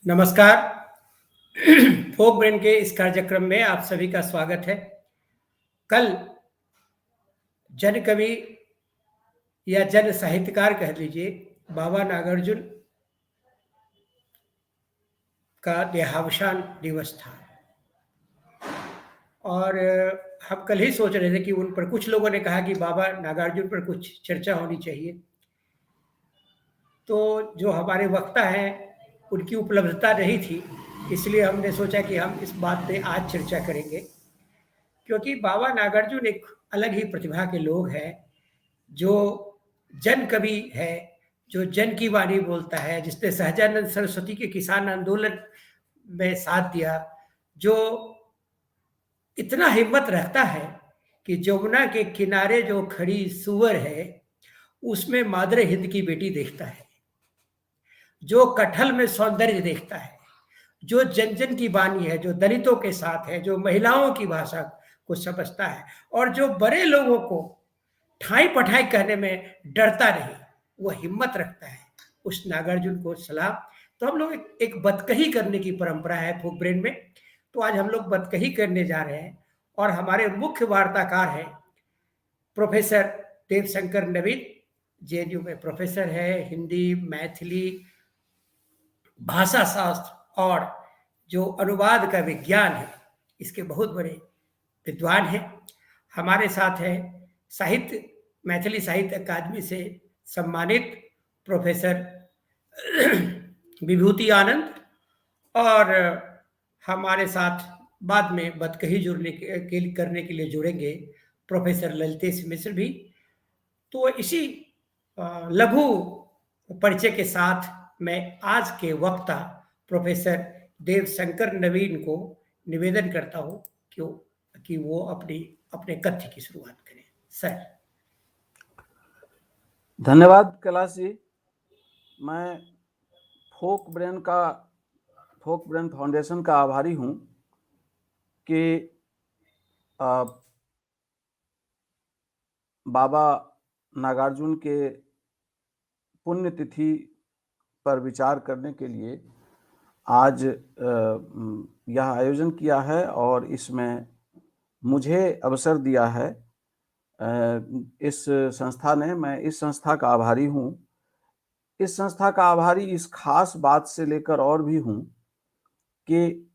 नमस्कार। फोक ब्रेन के इस कार्यक्रम में आप सभी का स्वागत है। कल जन कवि या जन साहित्यकार कह लीजिए बाबा नागार्जुन का देहावसान दिवस था और हम कल ही सोच रहे थे कि उन पर कुछ लोगों ने कहा कि बाबा नागार्जुन पर कुछ चर्चा होनी चाहिए, तो जो हमारे वक्ता हैं उनकी उपलब्धता नहीं थी, इसलिए हमने सोचा कि हम इस बात पे आज चर्चा करेंगे, क्योंकि बाबा नागार्जुन एक अलग ही प्रतिभा के लोग हैं, जो जन कवि है, जो जन की वाणी बोलता है, जिसने सहजानंद सरस्वती के किसान आंदोलन में साथ दिया, जो इतना हिम्मत रखता है कि जमुना के किनारे जो खड़ी सुअर है उसमें मादरे हिंद की बेटी देखता है, जो कटहल में सौंदर्य देखता है, जो जन जन की वाणी है, जो दलितों के साथ है, जो महिलाओं की भाषा को समझता है और जो बड़े लोगों को ठाई पठाई कहने में डरता नहीं, वो हिम्मत रखता है, उस नागार्जुन को सलाम। तो हम लोग एक बतकही करने की परंपरा है फोक ब्रेन में, तो आज हम लोग बतकही करने जा रहे हैं और हमारे मुख्य वार्ताकार हैं प्रोफेसर देवशंकर नवीन, जेएनयू में प्रोफेसर है, हिंदी, मैथिली, भाषा शास्त्र और जो अनुवाद का विज्ञान है इसके बहुत बड़े विद्वान हैं। हमारे साथ हैं साहित्य मैथिली साहित्य अकादमी से सम्मानित प्रोफेसर विभूति आनंद और हमारे साथ बाद में बतकही जुड़ने के करने के लिए जुड़ेंगे प्रोफेसर ललितेश मिश्र भी। तो इसी लघु परिचय के साथ मैं आज के वक्ता प्रोफेसर देवशंकर नवीन को निवेदन करता हूँ कि वो अपने कथ्य की शुरुआत करें। सर धन्यवाद कैलाश जी। मैं फोक ब्रेन फाउंडेशन का आभारी हूँ कि बाबा नागार्जुन के पुण्यतिथि पर विचार करने के लिए आज यह आयोजन किया है और इसमें मुझे अवसर दिया है इस संस्था ने। मैं इस संस्था का आभारी हूँ। इस संस्था का आभारी इस खास बात से लेकर और भी हूँ कि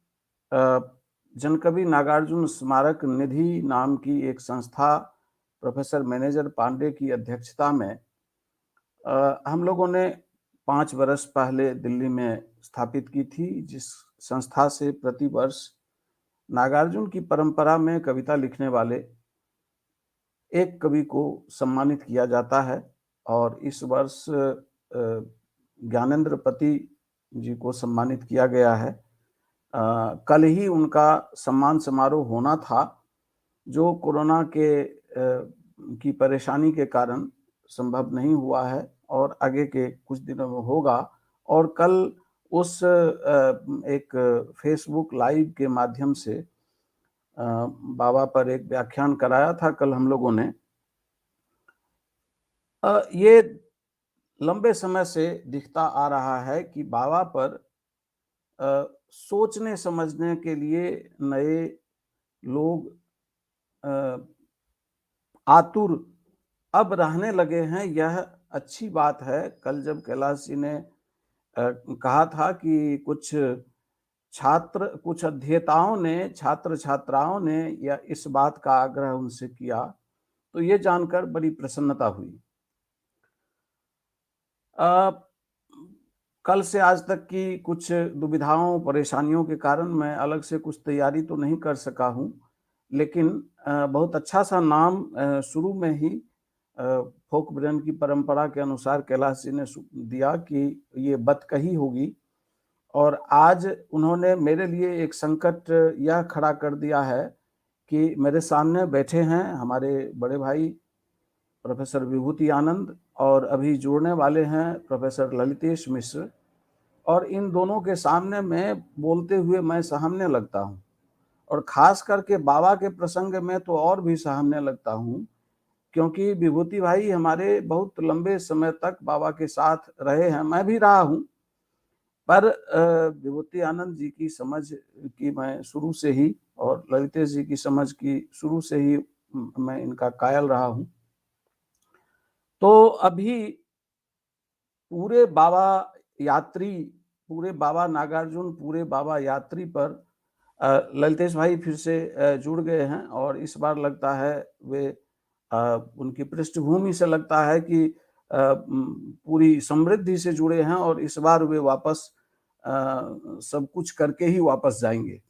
जनकवि नागार्जुन स्मारक निधि नाम की एक संस्था प्रोफेसर मैनेजर पांडे की अध्यक्षता में हम लोगों ने 5 वर्ष पहले दिल्ली में स्थापित की थी, जिस संस्था से प्रतिवर्ष नागार्जुन की परंपरा में कविता लिखने वाले एक कवि को सम्मानित किया जाता है और इस वर्ष ज्ञानेंद्र पति जी को सम्मानित किया गया है। कल ही उनका सम्मान समारोह होना था, जो कोरोना के की परेशानी के कारण संभव नहीं हुआ है और आगे के कुछ दिनों में होगा। और कल उस एक फेसबुक लाइव के माध्यम से बाबा पर एक व्याख्यान कराया था कल हम लोगों ने। ये लंबे समय से दिखता आ रहा है कि बाबा पर सोचने समझने के लिए नए लोग आतुर अब रहने लगे हैं। यह अच्छी बात है। कल जब कैलाश जी ने कहा था कि कुछ छात्र, कुछ अध्येताओं ने, छात्र छात्राओं ने या इस बात का आग्रह उनसे किया, तो ये जानकर बड़ी प्रसन्नता हुई। कल से आज तक की कुछ दुविधाओं, परेशानियों के कारण मैं अलग से कुछ तैयारी तो नहीं कर सका हूँ, लेकिन बहुत अच्छा सा नाम शुरू में ही फोक ब्रेन की परंपरा के अनुसार कैलाश जी ने दिया कि ये बतकही होगी। और आज उन्होंने मेरे लिए एक संकट यह खड़ा कर दिया है कि मेरे सामने बैठे हैं हमारे बड़े भाई प्रोफेसर विभूति आनंद और अभी जुड़ने वाले हैं प्रोफेसर ललितेश मिश्र, और इन दोनों के सामने मैं बोलते हुए मैं सहमने लगता हूँ और ख़ास करके बाबा के प्रसंग में तो और भी सहमने लगता हूँ क्योंकि विभूति भाई हमारे बहुत लंबे समय तक बाबा के साथ रहे हैं, मैं भी रहा हूँ, पर विभूति आनंद जी की समझ की मैं शुरू से ही और ललितेश जी की समझ की शुरू से ही मैं इनका कायल रहा हूँ। तो अभी पूरे बाबा यात्री, पूरे बाबा नागार्जुन, पूरे बाबा यात्री पर ललितेश भाई फिर से जुड़ गए हैं और इस बार लगता है वे उनकी पृष्ठभूमि से लगता है कि पूरी समृद्धि से जुड़े हैं और इस बार वे वापस सब कुछ करके ही वापस जाएंगे।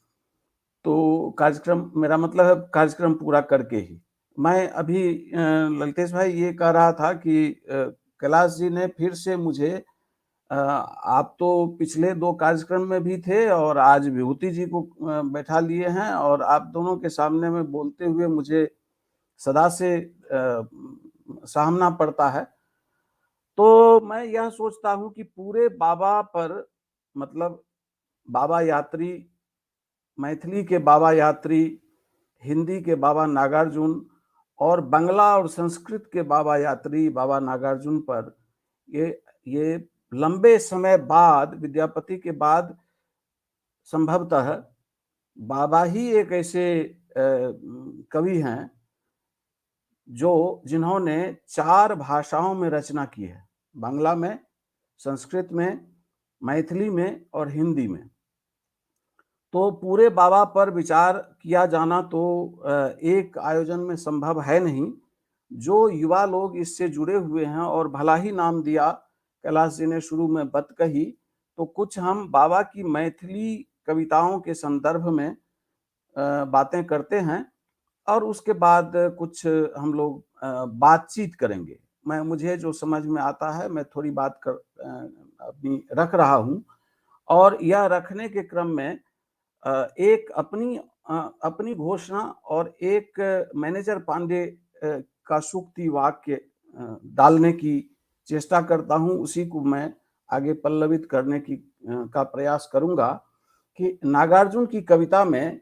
तो कार्यक्रम, मेरा मतलब है कार्यक्रम पूरा करके ही। मैं अभी ललितेश भाई ये कह रहा था कि कैलाश जी ने फिर से मुझे, आप तो पिछले दो कार्यक्रम में भी थे और आज विभूति जी को बैठा लिए हैं और आप दोनों के सामने में बोलते हुए मुझे सदा से सामना पड़ता है। तो मैं यह सोचता हूं कि पूरे बाबा पर, मतलब बाबा यात्री, मैथिली के बाबा यात्री, हिंदी के बाबा नागार्जुन और बंगला और संस्कृत के बाबा यात्री बाबा नागार्जुन पर ये लंबे समय बाद, विद्यापति के बाद संभवतः बाबा ही एक ऐसे कवि हैं जो जिन्होंने 4 भाषाओं में रचना की है, बांग्ला में, संस्कृत में, मैथिली में और हिंदी में। तो पूरे बाबा पर विचार किया जाना तो एक आयोजन में संभव है नहीं। जो युवा लोग इससे जुड़े हुए हैं और भला ही नाम दिया कैलाश जी ने शुरू में बत कही, तो कुछ हम बाबा की मैथिली कविताओं के संदर्भ में बातें करते हैं और उसके बाद कुछ हम लोग बातचीत करेंगे। मैं, मुझे जो समझ में आता है मैं थोड़ी बात कर अपनी रख रहा हूँ और यह रखने के क्रम में एक अपनी घोषणा और एक मैनेजर पांडे का सूक्ति वाक्य डालने की चेष्टा करता हूँ। उसी को मैं आगे पल्लवित करने की का प्रयास करूँगा कि नागार्जुन की कविता में,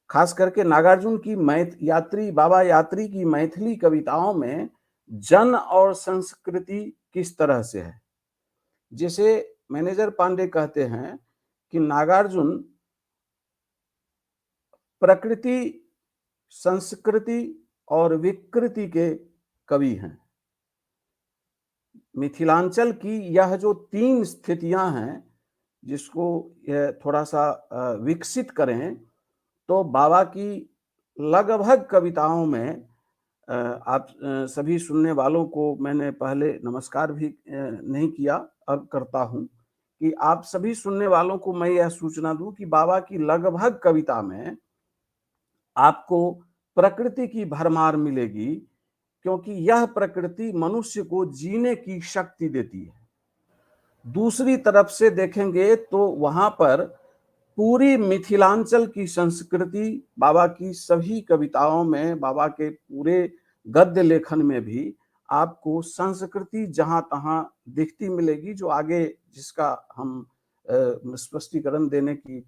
खास करके नागार्जुन की यात्री, बाबा यात्री की मैथिली कविताओं में जन और संस्कृति किस तरह से है। जिसे मैनेजर पांडे कहते हैं कि नागार्जुन प्रकृति, संस्कृति और विकृति के कवि हैं। मिथिलांचल की यह जो 3 स्थितियां हैं, जिसको यह थोड़ा सा विकसित करें तो बाबा की लगभग कविताओं में, आप सभी सुनने वालों को मैंने पहले नमस्कार भी नहीं किया, अब करता हूं कि आप सभी सुनने वालों को मैं यह सूचना दूं कि बाबा की लगभग कविता में आपको प्रकृति की भरमार मिलेगी, क्योंकि यह प्रकृति मनुष्य को जीने की शक्ति देती है। दूसरी तरफ से देखेंगे तो वहां पर पूरी मिथिलांचल की संस्कृति बाबा की सभी कविताओं में, बाबा के पूरे गद्य लेखन में भी आपको संस्कृति जहां तहां दिखती मिलेगी, जो आगे जिसका हम स्पष्टीकरण देने की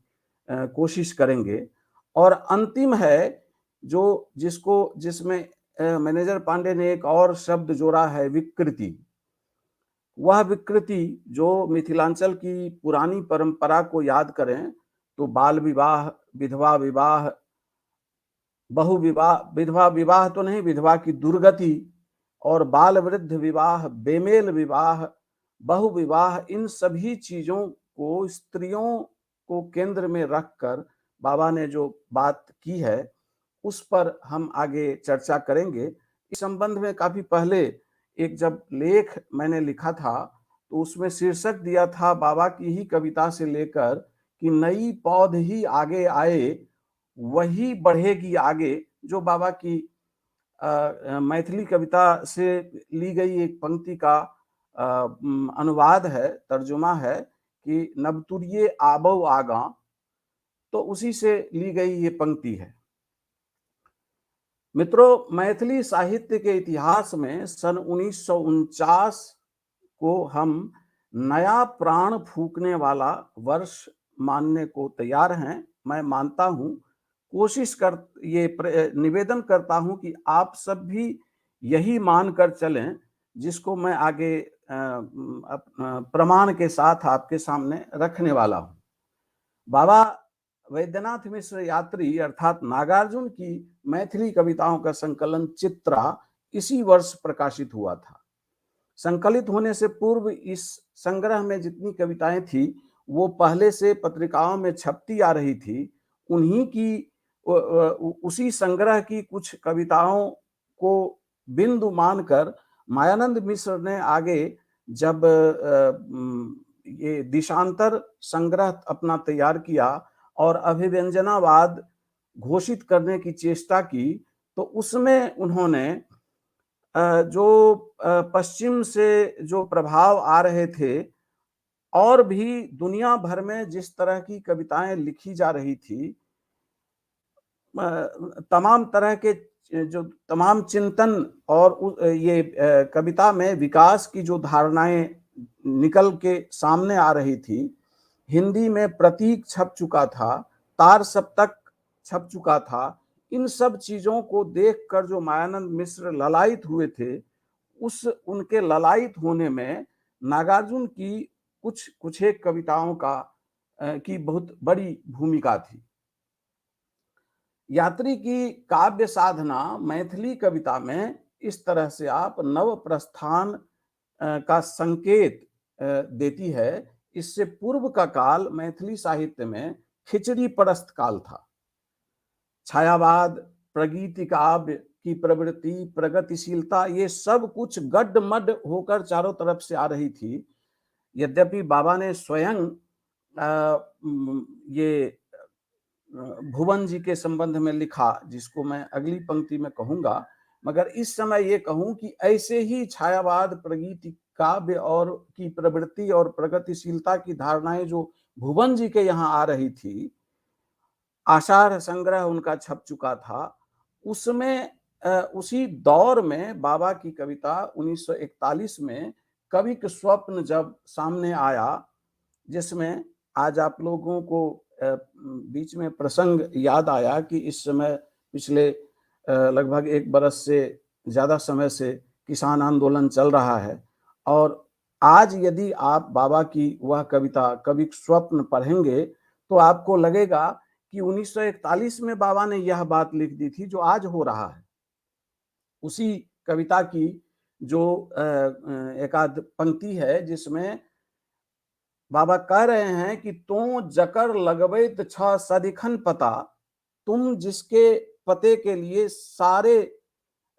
कोशिश करेंगे। और अंतिम है जो जिसको जिसमें मैनेजर पांडे ने एक और शब्द जोड़ा है, विकृति। वह विकृति जो मिथिलांचल की पुरानी परंपरा को याद करें तो बाल विवाह, विधवा विवाह, बहु विवाह, विधवा विवाह तो नहीं, विधवा की दुर्गति और बाल वृद्ध विवाह, बेमेल विवाह, बहु विवाह, इन सभी चीजों को स्त्रियों को केंद्र में रखकर बाबा ने जो बात की है उस पर हम आगे चर्चा करेंगे। इस संबंध में काफी पहले एक जब लेख मैंने लिखा था तो उसमें शीर्षक दिया था बाबा की ही कविता से लेकर कि नई पौध ही आगे आए वही बढ़ेगी आगे, जो बाबा की मैथिली कविता से ली गई एक पंक्ति का अनुवाद है, तर्जुमा है कि नवतुरिये आबो आगा, तो उसी से ली गई ये पंक्ति है। मित्रों, मैथिली साहित्य के इतिहास में सन 1949 को हम नया प्राण फूकने वाला वर्ष मानने को तैयार हैं। मैं मानता हूं, कोशिश कर ये निवेदन करता हूं कि आप सब भी यही मानकर चलें, जिसको मैं आगे प्रमाण के साथ आपके सामने रखने वाला हूँ। बाबा वैद्यनाथ मिश्र यात्री अर्थात नागार्जुन की मैथिली कविताओं का संकलन चित्रा इसी वर्ष प्रकाशित हुआ था। संकलित होने से पूर्व इस संग्रह में जितनी कविताएं थी वो पहले से पत्रिकाओं में छपती आ रही थी। उन्हीं की उसी संग्रह की कुछ कविताओं को बिंदु मानकर मायानंद मिश्र ने आगे जब ये दिशांतर संग्रह अपना तैयार किया और अभिव्यंजनावाद घोषित करने की चेष्टा की, तो उसमें उन्होंने जो पश्चिम से जो प्रभाव आ रहे थे और भी दुनिया भर में जिस तरह की कविताएं लिखी जा रही थी, तमाम तरह के जो तमाम चिंतन और ये कविता में विकास की जो धारणाएं निकल के सामने आ रही थी, हिंदी में प्रतीक छप चुका था, तार सप्तक छप चुका था, इन सब चीज़ों को देखकर जो मायानंद मिश्र ललायित हुए थे, उस उनके ललायित होने में नागार्जुन की कुछ कुछ एक कविताओं का की बहुत बड़ी भूमिका थी। यात्री की काव्य साधना मैथिली कविता में इस तरह से आप नव प्रस्थान का संकेत देती है। इससे पूर्व का काल मैथिली साहित्य में खिचड़ी परस्त काल था। छायावाद, प्रगीति काव्य की प्रवृत्ति, प्रगतिशीलता, ये सब कुछ गड्ढमड्ढ होकर चारों तरफ से आ रही थी। यद्यपि बाबा ने स्वयं ये भुवन जी के संबंध में लिखा, जिसको मैं अगली पंक्ति में कहूँगा, मगर इस समय ये कहूँ कि ऐसे ही छायावाद, प्रगीति काव्य और की प्रवृत्ति और प्रगतिशीलता की धारणाएं जो भुवन जी के यहाँ आ रही थी, आषाढ़ संग्रह उनका छप चुका था, उसमें उसी दौर में बाबा की कविता 1941 में कवि के स्वप्न जब सामने आया, जिसमें आज आप लोगों को बीच में प्रसंग याद आया कि इस समय पिछले लगभग 1 बरस से ज़्यादा समय से किसान आंदोलन चल रहा है, और आज यदि आप बाबा की वह कविता कवि स्वप्न पढ़ेंगे तो आपको लगेगा कि 1941 में बाबा ने यह बात लिख दी थी जो आज हो रहा है। उसी कविता की जो एकाध पंक्ति है जिसमें बाबा कह रहे हैं कि तो जकर लगबैत छ सदिखन पता, तुम जिसके पते के लिए सारे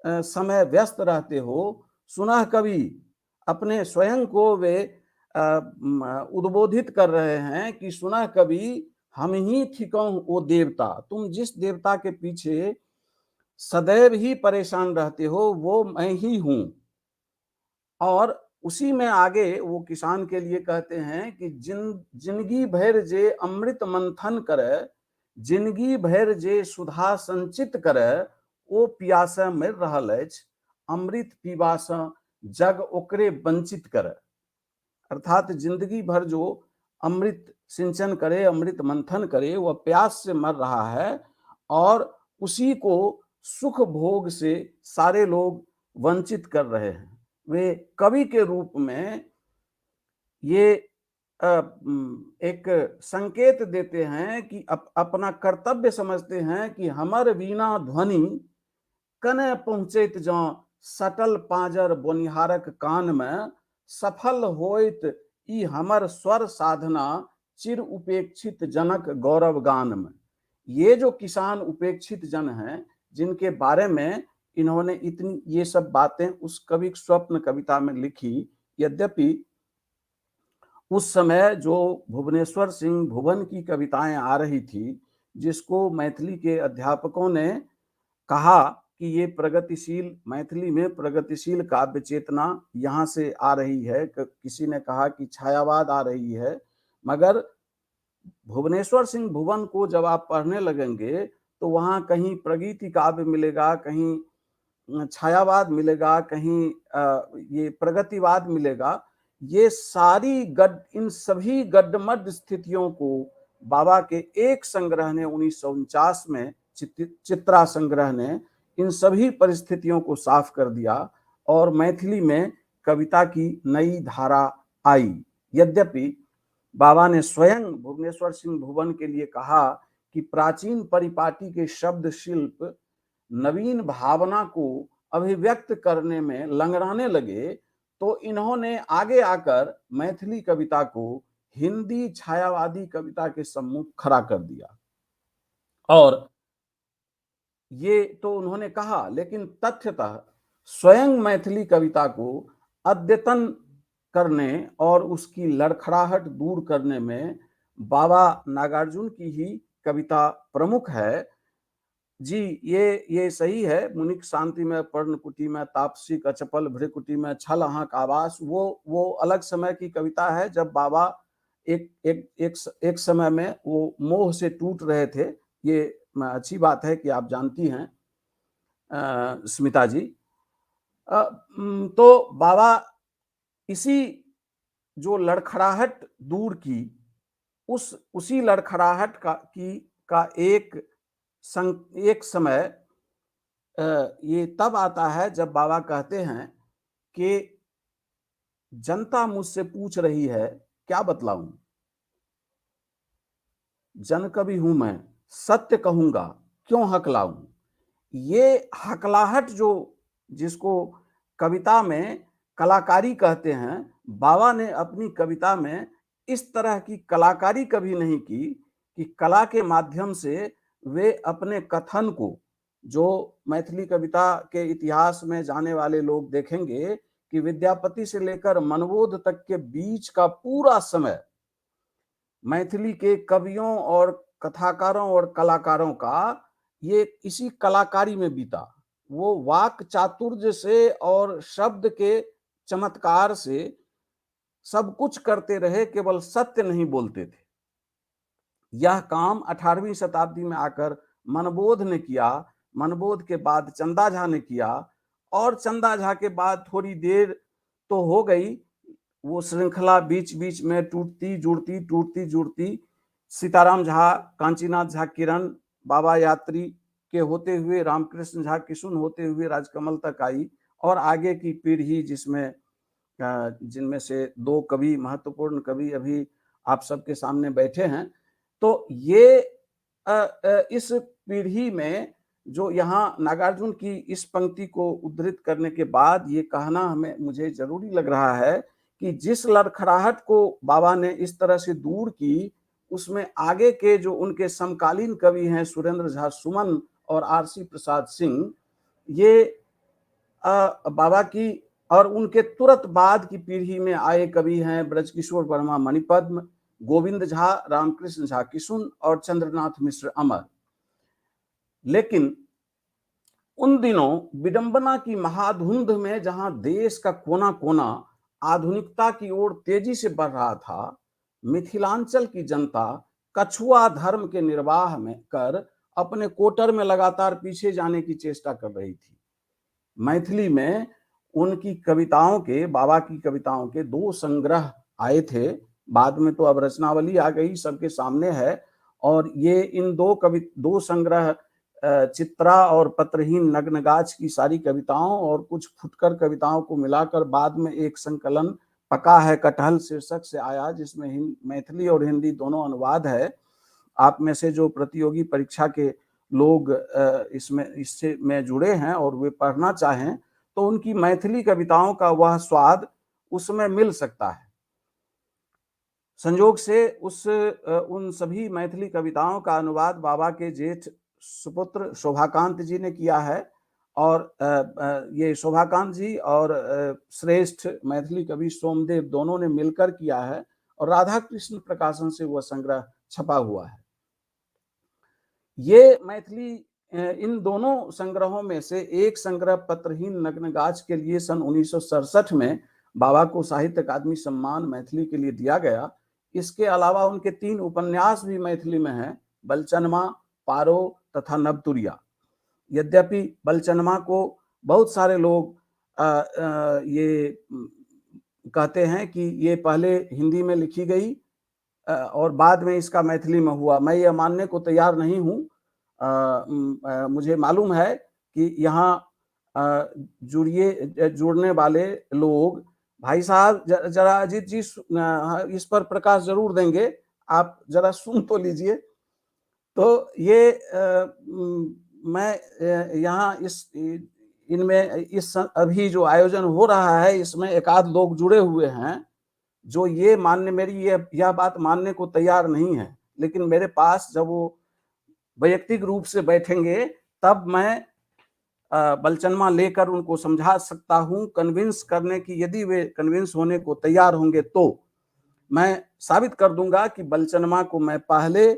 समय व्यस्त रहते हो, सुना कवि अपने स्वयं को वे उद्बोधित कर रहे हैं कि सुना कवि हम ही थिकौं वो देवता, तुम जिस देवता के पीछे सदैव ही परेशान रहते हो वो मैं ही हूं। और उसी में आगे वो किसान के लिए कहते हैं कि जिंदगी भर जे अमृत मंथन करे, जिंदगी भर जे सुधा संचित करे, ओ प्यासे मर रहल अछि, अमृत पीबा से जग ओकरे वंचित करे। अर्थात जिंदगी भर जो अमृत सिंचन करे, अमृत मंथन करे, वह प्यास से मर रहा है और उसी को सुख भोग से सारे लोग वंचित कर रहे हैं। वे कवि के रूप में ये एक संकेत देते हैं कि अपना कर्तव्य समझते हैं कि हमर वीणा ध्वनि कने पहुँचैत जँ सटल पांजर बोनिहारक कान में, सफल होइत ई हमर स्वर साधना चिर उपेक्षित जनक गौरव गान में। ये जो किसान उपेक्षित जन हैं, जिनके बारे में इन्होंने इतनी ये सब बातें उस कवि स्वप्न कविता में लिखी, यद्यपि उस समय जो भुवनेश्वर सिंह भुवन की कविताएं आ रही थी, जिसको मैथिली के अध्यापकों ने कहा कि ये प्रगतिशील, मैथिली में प्रगतिशील काव्य चेतना यहाँ से आ रही है, किसी ने कहा कि छायावाद आ रही है, मगर भुवनेश्वर सिंह भुवन को जब आप पढ़ने लगेंगे तो वहाँ कहीं प्रगीति काव्य मिलेगा, कहीं छायावाद मिलेगा, कहीं ये प्रगतिवाद मिलेगा। ये सारी इन सभी गड्ढमड्ढ स्थितियों को बाबा के एक संग्रह ने 1949 में चित्रा संग्रह ने इन सभी परिस्थितियों को साफ कर दिया और मैथिली में कविता की नई धारा आई। यद्यपि बाबा ने स्वयं भुवनेश्वर सिंह भुवन के लिए कहा कि प्राचीन परिपाटी के शब्द शिल्प नवीन भावना को अभिव्यक्त करने में लंगड़ाने लगे, तो इन्होंने आगे आकर मैथिली कविता को हिंदी छायावादी कविता के सम्मुख खड़ा कर दिया। और ये तो उन्होंने कहा, लेकिन तथ्यतः स्वयं मैथिली कविता को अद्यतन करने और उसकी लड़खड़ाहट दूर करने में बाबा नागार्जुन की ही कविता प्रमुख है। जी, ये सही है। मुनिक शांति में पर्णकुटी में तापसी कचपल भ्रिकुटी में छल अहाँक आवास, वो अलग समय की कविता है जब बाबा एक एक एक एक समय में वो मोह से टूट रहे थे। ये अच्छी बात है कि आप जानती हैं स्मिता जी। तो बाबा इसी जो लड़खड़ाहट दूर की, उसी लड़खड़ाहट का एक समय ये तब आता है जब बाबा कहते हैं कि जनता मुझसे पूछ रही है क्या बतलाऊं, जन कवि हूं मैं, सत्य कहूंगा क्यों हकलाऊं। ये हकलाहट जो, जिसको कविता में कलाकारी कहते हैं, बाबा ने अपनी कविता में इस तरह की कलाकारी कभी नहीं की कि कला के माध्यम से वे अपने कथन को, जो मैथिली कविता के इतिहास में जाने वाले लोग देखेंगे कि विद्यापति से लेकर मनबोध तक के बीच का पूरा समय मैथिली के कवियों और कथाकारों और कलाकारों का ये इसी कलाकारी में बीता। वो वाक चातुर्य से और शब्द के चमत्कार से सब कुछ करते रहे, केवल सत्य नहीं बोलते थे। यह काम 18वीं शताब्दी में आकर मनबोध ने किया, मनबोध के बाद चंदा झा ने किया, और चंदा झा के बाद थोड़ी देर तो हो गई, वो श्रृंखला बीच बीच में टूटती जुड़ती टूटती जुड़ती सीताराम झा, कांचीनाथ झा किरण, बाबा यात्री के होते हुए रामकृष्ण झा किशुन होते हुए राजकमल तक आई, और आगे की पीढ़ी जिसमें जिनमें से दो कवि, महत्वपूर्ण कवि अभी आप सबके सामने बैठे हैं। तो ये इस पीढ़ी में जो यहाँ नागार्जुन की इस पंक्ति को उद्धृत करने के बाद ये कहना हमें मुझे जरूरी लग रहा है कि जिस लड़खड़ाहट को बाबा ने इस तरह से दूर की, उसमें आगे के जो उनके समकालीन कवि हैं सुरेंद्र झा सुमन और आरसी प्रसाद सिंह, ये बाबा की और उनके तुरंत बाद की पीढ़ी में आए कवि हैं ब्रजकिशोर वर्मा मणिपद्म, गोविंद झा, रामकृष्ण झा किशुन और चंद्रनाथ मिश्र अमर। लेकिन उन दिनों विडंबना की महाधुंध में जहां देश का कोना कोना आधुनिकता की ओर तेजी से बढ़ रहा था, मिथिलांचल की जनता कछुआ धर्म के निर्वाह में कर अपने कोटर में लगातार पीछे जाने की चेष्टा कर रही थी। मैथिली में उनकी कविताओं के, बाबा की कविताओं के दो संग्रह आए थे, बाद में तो अब रचनावली आ गई, सबके सामने है। और ये इन दो संग्रह चित्रा और पत्रहीन नग्न गाछ की सारी कविताओं और कुछ फुटकर कविताओं को मिलाकर बाद में एक संकलन पका है कटहल शीर्षक से आया, जिसमें मैथिली और हिंदी दोनों अनुवाद है। आप में से जो प्रतियोगी परीक्षा के लोग इसमें इससे में जुड़े हैं और वे पढ़ना चाहें तो उनकी मैथिली कविताओं का वह स्वाद उसमें मिल सकता है। संयोग से उस उन सभी मैथिली कविताओं का अनुवाद बाबा के जेठ सुपुत्र शोभाकांत जी ने किया है, और ये शोभाकांत जी और श्रेष्ठ मैथिली कवि सोमदेव दोनों ने मिलकर किया है, और राधा कृष्ण प्रकाशन से वह संग्रह छपा हुआ है। ये मैथिली इन दोनों संग्रहों में से एक संग्रह पत्रहीन नग्न गाछ के लिए सन 1967 में बाबा को साहित्य अकादमी सम्मान मैथिली के लिए दिया गया। इसके अलावा उनके 3 उपन्यास भी मैथिली में हैं, बलचनमा, पारो तथा नवतुरिया। यद्यपि बलचनमा को बहुत सारे लोग ये कहते हैं कि ये पहले हिंदी में लिखी गई और बाद में इसका मैथिली में हुआ, मैं ये मानने को तैयार नहीं हूँ। मुझे मालूम है कि यहाँ जुड़िए, जुड़ने वाले लोग, भाई साहब जरा अजीत जी इस पर प्रकाश जरूर देंगे, आप जरा सुन तो लीजिए। तो ये मैं यहाँ इस इनमें इस अभी जो आयोजन हो रहा है इसमें एक आध लोग जुड़े हुए हैं जो ये मानने, मेरी यह बात मानने को तैयार नहीं है, लेकिन मेरे पास जब वो वैयक्तिक रूप से बैठेंगे तब मैं बलचनमा लेकर उनको समझा सकता हूँ, कन्विंस करने की, यदि वे कन्विंस होने को तैयार होंगे तो मैं साबित कर दूंगा कि बलचनमा को मैं पहले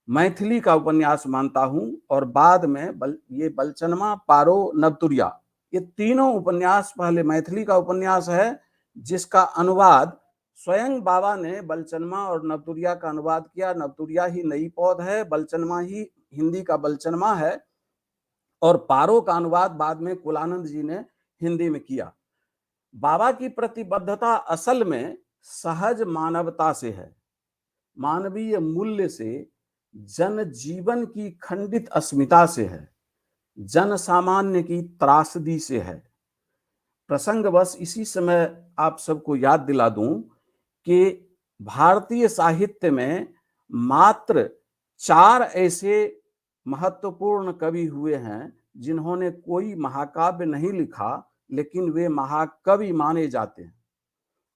मैथिली का उपन्यास मानता हूं और बाद में ये बलचनमा, पारो, नवतुरिया, ये तीनों उपन्यास पहले मैथिली का उपन्यास है, जिसका अनुवाद स्वयं बाबा ने बलचनमा और नवतुरिया का अनुवाद किया। नवतुरिया ही नई पौध है, बलचनमा ही हिंदी का बलचनमा है, और पारो का अनुवाद बाद में कुलानंद जी ने हिंदी में किया। बाबा की प्रतिबद्धता असल में सहज मानवता से है, मानवीय मूल्य से, जन जीवन की खंडित अस्मिता से है, जन सामान्य की त्रासदी से है। प्रसंगवश इसी समय आप सबको याद दिला दूं कि भारतीय साहित्य में मात्र 4 ऐसे महत्वपूर्ण कवि हुए हैं जिन्होंने कोई महाकाव्य नहीं लिखा, लेकिन वे महाकवि माने जाते हैं,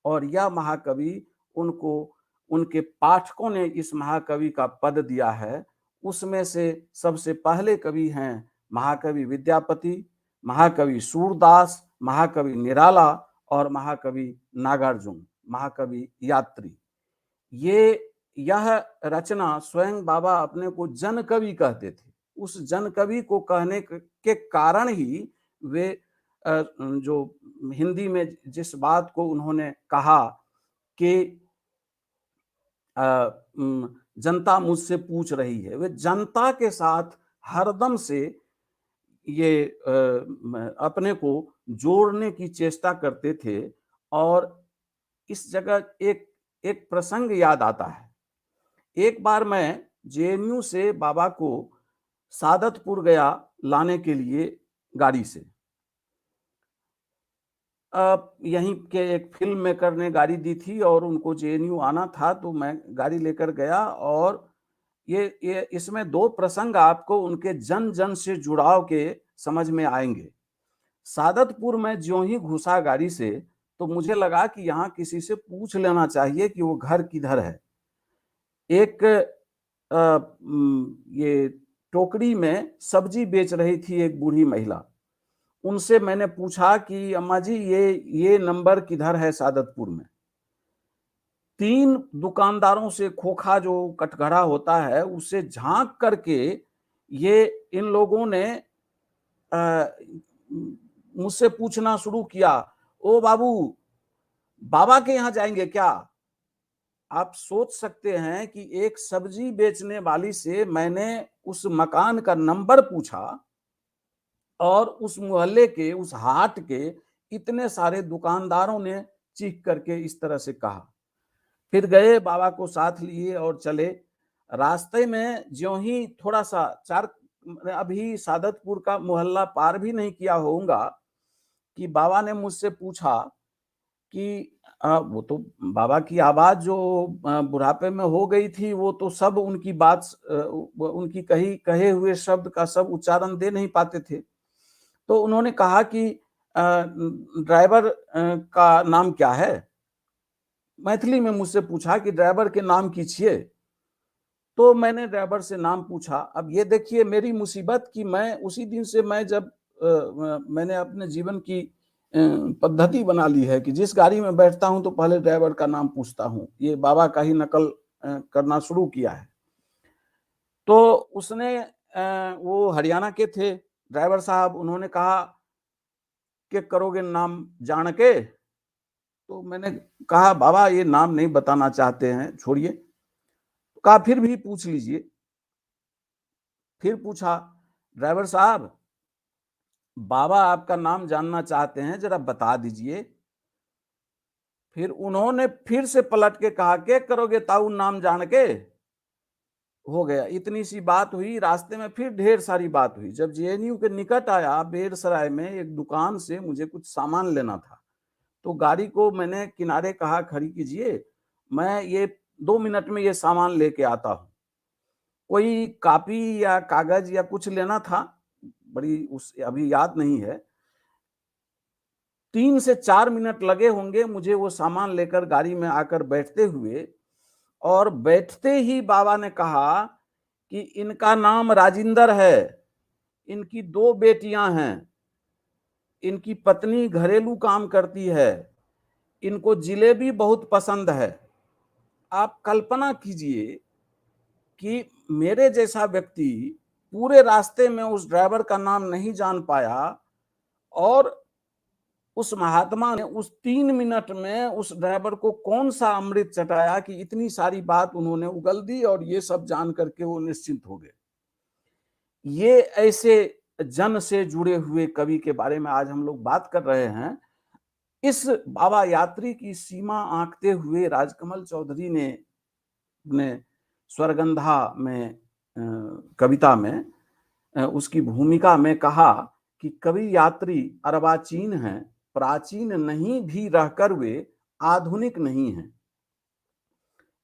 और यह महाकवि उनको, उनके पाठकों ने इस महाकवि का पद दिया है। उसमें से सबसे पहले कवि हैं महाकवि विद्यापति, महाकवि सूरदास, महाकवि निराला और महाकवि नागार्जुन, महाकवि यात्री। यह रचना स्वयं बाबा अपने को जन कवि कहते थे। उस जन कवि को कहने के कारण ही वे जो हिंदी में जिस बात को उन्होंने कहा कि जनता मुझसे पूछ रही है, वे जनता के साथ हरदम से ये अपने को जोड़ने की चेष्टा करते थे। और इस जगह एक प्रसंग याद आता है। एक बार मैं जेएनयू से बाबा को सादतपुर गया लाने के लिए गाड़ी से। यहीं के एक फिल्म मेकर ने गाड़ी दी थी और उनको जेएनयू आना था, तो मैं गाड़ी लेकर गया। और ये इसमें 2 प्रसंग आपको उनके जन जन से जुड़ाव के समझ में आएंगे। सादतपुर में ज्यों ही घुसा गाड़ी से तो मुझे लगा कि यहाँ किसी से पूछ लेना चाहिए कि वो घर किधर है। एक ये टोकरी में सब्जी बेच रही थी एक बूढ़ी महिला, उनसे मैंने पूछा कि अम्मा जी ये नंबर किधर है सादतपुर में। 3 दुकानदारों से खोखा जो कटघरा होता है उसे झांक करके ये इन लोगों ने मुझसे पूछना शुरू किया, ओ बाबू बाबा के यहाँ जाएंगे क्या? आप सोच सकते हैं कि एक सब्जी बेचने वाली से मैंने उस मकान का नंबर पूछा और उस मोहल्ले के, उस हाट के इतने सारे दुकानदारों ने चीख करके इस तरह से कहा। फिर गए, बाबा को साथ लिए और चले। रास्ते में ज्यों ही थोड़ा सा चार, अभी सादतपुर का मोहल्ला पार भी नहीं किया होऊंगा कि बाबा ने मुझसे पूछा कि वो तो बाबा की आवाज़ जो बुढ़ापे में हो गई थी वो तो सब उनकी बात, उनकी कहे हुए शब्द का सब उच्चारण दे नहीं पाते थे। तो उन्होंने कहा कि ड्राइवर का नाम क्या है? मैथिली में मुझसे पूछा कि ड्राइवर के नाम की छिए। तो मैंने ड्राइवर से नाम पूछा। अब ये देखिए मेरी मुसीबत कि मैं उसी दिन से, मैं जब मैंने अपने जीवन की पद्धति बना ली है कि जिस गाड़ी में बैठता हूं तो पहले ड्राइवर का नाम पूछता हूं, ये बाबा का ही नकल करना शुरू किया है। तो उसने, वो हरियाणा के थे ड्राइवर साहब, उन्होंने कहा कि करोगे नाम जान के? तो मैंने कहा बाबा ये नाम नहीं बताना चाहते हैं, छोड़िए। तो कहा फिर भी पूछ लीजिए। फिर पूछा, ड्राइवर साहब बाबा आपका नाम जानना चाहते हैं, जरा बता दीजिए। फिर उन्होंने फिर से पलट के कहा, क्या करोगे ताऊ नाम जान के? हो गया। इतनी सी बात हुई, रास्ते में फिर ढेर सारी बात हुई। जब जेएनयू के निकट आया, बेरसराय में एक दुकान से मुझे कुछ सामान लेना था, तो गाड़ी को मैंने किनारे कहा खड़ी कीजिए, मैं ये 2 मिनट में ये सामान लेके आता हूँ। कोई कापी या कागज या कुछ लेना था, बड़ी उस अभी याद नहीं है। 3 से 4 मिनट लगे होंगे मुझे वो सामान लेकर गाड़ी में आकर बैठते हुए, और बैठते ही बाबा ने कहा कि इनका नाम राजिंदर है, इनकी 2 बेटियां हैं, इनकी पत्नी घरेलू काम करती है, इनको जिलेबी बहुत पसंद है। आप कल्पना कीजिए कि मेरे जैसा व्यक्ति पूरे रास्ते में उस ड्राइवर का नाम नहीं जान पाया, और उस महात्मा ने उस 3 मिनट में उस ड्राइवर को कौन सा अमृत चटाया कि इतनी सारी बात उन्होंने उगल दी और ये सब जान करके वो निश्चिंत हो गए। ये ऐसे जन से जुड़े हुए कवि के बारे में आज हम लोग बात कर रहे हैं। इस बाबा यात्री की सीमा आंकते हुए राजकमल चौधरी ने अपने स्वरगंधा में कविता में उसकी भूमिका में कहा कि कवि यात्री अर्वाचीन हैं, प्राचीन नहीं भी रहकर वे आधुनिक नहीं हैं।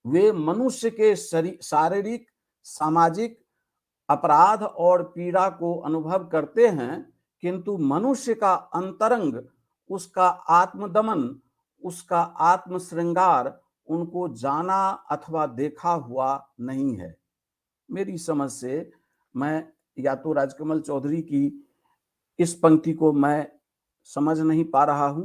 वे मनुष्य के शारीरिक, सामाजिक अपराध और पीड़ा को अनुभव करते हैं, किंतु मनुष्य का अंतरंग, उसका आत्मदमन, उसका आत्मश्रृंगार उनको जाना अथवा देखा हुआ नहीं है। मेरी समझ से मैं या तो राजकमल चौधरी की इस पंक्ति को मैं समझ नहीं पा रहा हूं,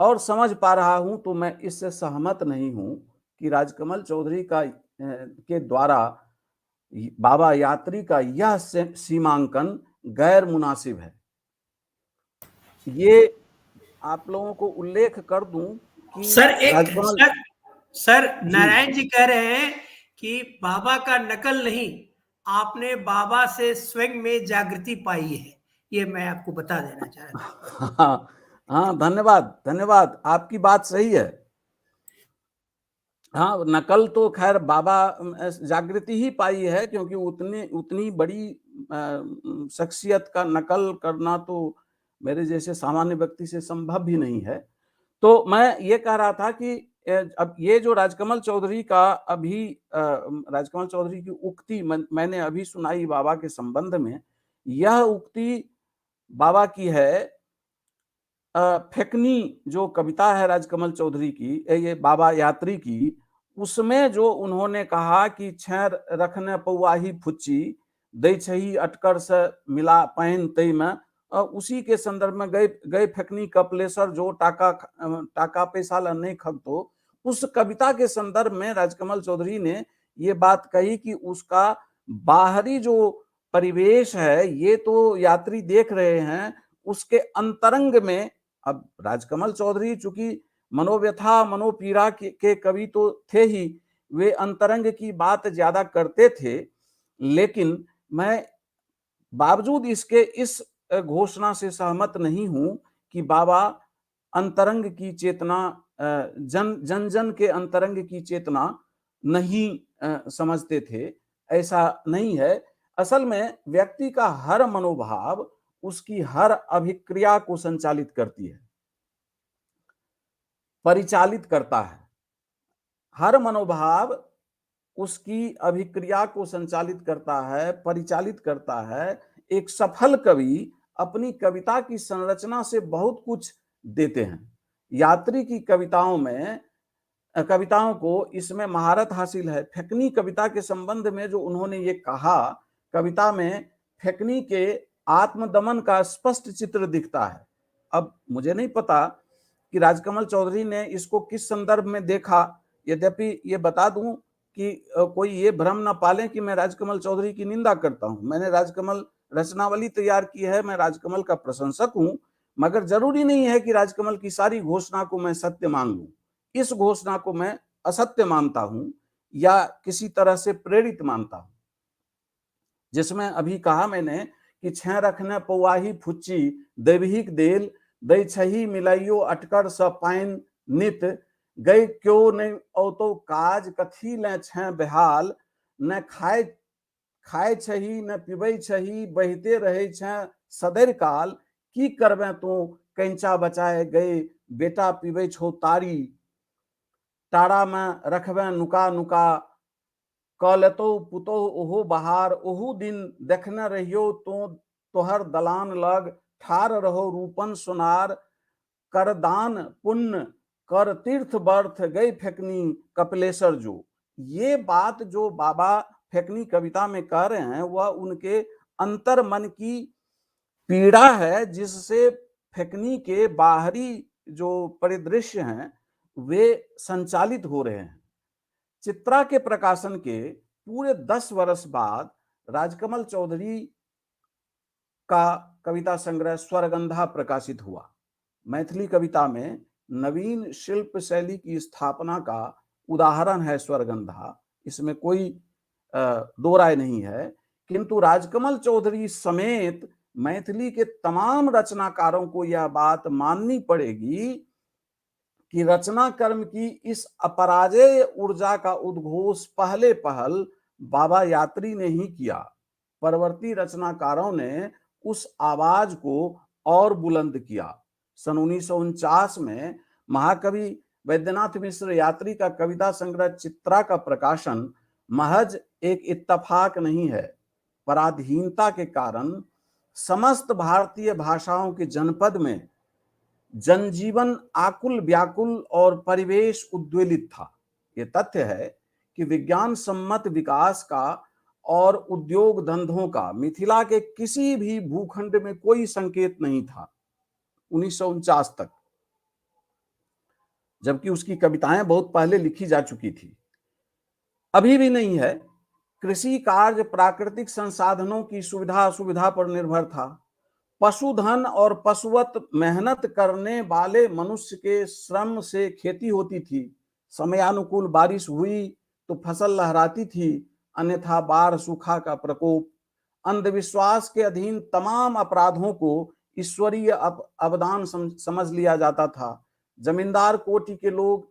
और समझ पा रहा हूं तो मैं इससे सहमत नहीं हूं कि राजकमल चौधरी का के द्वारा बाबा यात्री का यह सीमांकन गैर मुनासिब है। ये आप लोगों को उल्लेख कर दूं कि सर एक सर नारायण जी कह रहे हैं कि बाबा का नकल नहीं, आपने बाबा से स्वयं में जागृति पाई है, ये मैं आपको बता देना चाह रहा था। हाँ हाँ, धन्यवाद धन्यवाद, आपकी बात सही है। हाँ, नकल तो खैर बाबा जागृति ही पाई है, क्योंकि उतनी उतनी बड़ी शख्सियत का नकल करना तो मेरे जैसे सामान्य व्यक्ति से संभव भी नहीं है। तो मैं ये कह रहा था कि अब ये जो राजकमल चौधरी का अभी राजकमल चौधरी की उक्ति मैंने अभी सुनाई बाबा के संबंध में, यह उक्ति बाबा की है। फेकनी जो कविता है राजकमल चौधरी की, ये बाबा यात्री की, उसमें जो उन्होंने कहा कि छैर रखने पौआही फुच्ची दै छही अटकर से मिला पानि तै में, उसी के संदर्भ में गए गए फेकनी कपलेसर जो टाका टाका पैसा ला नहीं खगतो, उस कविता के संदर्भ में राजकमल चौधरी ने ये बात कही कि उसका बाहरी जो परिवेश है ये तो यात्री देख रहे हैं, उसके अंतरंग में। अब राजकमल चौधरी चूंकि मनोव्यथा मनोपीड़ा के कवि तो थे ही, वे अंतरंग की बात ज्यादा करते थे, लेकिन मैं बावजूद इसके इस घोषणा से सहमत नहीं हूं कि बाबा अंतरंग की चेतना, जन जन जन के अंतरंग की चेतना नहीं समझते थे, ऐसा नहीं है। असल में व्यक्ति का हर मनोभाव उसकी हर अभिक्रिया को संचालित करती है, परिचालित करता है। हर मनोभाव उसकी अभिक्रिया को संचालित करता है, परिचालित करता है। एक सफल कवि अपनी कविता की संरचना से बहुत कुछ देते हैं। यात्री की कविताओं में कविताओं को इसमें महारत हासिल है। फेकनी कविता के संबंध में जो उन्होंने ये कहा, कविता में फेकनी के आत्मदमन का स्पष्ट चित्र दिखता है। अब मुझे नहीं पता कि राजकमल चौधरी ने इसको किस संदर्भ में देखा। यद्यपि ये बता दूं कि कोई ये भ्रम न पाले कि मैं राजकमल चौधरी की निंदा करता हूं। मैंने राजकमल रचनावली तैयार की है, मैं राजकमल का प्रशंसक हूं, मगर जरूरी नहीं है कि राजकमल की सारी घोषणा को मैं सत्य मान लूं। इस घोषणा को मैं असत्य मानता हूं या किसी तरह से प्रेरित मानता हूं, जिसमें अभी कहा मैंने कि छह रखने पौआही फुच्ची देवहीक देल दै छही मिलाइयो अटकर स पाइन नित गई क्यों नहीं औतो काज कथी ले छे बेहाल, न खाए खाए छही न पिबै छही, बहिते रहे छे सदैर काल, की करबे तू कैंचा बचाए गए, बेटा पिबै छौ तारी, तारा में रखबे नुका नुका, कऽ लेतौ पुतोह ओहो बहार, ओहू दिन देखने रहियौ तू तोहर दलान लग, ठार रहो रूपन सोनार, कर दान पुण्य कर तीर्थ बर्थ, गई फेकनी कपिलेश्वर जो। ये बात जो बाबा फेकनी कविता में कह रहे हैं वह उनके अंतर मन की पीड़ा है, जिससे फेकनी के बाहरी जो परिदृश्य हैं वे संचालित हो रहे हैं। चित्रा के प्रकाशन के पूरे 10 वर्ष बाद राजकमल चौधरी का कविता संग्रह स्वरगंधा प्रकाशित हुआ। मैथिली कविता में नवीन शिल्प शैली की स्थापना का उदाहरण है स्वरगंधा, इसमें कोई दो राय नहीं है। किंतु राजकमल चौधरी समेत मैथिली के तमाम रचनाकारों को यह बात माननी पड़ेगी कि रचना कर्म की इस अपराजेय ऊर्जा का उद्घोष पहले पहल बाबा यात्री ने ही किया। परवर्ती रचनाकारों ने उस आवाज को और बुलंद किया। सन 1949 में महाकवि वैद्यनाथ मिश्र यात्री का कविता संग्रह चित्रा का प्रकाशन महज एक इत्तफाक नहीं है। पराधीनता के कारण समस्त भारतीय भाषाओं के जनपद में जनजीवन आकुल व्याकुल और परिवेश उद्वेलित था। ये तथ्य है कि विज्ञान सम्मत विकास का और उद्योग धंधों का मिथिला के किसी भी भूखंड में कोई संकेत नहीं था 1949 तक, जबकि उसकी कविताएं बहुत पहले लिखी जा चुकी थी। अभी भी नहीं है। कृषि कार्य प्राकृतिक संसाधनों की सुविधा असुविधा पर निर्भर था। पशुधन और पशुवत मेहनत करने वाले मनुष्य के श्रम से खेती होती थी। समयानुकूल बारिश हुई तो फसल लहराती थी, अन्यथा बाढ़ सूखा का प्रकोप। अंधविश्वास के अधीन तमाम अपराधों को ईश्वरीय अवदान समझ लिया जाता था। जमींदार कोटि के लोग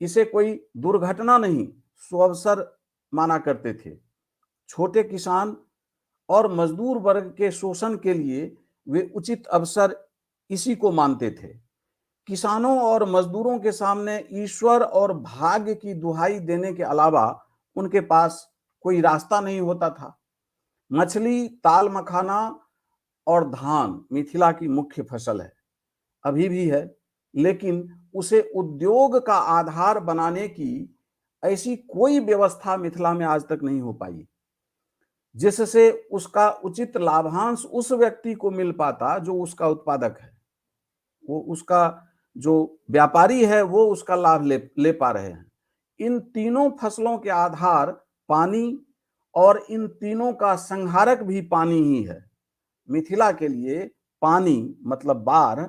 इसे कोई दुर्घटना नहीं, सुअवसर माना करते थे। छोटे किसान और मजदूर वर्ग के शोषण के लिए वे उचित अवसर इसी को मानते थे। किसानों और मजदूरों के सामने ईश्वर और भाग्य की दुहाई देने के अलावा उनके पास कोई रास्ता नहीं होता था। मछली, ताल मखाना और धान मिथिला की मुख्य फसल है, अभी भी है, लेकिन उसे उद्योग का आधार बनाने की ऐसी कोई व्यवस्था मिथिला में आज तक नहीं हो पाई जिससे उसका उचित लाभांश उस व्यक्ति को मिल पाता जो उसका उत्पादक है, वो उसका जो व्यापारी है वो उसका लाभ ले पा रहे हैं। इन तीनों फसलों के आधार पानी और इन तीनों का संहारक भी पानी ही है। मिथिला के लिए पानी मतलब बाढ़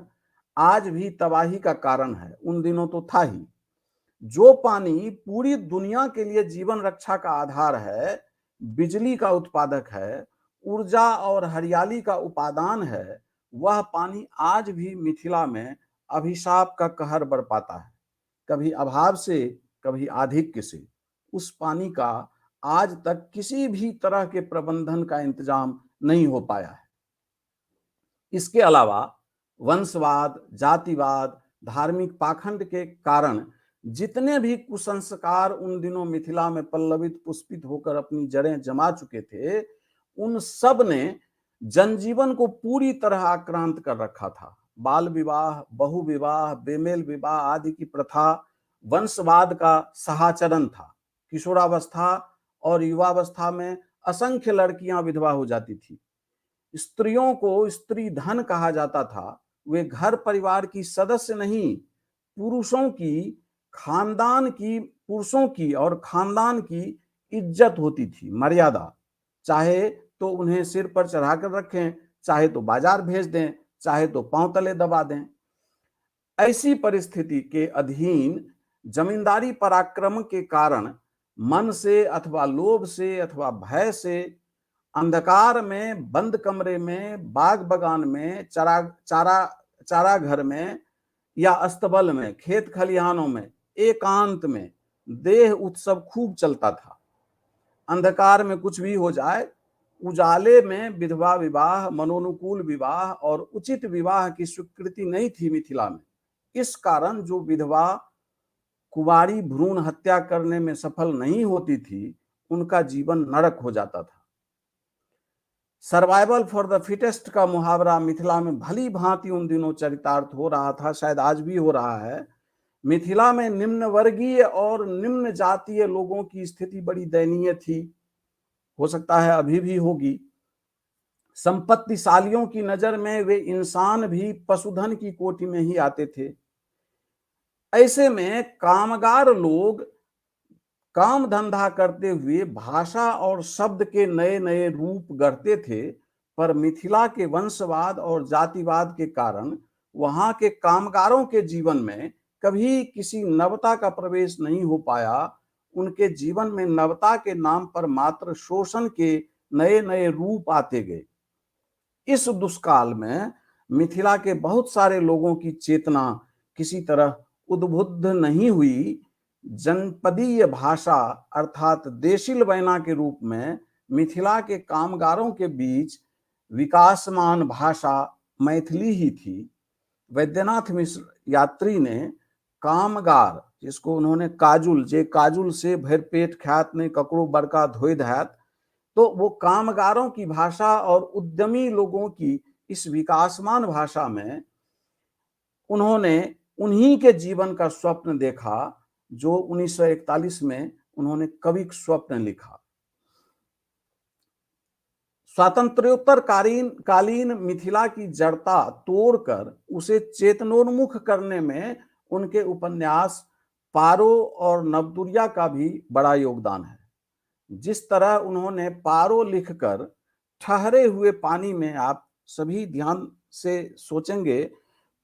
आज भी तबाही का कारण है, उन दिनों तो था ही। जो पानी पूरी दुनिया के लिए जीवन रक्षा का आधार है, बिजली का उत्पादक है, ऊर्जा और हरियाली का उपादान है, वह पानी आज भी मिथिला में अभिशाप का कहर बरपाता है, कभी अभाव से कभी आधिक्य से। उस पानी का आज तक किसी भी तरह के प्रबंधन का इंतजाम नहीं हो पाया है। इसके अलावा वंशवाद, जातिवाद, धार्मिक पाखंड के कारण जितने भी कुसंस्कार उन दिनों मिथिला में पल्लवित पुष्पित होकर अपनी जड़ें जमा चुके थे, उन सब ने जनजीवन को पूरी तरह आक्रांत कर रखा था। बाल विवाह, बहु विवाह, बेमेल विवाह आदि की प्रथा वंशवाद का सहाचरण था। किशोरावस्था और युवावस्था में असंख्य लड़कियां विधवा हो जाती थी। स्त्रियों को स्त्री धन कहा जाता था। वे घर परिवार की सदस्य नहीं, पुरुषों की खानदान की, पुरुषों की और खानदान की इज्जत होती थी, मर्यादा। चाहे तो उन्हें सिर पर चढ़ाकर रखें, चाहे तो बाजार भेज दें, चाहे तो पांव तले दबा दें। ऐसी परिस्थिति के अधीन जमींदारी पराक्रम के कारण मन से अथवा लोभ से अथवा भय से अंधकार में, बंद कमरे में, बाग बगान में, चारा चारा चारा घर में या अस्तबल में, खेत खलिहानों में, एकांत में देह उत्सव खूब चलता था। अंधकार में कुछ भी हो जाए, उजाले में विधवा विवाह, मनोनुकूल विवाह और उचित विवाह की स्वीकृति नहीं थी मिथिला में। इस कारण जो विधवा कुंवारी भ्रूण हत्या करने में सफल नहीं होती थी, उनका जीवन नरक हो जाता था। सर्वाइवल फॉर the fittest का मुहावरा मिथिला में भली भांति उन दिनों चरितार्थ हो रहा था, शायद आज भी हो रहा है। मिथिला में निम्न वर्गीय और निम्न जातीय लोगों की स्थिति बड़ी दयनीय थी, हो सकता है अभी भी होगी। संपत्तिशालियों की नजर में वे इंसान भी पशुधन की कोटि में ही आते थे। ऐसे में कामगार लोग काम धंधा करते हुए भाषा और शब्द के नए नए रूप गढ़ते थे, पर मिथिला के वंशवाद और जातिवाद के कारण वहां के कामगारों के जीवन में कभी किसी नवता का प्रवेश नहीं हो पाया। उनके जीवन में नवता के नाम पर मात्र शोषण के नए नए रूप आते गए। इस दुष्काल में मिथिला के बहुत सारे लोगों की चेतना किसी तरह उद्बुद्ध नहीं हुई। जनपदीय भाषा अर्थात देशिल बैना के रूप में मिथिला के कामगारों के बीच विकासमान भाषा मैथिली ही थी। वैद्यनाथ मिश्र यात्री ने कामगार, जिसको उन्होंने काजुल, जे काजुल से भर पेट खात नहीं ककरो बड़का धोई धात, तो वो कामगारों की भाषा और उद्यमी लोगों की इस विकासमान भाषा में उन्होंने उन्हीं के जीवन का स्वप्न देखा जो 1941 में उन्होंने कवि स्वप्न लिखा। स्वातंत्र्योत्तर कालीन मिथिला की जड़ता तोड़कर उसे चेतनोन्मुख करने में उनके उपन्यास पारो और नवतुरिया का भी बड़ा योगदान है। जिस तरह उन्होंने पारो लिखकर ठहरे हुए पानी में, आप सभी ध्यान से सोचेंगे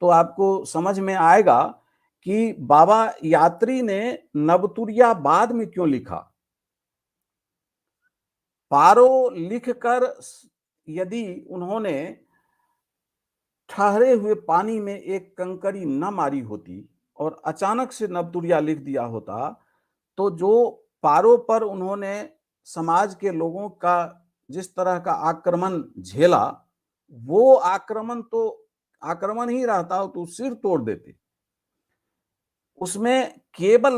तो आपको समझ में आएगा कि बाबा यात्री ने नवतुरिया बाद में क्यों लिखा। पारो लिखकर यदि उन्होंने ठहरे हुए पानी में एक कंकड़ी न मारी होती और अचानक से नवतुरिया लिख दिया होता, तो जो पारो पर उन्होंने समाज के लोगों का जिस तरह का आक्रमण झेला, वो आक्रमण तो आक्रमण ही रहता तो सिर तोड़ देते। उसमें केवल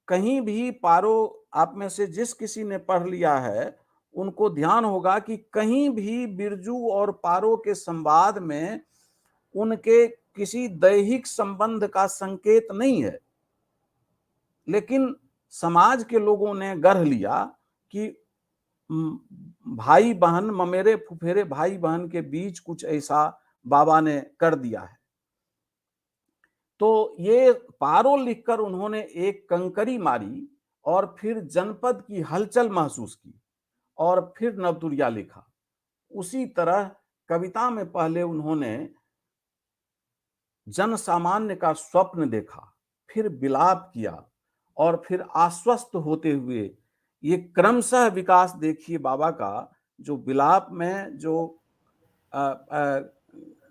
कहीं भी पारो आप में से जिस किसी ने पढ़ लिया है उनको ध्यान होगा कि कहीं भी बिरजू और पारो के संवाद में उनके किसी दैहिक संबंध का संकेत नहीं है, लेकिन समाज के लोगों ने गढ़ लिया कि भाई बहन, ममेरे फुफेरे भाई बहन के बीच कुछ ऐसा बाबा ने कर दिया है। तो ये पारो लिखकर उन्होंने एक कंकरी मारी और फिर जनपद की हलचल महसूस की और फिर नवतुरिया लिखा। उसी तरह कविता में पहले उन्होंने जन सामान्य का स्वप्न देखा, फिर विलाप किया और फिर आश्वस्त होते हुए ये क्रमशः विकास देखिए बाबा का, जो विलाप में जो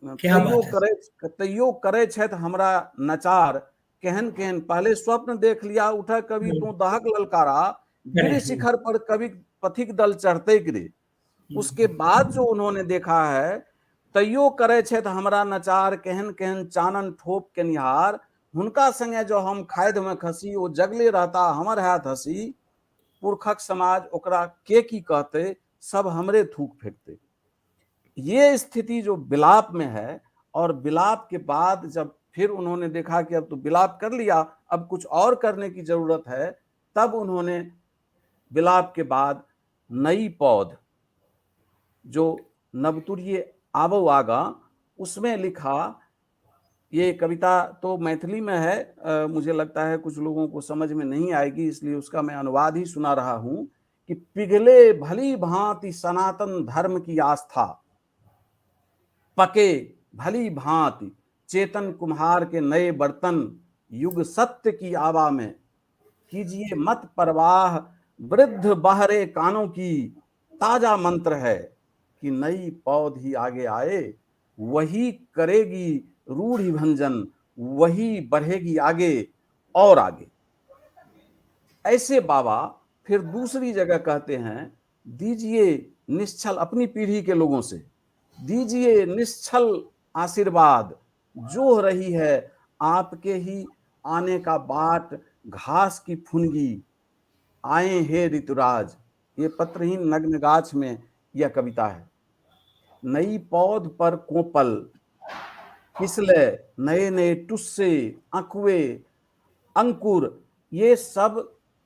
तैयो करे छथि हमरा नचार, केहन केहन पहले स्वप्न देख लिया, उठा कवि तू दहक ललकारा, गिरि शिखर पर कवि पथिक दल चढ़ते गिरे। उसके बाद जो उन्होंने देखा है, तैयो करे छथि हमरा नचार, केहन केहन चानन ठोप के निहार, हुनका संगे जो हम खाद में खसी, वो जगले रहता हमर हाथ हंसी, पुरखक समाज ओकरा के की कहते, सब हमरे थूक फेंकते। ये स्थिति जो विलाप में है, और विलाप के बाद जब फिर उन्होंने देखा कि अब तो विलाप कर लिया, अब कुछ और करने की जरूरत है, तब उन्होंने विलाप के बाद नई पौध जो नवतुरिये आवो आगा, उसमें लिखा। ये कविता तो मैथिली में है, मुझे लगता है कुछ लोगों को समझ में नहीं आएगी, इसलिए उसका मैं अनुवाद ही सुना रहा हूँ कि पिघले भली भांति सनातन धर्म की आस्था, पके भली भांति चेतन कुम्हार के नए बर्तन, युग सत्य की आवा में कीजिए मत परवाह, वृद्ध बहरे कानों की ताजा मंत्र है कि नई पौध ही आगे आए, वही करेगी रूढ़ि भंजन, वही बढ़ेगी आगे और आगे। ऐसे बाबा फिर दूसरी जगह कहते हैं, दीजिए निश्चल, अपनी पीढ़ी के लोगों से, दीजिए निश्चल आशीर्वाद, जो हो रही है आपके ही आने का बाट, घास की फुनगी, आए हे ऋतुराज। ये पत्रहीन नग्न गाछ में यह कविता है। नई पौध पर कोपल, किसले, नए नए टुस्से, अंकुए, अंकुर, ये सब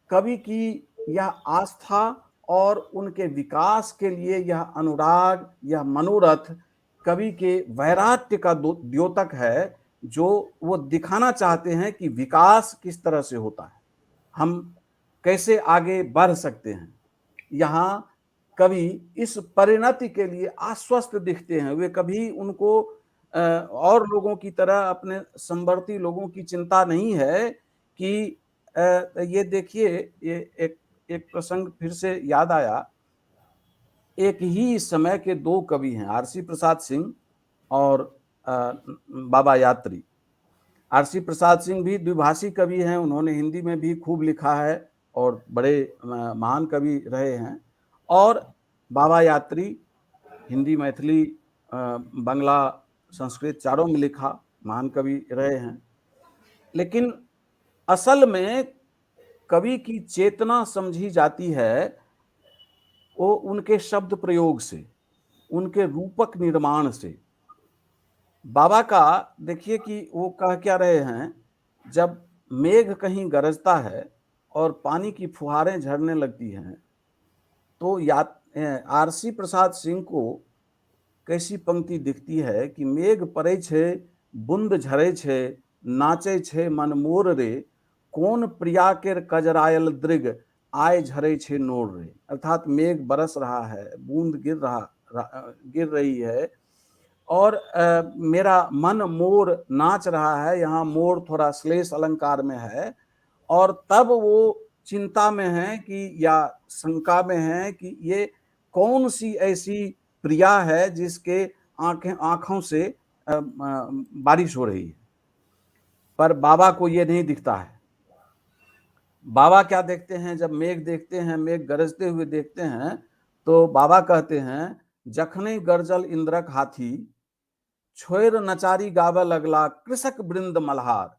कवि की यह आस्था और उनके विकास के लिए यह अनुराग, यह मनोरथ कवि के वैराग्य का द्योतक है, जो वो दिखाना चाहते हैं कि विकास किस तरह से होता है, हम कैसे आगे बढ़ सकते हैं। यहाँ कवि इस परिणति के लिए आश्वस्त दिखते हैं। वे कभी उनको और लोगों की तरह अपने समवर्ती लोगों की चिंता नहीं है कि ये देखिए, ये एक प्रसंग फिर से याद आया। एक ही समय के दो कवि हैं, आरसी प्रसाद सिंह और बाबा यात्री। आरसी प्रसाद सिंह भी द्विभाषी कवि हैं, उन्होंने हिंदी में भी खूब लिखा है और बड़े महान कवि रहे हैं। और बाबा यात्री हिंदी, मैथिली, बंगला, संस्कृत चारों में लिखा, महान कवि रहे हैं। लेकिन असल में कवि की चेतना समझी जाती है वो उनके शब्द प्रयोग से, उनके रूपक निर्माण से। बाबा का देखिए कि वो कह क्या रहे हैं, जब मेघ कहीं गरजता है और पानी की फुहारें झड़ने लगती हैं, तो आरसी प्रसाद सिंह को कैसी पंक्ति दिखती है कि मेघ पड़े छे, बूंद झरे छे, नाचे छे मन मोर रे, कौन प्रिया केर कजरायल दृग, आय झरे छे नोर रे। अर्थात मेघ बरस रहा है, बूंद गिर रही है और मेरा मन मोर नाच रहा है। यहाँ मोर थोड़ा श्लेष अलंकार में है। और तब वो चिंता में है कि या शंका में है कि ये कौन सी ऐसी प्रिया है जिसके आँखों से बारिश हो रही है। पर बाबा को ये नहीं दिखता है। बाबा क्या देखते हैं, जब मेघ देखते हैं, मेघ गरजते हुए देखते हैं, तो बाबा कहते हैं, जखने गरजल इंद्रक हाथी, छोड़ नचारी गावे लगला कृषक वृंद मल्हार।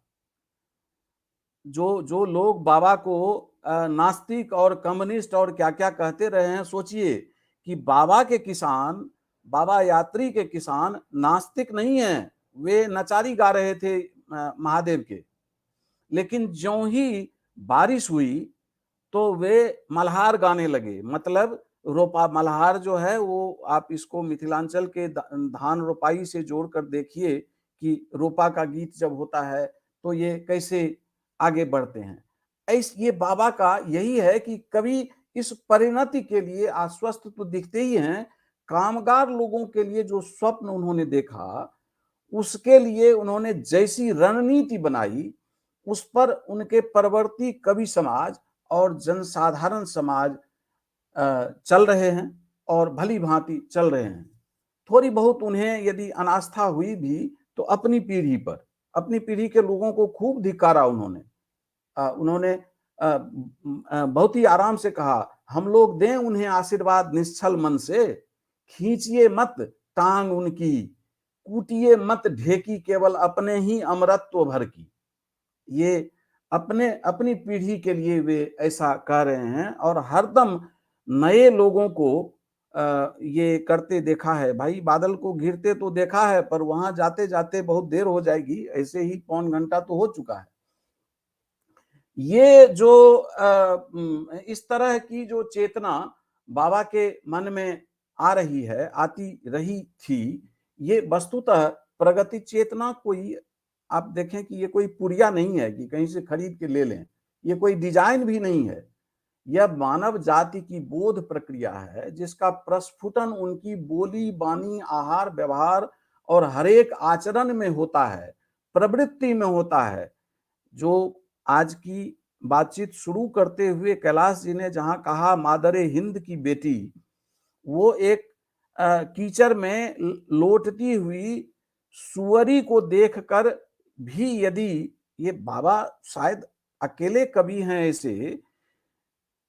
जो लोग बाबा को नास्तिक और कम्युनिस्ट और क्या-क्या कहते रहे हैं, सोचिए कि बाबा के किसान, बाबा यात्री के किसान नास्तिक नहीं हैं, वे नचारी गा रहे थे महादेव के। लेकिन ज्यों ही बारिश हुई तो वे मल्हार गाने लगे। मतलब रोपा मल्हार जो है वो आप इसको मिथिलांचल के धान रोपाई से जोड़कर देखिए कि रोपा का गीत जब होता है तो ये कैसे आगे बढ़ते हैं। ये बाबा का यही है कि कभी इस परिणति के लिए आश्वस्त तो दिखते ही हैं, कामगार लोगों के लिए जो स्वप्न उन्होंने देखा उसके लिए उन्होंने जैसी रणनीति बनाई उस पर उनके परवर्ती कवि समाज और जनसाधारण समाज चल रहे हैं और भली भांति चल रहे हैं। थोड़ी बहुत उन्हें यदि अनास्था हुई भी तो अपनी पीढ़ी पर, अपनी पीढ़ी के लोगों को खूब धिक्कारा उन्होंने। उन्होंने बहुत ही आराम से कहा, हम लोग दें उन्हें आशीर्वाद निश्चल मन से, खींचिए मत टांग उनकी, कूटिए मत ढेकी केवल अपने ही अमरत्व भर की। ये अपनी पीढ़ी के लिए वे ऐसा कह रहे हैं और हरदम नए लोगों को ये करते देखा है। भाई बादल को घिरते तो देखा है, पर वहां जाते जाते बहुत देर हो जाएगी, ऐसे ही 0.75 घंटा तो हो चुका है। ये जो इस तरह की जो चेतना बाबा के मन में आ रही है, आती रही थी, ये वस्तुतः प्रगति चेतना कोई, आप देखें कि ये कोई पुरिया नहीं है कि कहीं से खरीद के ले लें, ये कोई डिजाइन भी नहीं है। यह मानव जाति की बोध प्रक्रिया है जिसका प्रस्फुटन उनकी बोली, बानी, आहार, व्यवहार और हरेक आचरण में होता है, प्रवृत्ति में होता है। जो आज की बातचीत शुरू करते हुए कैलाश जी ने जहां कहा मादरे हिंद की बेटी, वो एक कीचड़ में लोटती हुई सुअरी को देखकर भी यदि ये बाबा शायद अकेले कवि हैं ऐसे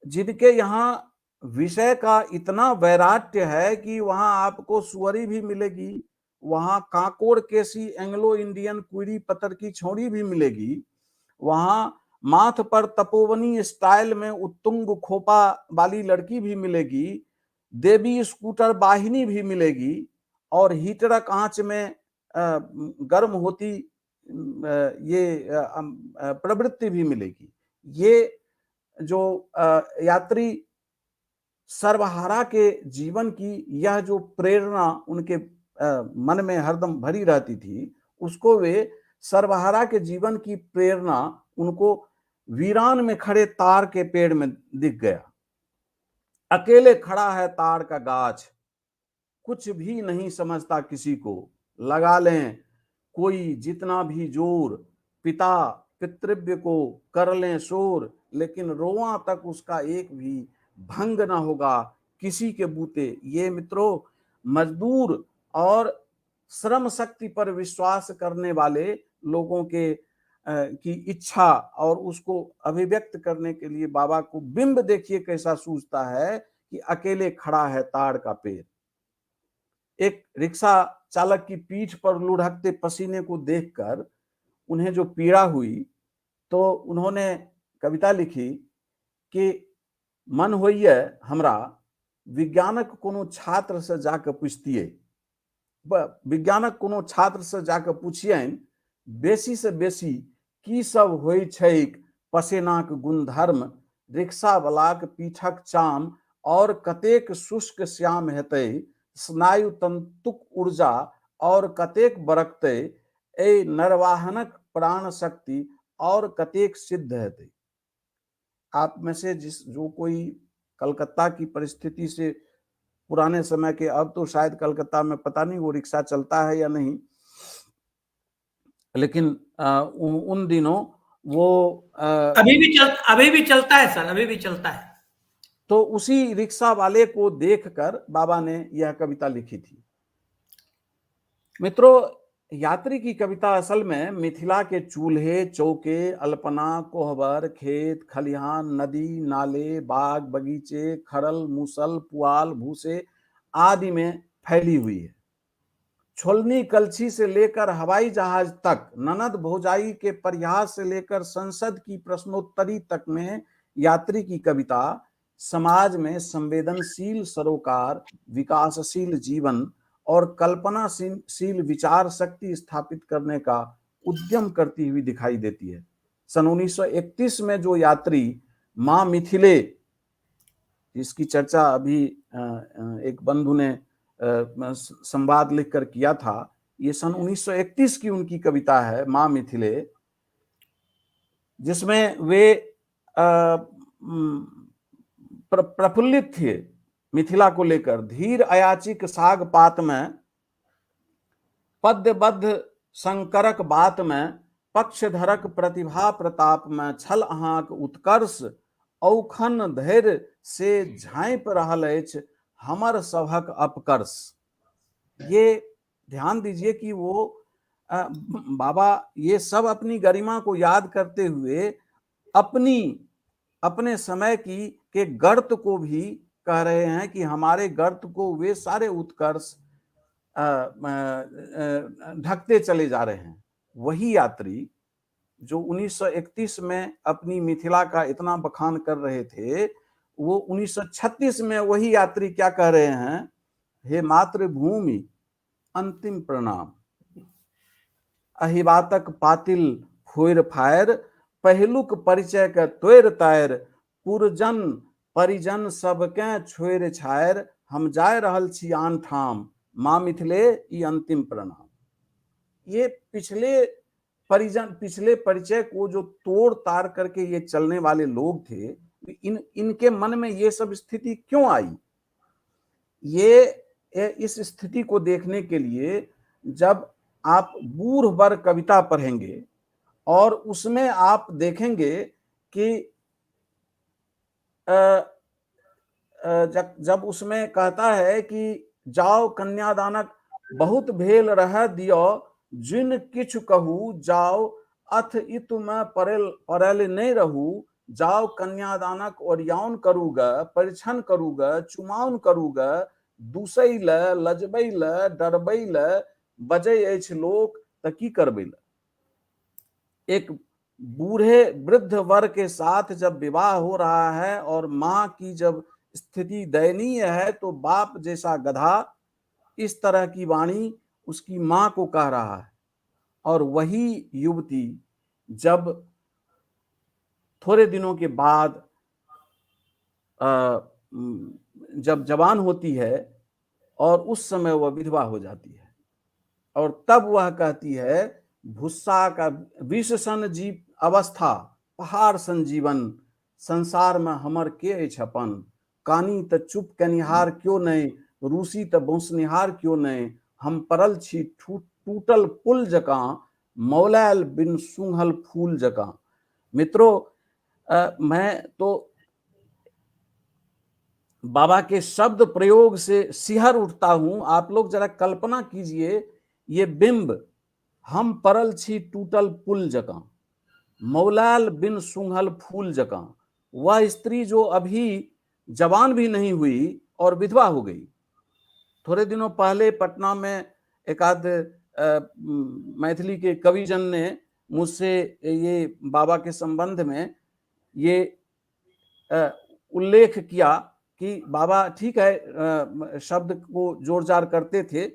जिनके यहाँ विषय का इतना वैराट्य है कि वहां आपको सुअरी भी मिलेगी, वहां कांकोड़ केसी एंग्लो इंडियन कुरी पतर की छौड़ी भी मिलेगी, वहां माथ पर तपोवनी स्टाइल में उत्तुंग खोपा वाली लड़की भी मिलेगी, देवी स्कूटर वाहिनी भी मिलेगी और हीटरक आंच में गर्म होती ये प्रवृत्ति भी मिलेगी। ये जो यात्री सर्वहारा के जीवन की यह जो प्रेरणा उनके मन में हरदम भरी रहती थी, उसको वे सर्वहारा के जीवन की प्रेरणा उनको वीरान में खड़े तार के पेड़ में दिख गया। अकेले खड़ा है तार का गाछ, कुछ भी नहीं समझता किसी को, लगा लें कोई जितना भी जोर, पिता पितृव्य को कर लें शोर, लेकिन रोआ तक उसका एक भी भंग न होगा किसी के बूते। ये मित्रों, मजदूर और श्रम शक्ति पर विश्वास करने वाले लोगों के की इच्छा और उसको अभिव्यक्त करने के लिए बाबा को बिंब देखिए कैसा सूझता है कि अकेले खड़ा है ताड़ का पेड़। एक रिक्शा चालक की पीठ पर लुढ़कते पसीने को देखकर उन्हें जो पीड़ा हुई, तो उन्होंने कविता लिखी कि मन होइए हमरा विज्ञानक कोनो छात्र से जाके पूछतिए, विज्ञानक कोनो छात्र से जाके पूछियनि बेसी से बेसी की सब होइ छैक पसेनाक गुणधर्म, रिक्शा वालाक पीठक चाम और कतेक शुष्क श्याम हेतै, स्नायु तंतुक ऊर्जा और कतेक बरकतै, एहि नरवाहनक प्राण शक्ति और कतेक सिद्ध हेतै। आप में से जिस जो कोई कलकत्ता की परिस्थिति से पुराने समय के, अब तो शायद कलकत्ता में पता नहीं वो रिक्शा चलता है या नहीं, लेकिन उन दिनों वो अभी भी चलता है सर, अभी भी चलता है। तो उसी रिक्शा वाले को देखकर बाबा ने यह कविता लिखी थी। मित्रों, यात्री की कविता असल में मिथिला के चूल्हे चौके, अल्पना, कोहबर, खेत खलिहान, नदी नाले, बाग बगीचे, खड़ल मूसल, पुआल भूसे आदि में फैली हुई है। छोलनी कलछी से लेकर हवाई जहाज तक, ननद भौजाई के परिहास से लेकर संसद की प्रश्नोत्तरी तक में यात्री की कविता समाज में संवेदनशील सरोकार, विकासशील जीवन और कल्पनाशील विचार शक्ति स्थापित करने का उद्यम करती हुई दिखाई देती है। सन 1931 में जो यात्री माँ मिथिले, जिसकी चर्चा अभी एक बंधु ने संवाद लिखकर किया था, ये सन 1931 की उनकी कविता है माँ मिथिले, जिसमें वे प्रफुल्लित थे मिथिला को लेकर। धीर अयाचिक साग पात में, पद्यबद्ध शंकरक बात में, पक्षधरक प्रतिभा प्रताप में, छल अहाँक उत्कर्ष औखन धैर्य से झाँपि रहल अछि हमर सभक अपकर्ष। ये ध्यान दीजिए कि वो बाबा ये सब अपनी गरिमा को याद करते हुए अपने समय की के गर्त को भी कह रहे हैं कि हमारे गर्त को वे सारे उत्कर्ष ढकते चले जा रहे हैं। वही यात्री जो 1931 में अपनी मिथिला का इतना बखान कर रहे थे, वो 1936 में वही यात्री क्या कह रहे हैं, हे मातृभूमि अंतिम प्रणाम, अहिबातक पातिल फोर फायर, पहिलुक परिचय के तोड़ तायर, पुरजन परिजन सबके छोड़ छायर, हम जाय रहल छी आन ठाम, माँ मिथिले ई अंतिम प्रणाम। ये पिछले परिजन, पिछले परिचय को जो तोड़ तार करके ये चलने वाले लोग थे, इनके मन में ये सब स्थिति क्यों आई? ये इस स्थिति को देखने के लिए जब आप बूढ़ बर कविता पढ़ेंगे और उसमें आप देखेंगे कि जब उसमें कहता है कि जाओ कन्यादानक बहुत भेल रह दियो, जिन किछु कहू जाओ अथ इतुमे पड़ल पड़ल नहि रहू, जाओ कन्यादानक ओरियाउन करू ग, परिछन करू ग, चुमाउन करू ग, दूसै ल, लजबै ल, डरबै ल बजै अछि लोक तऽ की करबै ल। एक बूढ़े वृद्ध वर के साथ जब विवाह हो रहा है और माँ की जब स्थिति दयनीय है तो बाप जैसा गधा इस तरह की वाणी उसकी माँ को कह रहा है। और वही युवती जब थोड़े दिनों के बाद जब जवान होती है और उस समय वह विधवा हो जाती है और तब वह कहती है, भुस्सा का विष सन जीव अवस्था पहाड़ सन जीवन, संसार में हमर के अछि अपन, कानी त चुप केनिहार क्यों नहीं, रूसी त बौंसनिहार क्यों नहीं, हम पड़ल छी टूटल पुल जकाँ, मौलायल बिन सूंघल फूल जकाँ। मित्रों, मैं तो बाबा के शब्द प्रयोग से सिहर उठता हूं। आप लोग जरा कल्पना कीजिए, ये बिंब, हम पड़ल छी टूटल पुल जकाँ, मौलायल बिन सूंघल फूल जकाँ। वह स्त्री जो अभी जवान भी नहीं हुई और विधवा हो गई। थोड़े दिनों पहले पटना में एकाध मैथिली के कविजन ने मुझसे ये बाबा के संबंध में ये उल्लेख किया कि बाबा ठीक है, शब्द को जोर-जार करते थे।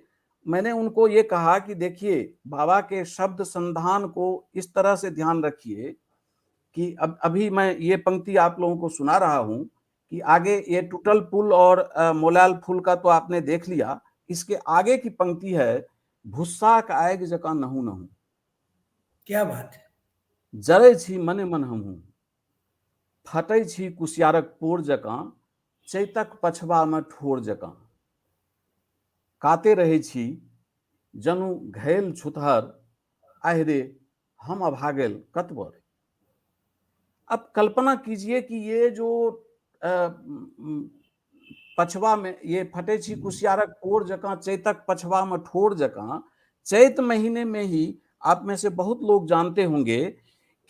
मैंने उनको ये कहा कि देखिए, बाबा के शब्द संधान को इस तरह से ध्यान रखिए कि अब अभी मैं ये पंक्ति आप लोगों को सुना रहा हूँ कि आगे ये टूटल पुल और मोलाल फूल का तो आपने देख लिया, इसके आगे की पंक्ति है, भुस्सा का आग जका नहू नहू। क्या बात है। जरै छी मने मन हमहू, फटै छी कुसियारक पोर जकाँ, चैतक पछबा में ठोर जकाँ, काते रहै छी जनु घैल छुतहर, आहि रे हम अभागल कतबर। अब कल्पना कीजिए कि ये जो पछवा में ये फटे छी कुसियारक पोर जकाँ, चैतक पछवा में ठोर जकाँ, चैत महीने में ही आप में से बहुत लोग जानते होंगे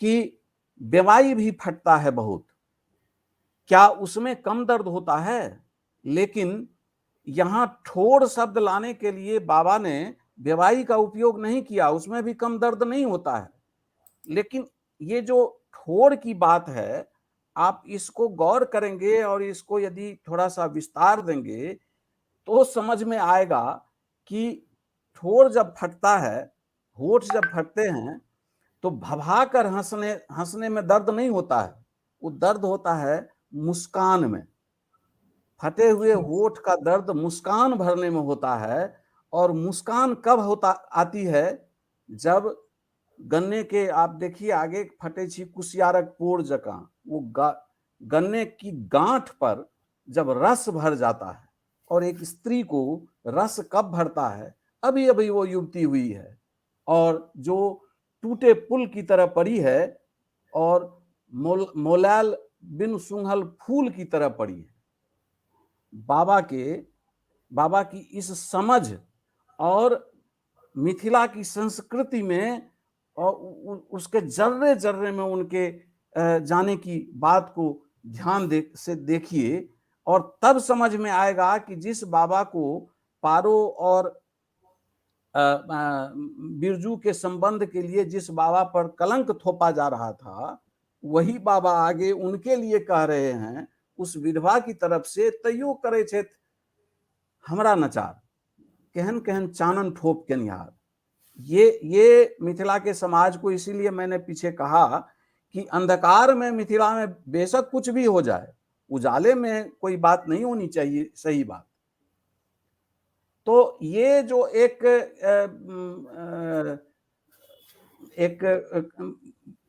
कि बेवाई भी फटता है बहुत। क्या उसमें कम दर्द होता है? लेकिन यहाँ ठोर शब्द लाने के लिए बाबा ने बेवाई का उपयोग नहीं किया, उसमें भी कम दर्द नहीं होता है। लेकिन ये जो ठोर की बात है, आप इसको गौर करेंगे और इसको यदि थोड़ा सा विस्तार देंगे तो समझ में आएगा कि ठोर जब फटता है, होठ जब फटते हैं, तो भभा कर हंसने में दर्द नहीं होता है, वो दर्द होता है मुस्कान में। फटे हुए होठ का दर्द मुस्कान भरने में होता है। और मुस्कान कब होता आती है? जब गन्ने के, आप देखिए आगे, फटे छी कुसियारक पोर जकाँ, वो गन्ने की गांठ पर जब रस भर जाता है। और एक स्त्री को रस कब भरता है? अभी अभी वो युवती हुई है और जो टूटे पुल की तरह पड़ी है और मोलाल बिन सूंघल फूल की तरह पड़ी है। बाबा की इस समझ और मिथिला की संस्कृति में और उसके जर्रे जर्रे में उनके जाने की बात को ध्यान से देखिए और तब समझ में आएगा कि जिस बाबा को पारो और बिरजू के संबंध के लिए जिस बाबा पर कलंक थोपा जा रहा था, वही बाबा आगे उनके लिए कह रहे हैं उस विधवा की तरफ से, तैयो करे छथि हमरा नचार, केहन केहन चानन ठोप केनिहार। ये मिथिला के समाज को इसीलिए मैंने पीछे कहा कि अंधकार में मिथिला में बेशक कुछ भी हो जाए, उजाले में कोई बात नहीं होनी चाहिए, सही बात। तो ये जो एक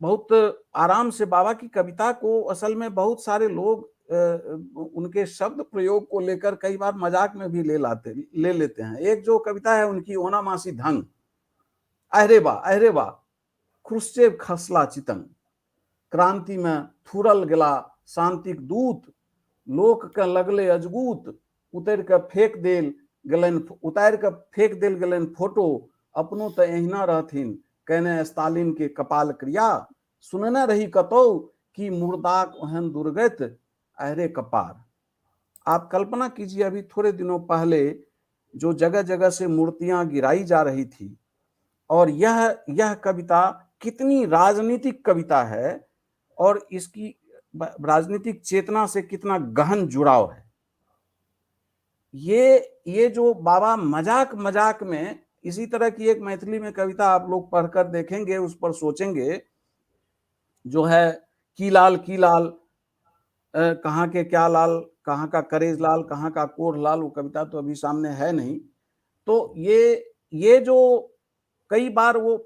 बहुत आराम से बाबा की कविता को असल में बहुत सारे लोग उनके शब्द प्रयोग को लेकर कई बार मजाक में भी ले लेते हैं। एक जो कविता है उनकी, ओना मासी धंग, अहरे बा अहरे बा क्रुश्चेव खसला चितंग, क्रांति में थुरल गेला शांतिक दूत, लोक के लगले अजगूत, उतर के फेंक देल गेलनि, उतार के फेंक देल गेलनि फोटो, अपनो तऽ एहिना रहथिन कयने स्तालिन के कपाल क्रिया। सुनने रही कतौ कि मुर्दाक ओहन दुर्गति, अहरे कपार। आप कल्पना कीजिए, अभी थोड़े दिनों पहले जो जगह जगह से मूर्तियां गिराई जा रही थी, और यह कविता कितनी राजनीतिक कविता है और इसकी राजनीतिक चेतना से कितना गहन जुड़ाव है। ये जो बाबा मजाक मजाक में, इसी तरह की एक मैथिली में कविता आप लोग पढ़कर देखेंगे, उस पर सोचेंगे, जो है की लाल की लाल, कहाँ के क्या लाल, कहाँ का करेज लाल, कहाँ का कोढ़ लाल, वो कविता तो अभी सामने है नहीं। तो ये जो कई बार वो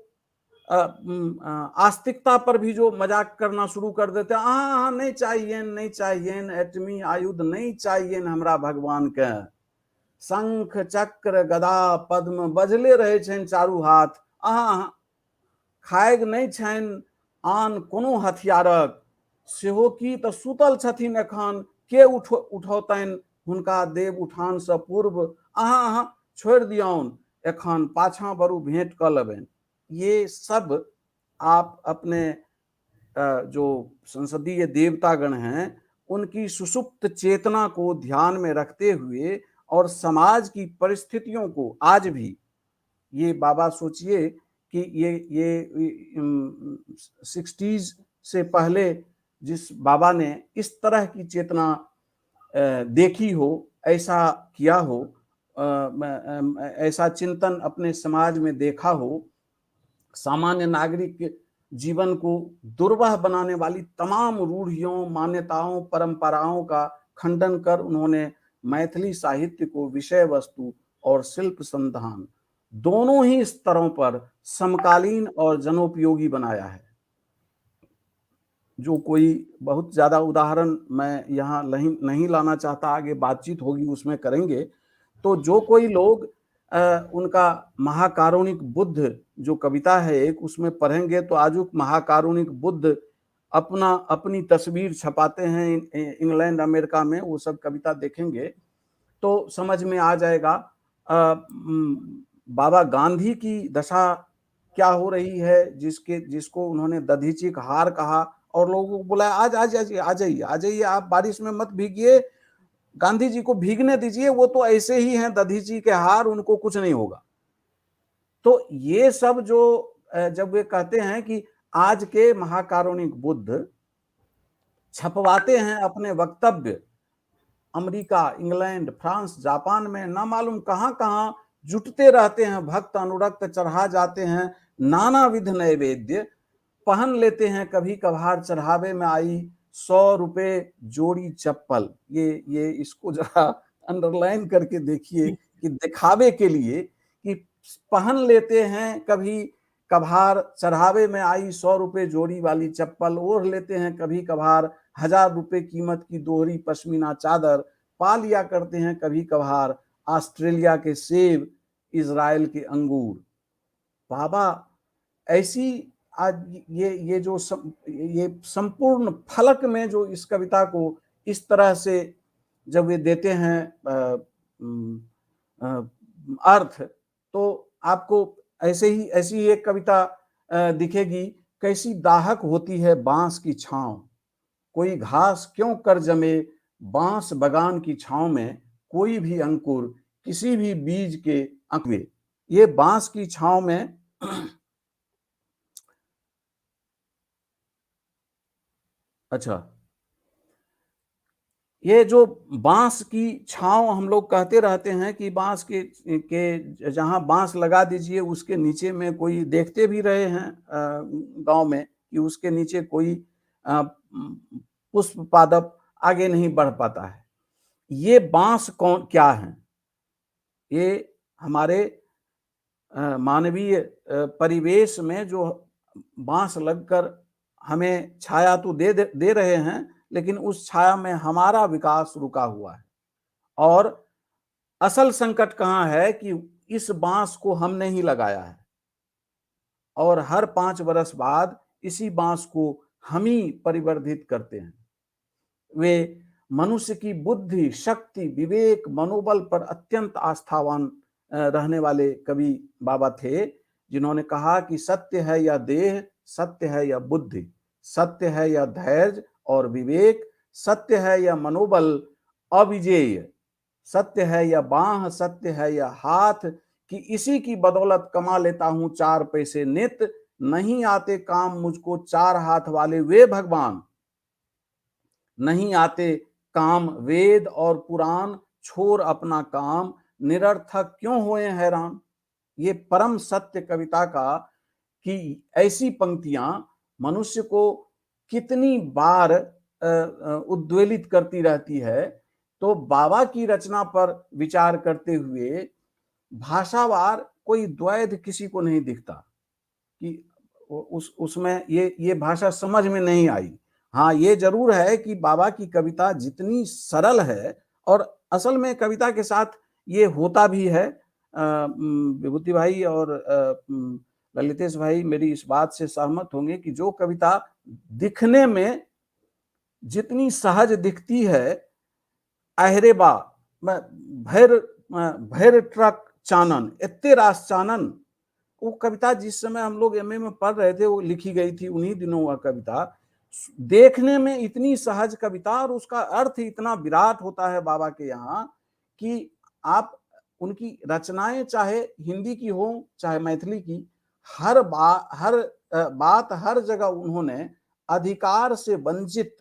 आस्तिकता पर भी जो मजाक करना शुरू कर देते हैं, हाँ हाँ नहीं चाहिए, नहीं चाहिए एटमी आयुध, नहीं चाहिए हमरा भगवान के, शंख चक्र गदा पद्म बजले रहे छनि चारू हाथ, अहाँ अहाँ खाएग नहीं छनि आन कोनो हथियारक, सेहो की तऽ सुतल छथिन एखन, के उठौतनि हुनका देव उठान से पूर्व, अहाँ अहाँ छोड़ि दियौन एखन, पाछाँ बरू भेंट कऽ लेबनि। ये सब आप अपने जो संसदीय देवतागण हैं उनकी सुसुप्त चेतना को ध्यान में रखते हुए और समाज की परिस्थितियों को आज भी ये बाबा सोचिए कि ये 60s से पहले जिस बाबा ने इस तरह की चेतना देखी हो, ऐसा किया हो, ऐसा चिंतन अपने समाज में देखा हो, सामान्य नागरिक जीवन को दुर्वह बनाने वाली तमाम रूढ़ियों, मान्यताओं, परंपराओं का खंडन कर उन्होंने मैथिली साहित्य को विषय वस्तु और शिल्प संधान दोनों ही स्तरों पर समकालीन और जनोपयोगी बनाया है। जो कोई बहुत ज़्यादा उदाहरण मैं यहाँ नहीं लाना चाहता, आगे बातचीत होगी उसमें करेंगे। तो जो कोई लोग उनका महाकारुणिक बुद्ध जो कविता है एक, उसमें पढ़ेंगे तो आजुक महाकारुणिक बुद्ध अपनी तस्वीर छपाते हैं इंग्लैंड अमेरिका में, वो सब कविता देखेंगे तो समझ में आ जाएगा बाबा गांधी की दशा क्या हो रही है, जिसको उन्होंने दधीची का हार कहा और लोगों को बुलाया, आज आज आज आ जाइए, आ जाइए, आप बारिश में मत भीगिए, गांधी जी को भीगने दीजिए, वो तो ऐसे ही हैं दधीची के हार, उनको कुछ नहीं होगा। तो ये सब जो जब वे कहते हैं कि आज के महाकारुणिक बुद्ध छपवाते हैं अपने वक्तव्य अमेरिका, इंग्लैंड, फ्रांस, जापान में ना मालूम कहाँ कहाँ जुटते रहते हैं भक्त अनुरक्त, चढ़ा जाते हैं नानाविध नैवेद्य, पहन लेते हैं कभी कभार चढ़ावे में आई 100 रुपये जोड़ी चप्पल। ये इसको जरा अंडरलाइन करके देखिए कि दिखावे के लिए कि पहन लेते हैं कभी कभार चढ़ावे में आई 100 रुपये जोड़ी वाली चप्पल, ओढ़ लेते हैं कभी कभार 1000 रुपये कीमत की दोहरी पश्मीना चादर, पा लिया करते हैं कभी कभार ऑस्ट्रेलिया के सेब, इजराइल के अंगूर। बाबा ऐसी आज ये जो ये संपूर्ण फलक में जो इस कविता को इस तरह से जब वे देते हैं अर्थ, तो आपको ऐसी ही एक कविता दिखेगी, कैसी दाहक होती है बांस की छांव, कोई घास क्यों कर जमे बांस बगान की छांव में, कोई भी अंकुर किसी भी बीज के अंकुरे। ये बांस की छांव में अच्छा, ये जो बांस की छांव हम लोग कहते रहते हैं कि बांस के जहां बांस लगा दीजिए उसके नीचे में कोई, देखते भी रहे हैं गांव में कि उसके नीचे कोई पुष्प पादप आगे नहीं बढ़ पाता है। ये बांस कौन क्या है? ये हमारे मानवीय परिवेश में जो बांस लगकर हमें छाया तो दे रहे हैं, लेकिन उस छाया में हमारा विकास रुका हुआ है। और असल संकट कहाँ है कि इस बांस को हमने ही लगाया है और हर 5 वर्ष बाद इसी बांस को हम ही परिवर्धित करते हैं। वे मनुष्य की बुद्धि, शक्ति, विवेक, मनोबल पर अत्यंत आस्थावान रहने वाले कवि बाबा थे, जिन्होंने कहा कि सत्य है या देह, सत्य है या बुद्धि, सत्य है या धैर्य और विवेक, सत्य है या मनोबल अविजेय, सत्य है या बाह, सत्य है या हाथ, कि इसी की बदौलत कमा लेता हूं 4 पैसे नित, नहीं आते काम मुझको 4 हाथ वाले वे भगवान, नहीं आते काम वेद और पुराण, छोड़ अपना काम निरर्थक क्यों होए हैरान। ये परम सत्य कविता का कि ऐसी पंक्तियां मनुष्य को कितनी बार उद्वेलित करती रहती है। तो बाबा की रचना पर विचार करते हुए भाषावार कोई द्वैध किसी को नहीं दिखता कि उसमें ये भाषा समझ में नहीं आई। हाँ, ये जरूर है कि बाबा की कविता जितनी सरल है, और असल में कविता के साथ ये होता भी है, विभूति भाई और ललितेश भाई मेरी इस बात से सहमत होंगे कि जो कविता दिखने में जितनी सहज दिखती है, अहरे बा, भैर ट्रक चानन, एत्ते रास चानन, वो कविता जिस समय हम लोग एम ए में पढ़ रहे थे वो लिखी गई थी उन्हीं दिनों। वह कविता देखने में इतनी सहज कविता और उसका अर्थ इतना विराट होता है बाबा के यहाँ कि आप उनकी रचनाएं चाहे हिंदी की हो चाहे मैथिली की, हर बात हर जगह उन्होंने अधिकार से वंचित,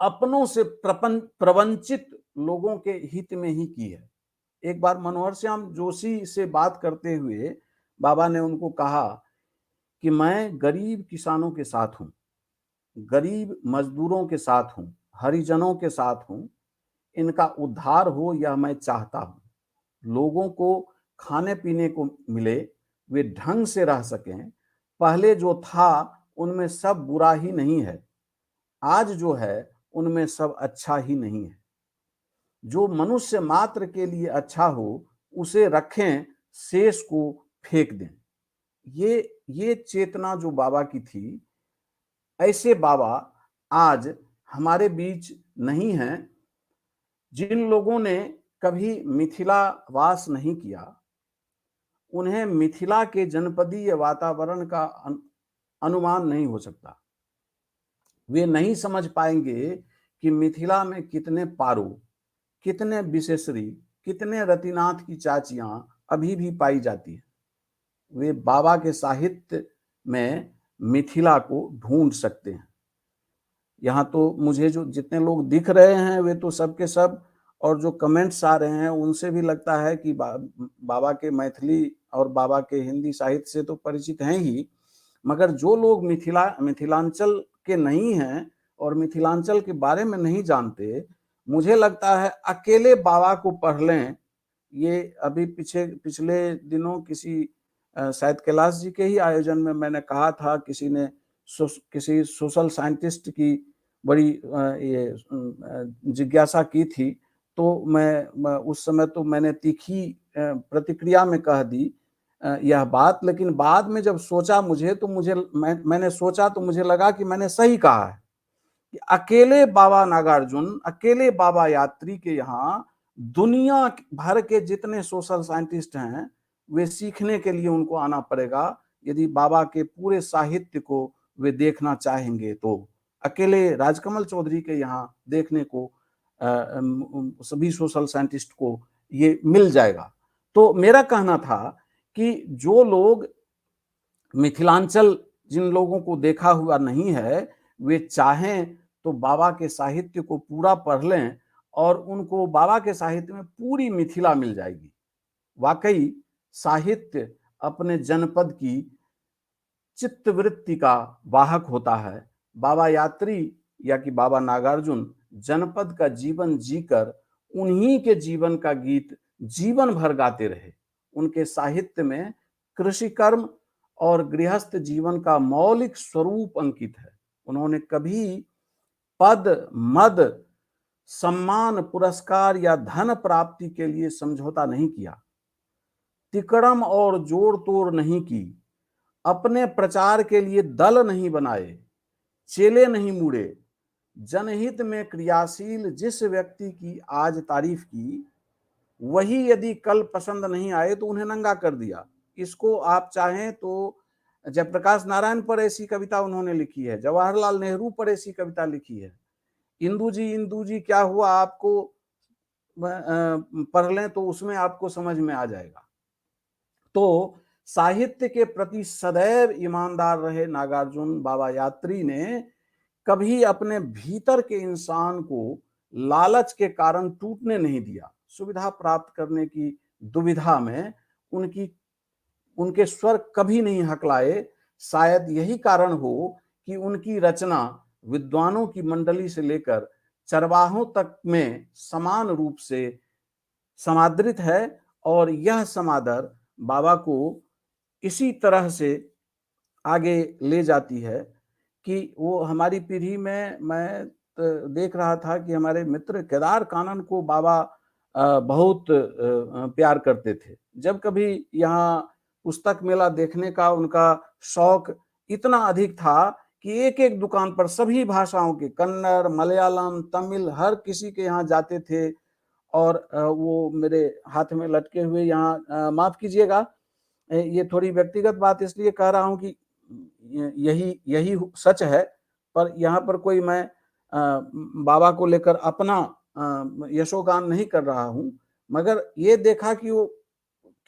अपनों से प्रवंचित लोगों के हित में ही की है। एक बार मनोहर श्याम जोशी से बात करते हुए बाबा ने उनको कहा कि मैं गरीब किसानों के साथ हूँ, गरीब मजदूरों के साथ हूँ, हरिजनों के साथ हूँ, इनका उद्धार हो यह मैं चाहता हूँ। लोगों को खाने पीने को मिले, वे ढंग से रह सकें। पहले जो था उनमें सब बुरा ही नहीं है, आज जो है उनमें सब अच्छा ही नहीं है। जो मनुष्य मात्र के लिए अच्छा हो उसे रखें, शेष को फेंक दें। ये चेतना जो बाबा की थी, ऐसे बाबा आज हमारे बीच नहीं हैं। जिन लोगों ने कभी मिथिला वास नहीं किया, उन्हें मिथिला के जनपदीय वातावरण का अनुमान नहीं हो सकता। वे नहीं समझ पाएंगे कि मिथिला में कितने पारो, कितने विशेषरी, कितने रतिनाथ की चाचियां अभी भी पाई जाती हैं। वे बाबा के साहित्य में मिथिला को ढूंढ सकते हैं। यहाँ तो मुझे जो जितने लोग दिख रहे हैं वे तो सब के सब, और जो कमेंट्स आ रहे हैं उनसे भी लगता है कि बाबा के मैथिली और बाबा के हिंदी साहित्य से तो परिचित हैं ही, मगर जो लोग मिथिलांचल के नहीं हैं और मिथिलांचल के बारे में नहीं जानते, मुझे लगता है अकेले बाबा को पढ़ लें। ये अभी पिछले दिनों किसी शायद कैलाश जी के ही आयोजन में मैंने कहा था, किसी ने किसी सोशल साइंटिस्ट की बड़ी ये जिज्ञासा की थी, तो मैं उस समय तो मैंने तीखी प्रतिक्रिया में कह दी यह बात, लेकिन बाद में जब सोचा मुझे तो मुझे मैंने सोचा तो मुझे लगा कि मैंने सही कहा है कि अकेले बाबा नागार्जुन, अकेले बाबा यात्री के यहाँ दुनिया भर के जितने सोशल साइंटिस्ट हैं वे सीखने के लिए उनको आना पड़ेगा। यदि बाबा के पूरे साहित्य को वे देखना चाहेंगे तो अकेले राजकमल चौधरी के यहाँ देखने को सभी सोशल साइंटिस्ट को ये मिल जाएगा। तो मेरा कहना था कि जो लोग मिथिलांचल, जिन लोगों को देखा हुआ नहीं है, वे चाहें तो बाबा के साहित्य को पूरा पढ़ लें और उनको बाबा के साहित्य में पूरी मिथिला मिल जाएगी। वाकई साहित्य अपने जनपद की चित्तवृत्ति का वाहक होता है। बाबा यात्री या कि बाबा नागार्जुन जनपद का जीवन जीकर उन्हीं के जीवन का गीत जीवन भर गाते रहे। उनके साहित्य में कृषि कर्म और गृहस्थ जीवन का मौलिक स्वरूप अंकित है। उन्होंने कभी पद, मद, सम्मान, पुरस्कार या धन प्राप्ति के लिए समझौता नहीं किया, तिकड़म और जोड़ तोड़ नहीं की, अपने प्रचार के लिए दल नहीं बनाए, चेले नहीं मुड़े। जनहित में क्रियाशील जिस व्यक्ति की आज तारीफ की वही यदि कल पसंद नहीं आए तो उन्हें नंगा कर दिया। इसको आप चाहें तो जयप्रकाश नारायण पर ऐसी कविता उन्होंने लिखी है, जवाहरलाल नेहरू पर ऐसी कविता लिखी है। इंदू जी इंदू जी क्या हुआ आपको पढ़ लें तो उसमें आपको समझ में आ जाएगा। तो साहित्य के प्रति सदैव ईमानदार रहे नागार्जुन बाबा यात्री ने कभी अपने भीतर के इंसान को लालच के कारण टूटने नहीं दिया। सुविधा प्राप्त करने की दुविधा में उनके स्वर कभी नहीं हकलाए। शायद यही कारण हो कि उनकी रचना विद्वानों की मंडली से लेकर चरवाहों तक में समान रूप से समादृत है, और यह समादर बाबा को इसी तरह से आगे ले जाती है कि वो हमारी पीढ़ी में, मैं देख रहा था कि हमारे मित्र केदार कानन को बाबा बहुत प्यार करते थे। जब कभी यहाँ पुस्तक मेला देखने का उनका शौक इतना अधिक था कि एक एक दुकान पर सभी भाषाओं के, कन्नड़, मलयालम, तमिल, हर किसी के यहाँ जाते थे। और वो मेरे हाथ में लटके हुए यहाँ, माफ़ कीजिएगा ये थोड़ी व्यक्तिगत बात इसलिए कह रहा हूँ कि यही यही सच है, पर यहाँ पर कोई मैं बाबा को लेकर अपना यशोगान नहीं कर रहा हूँ, मगर ये देखा कि वो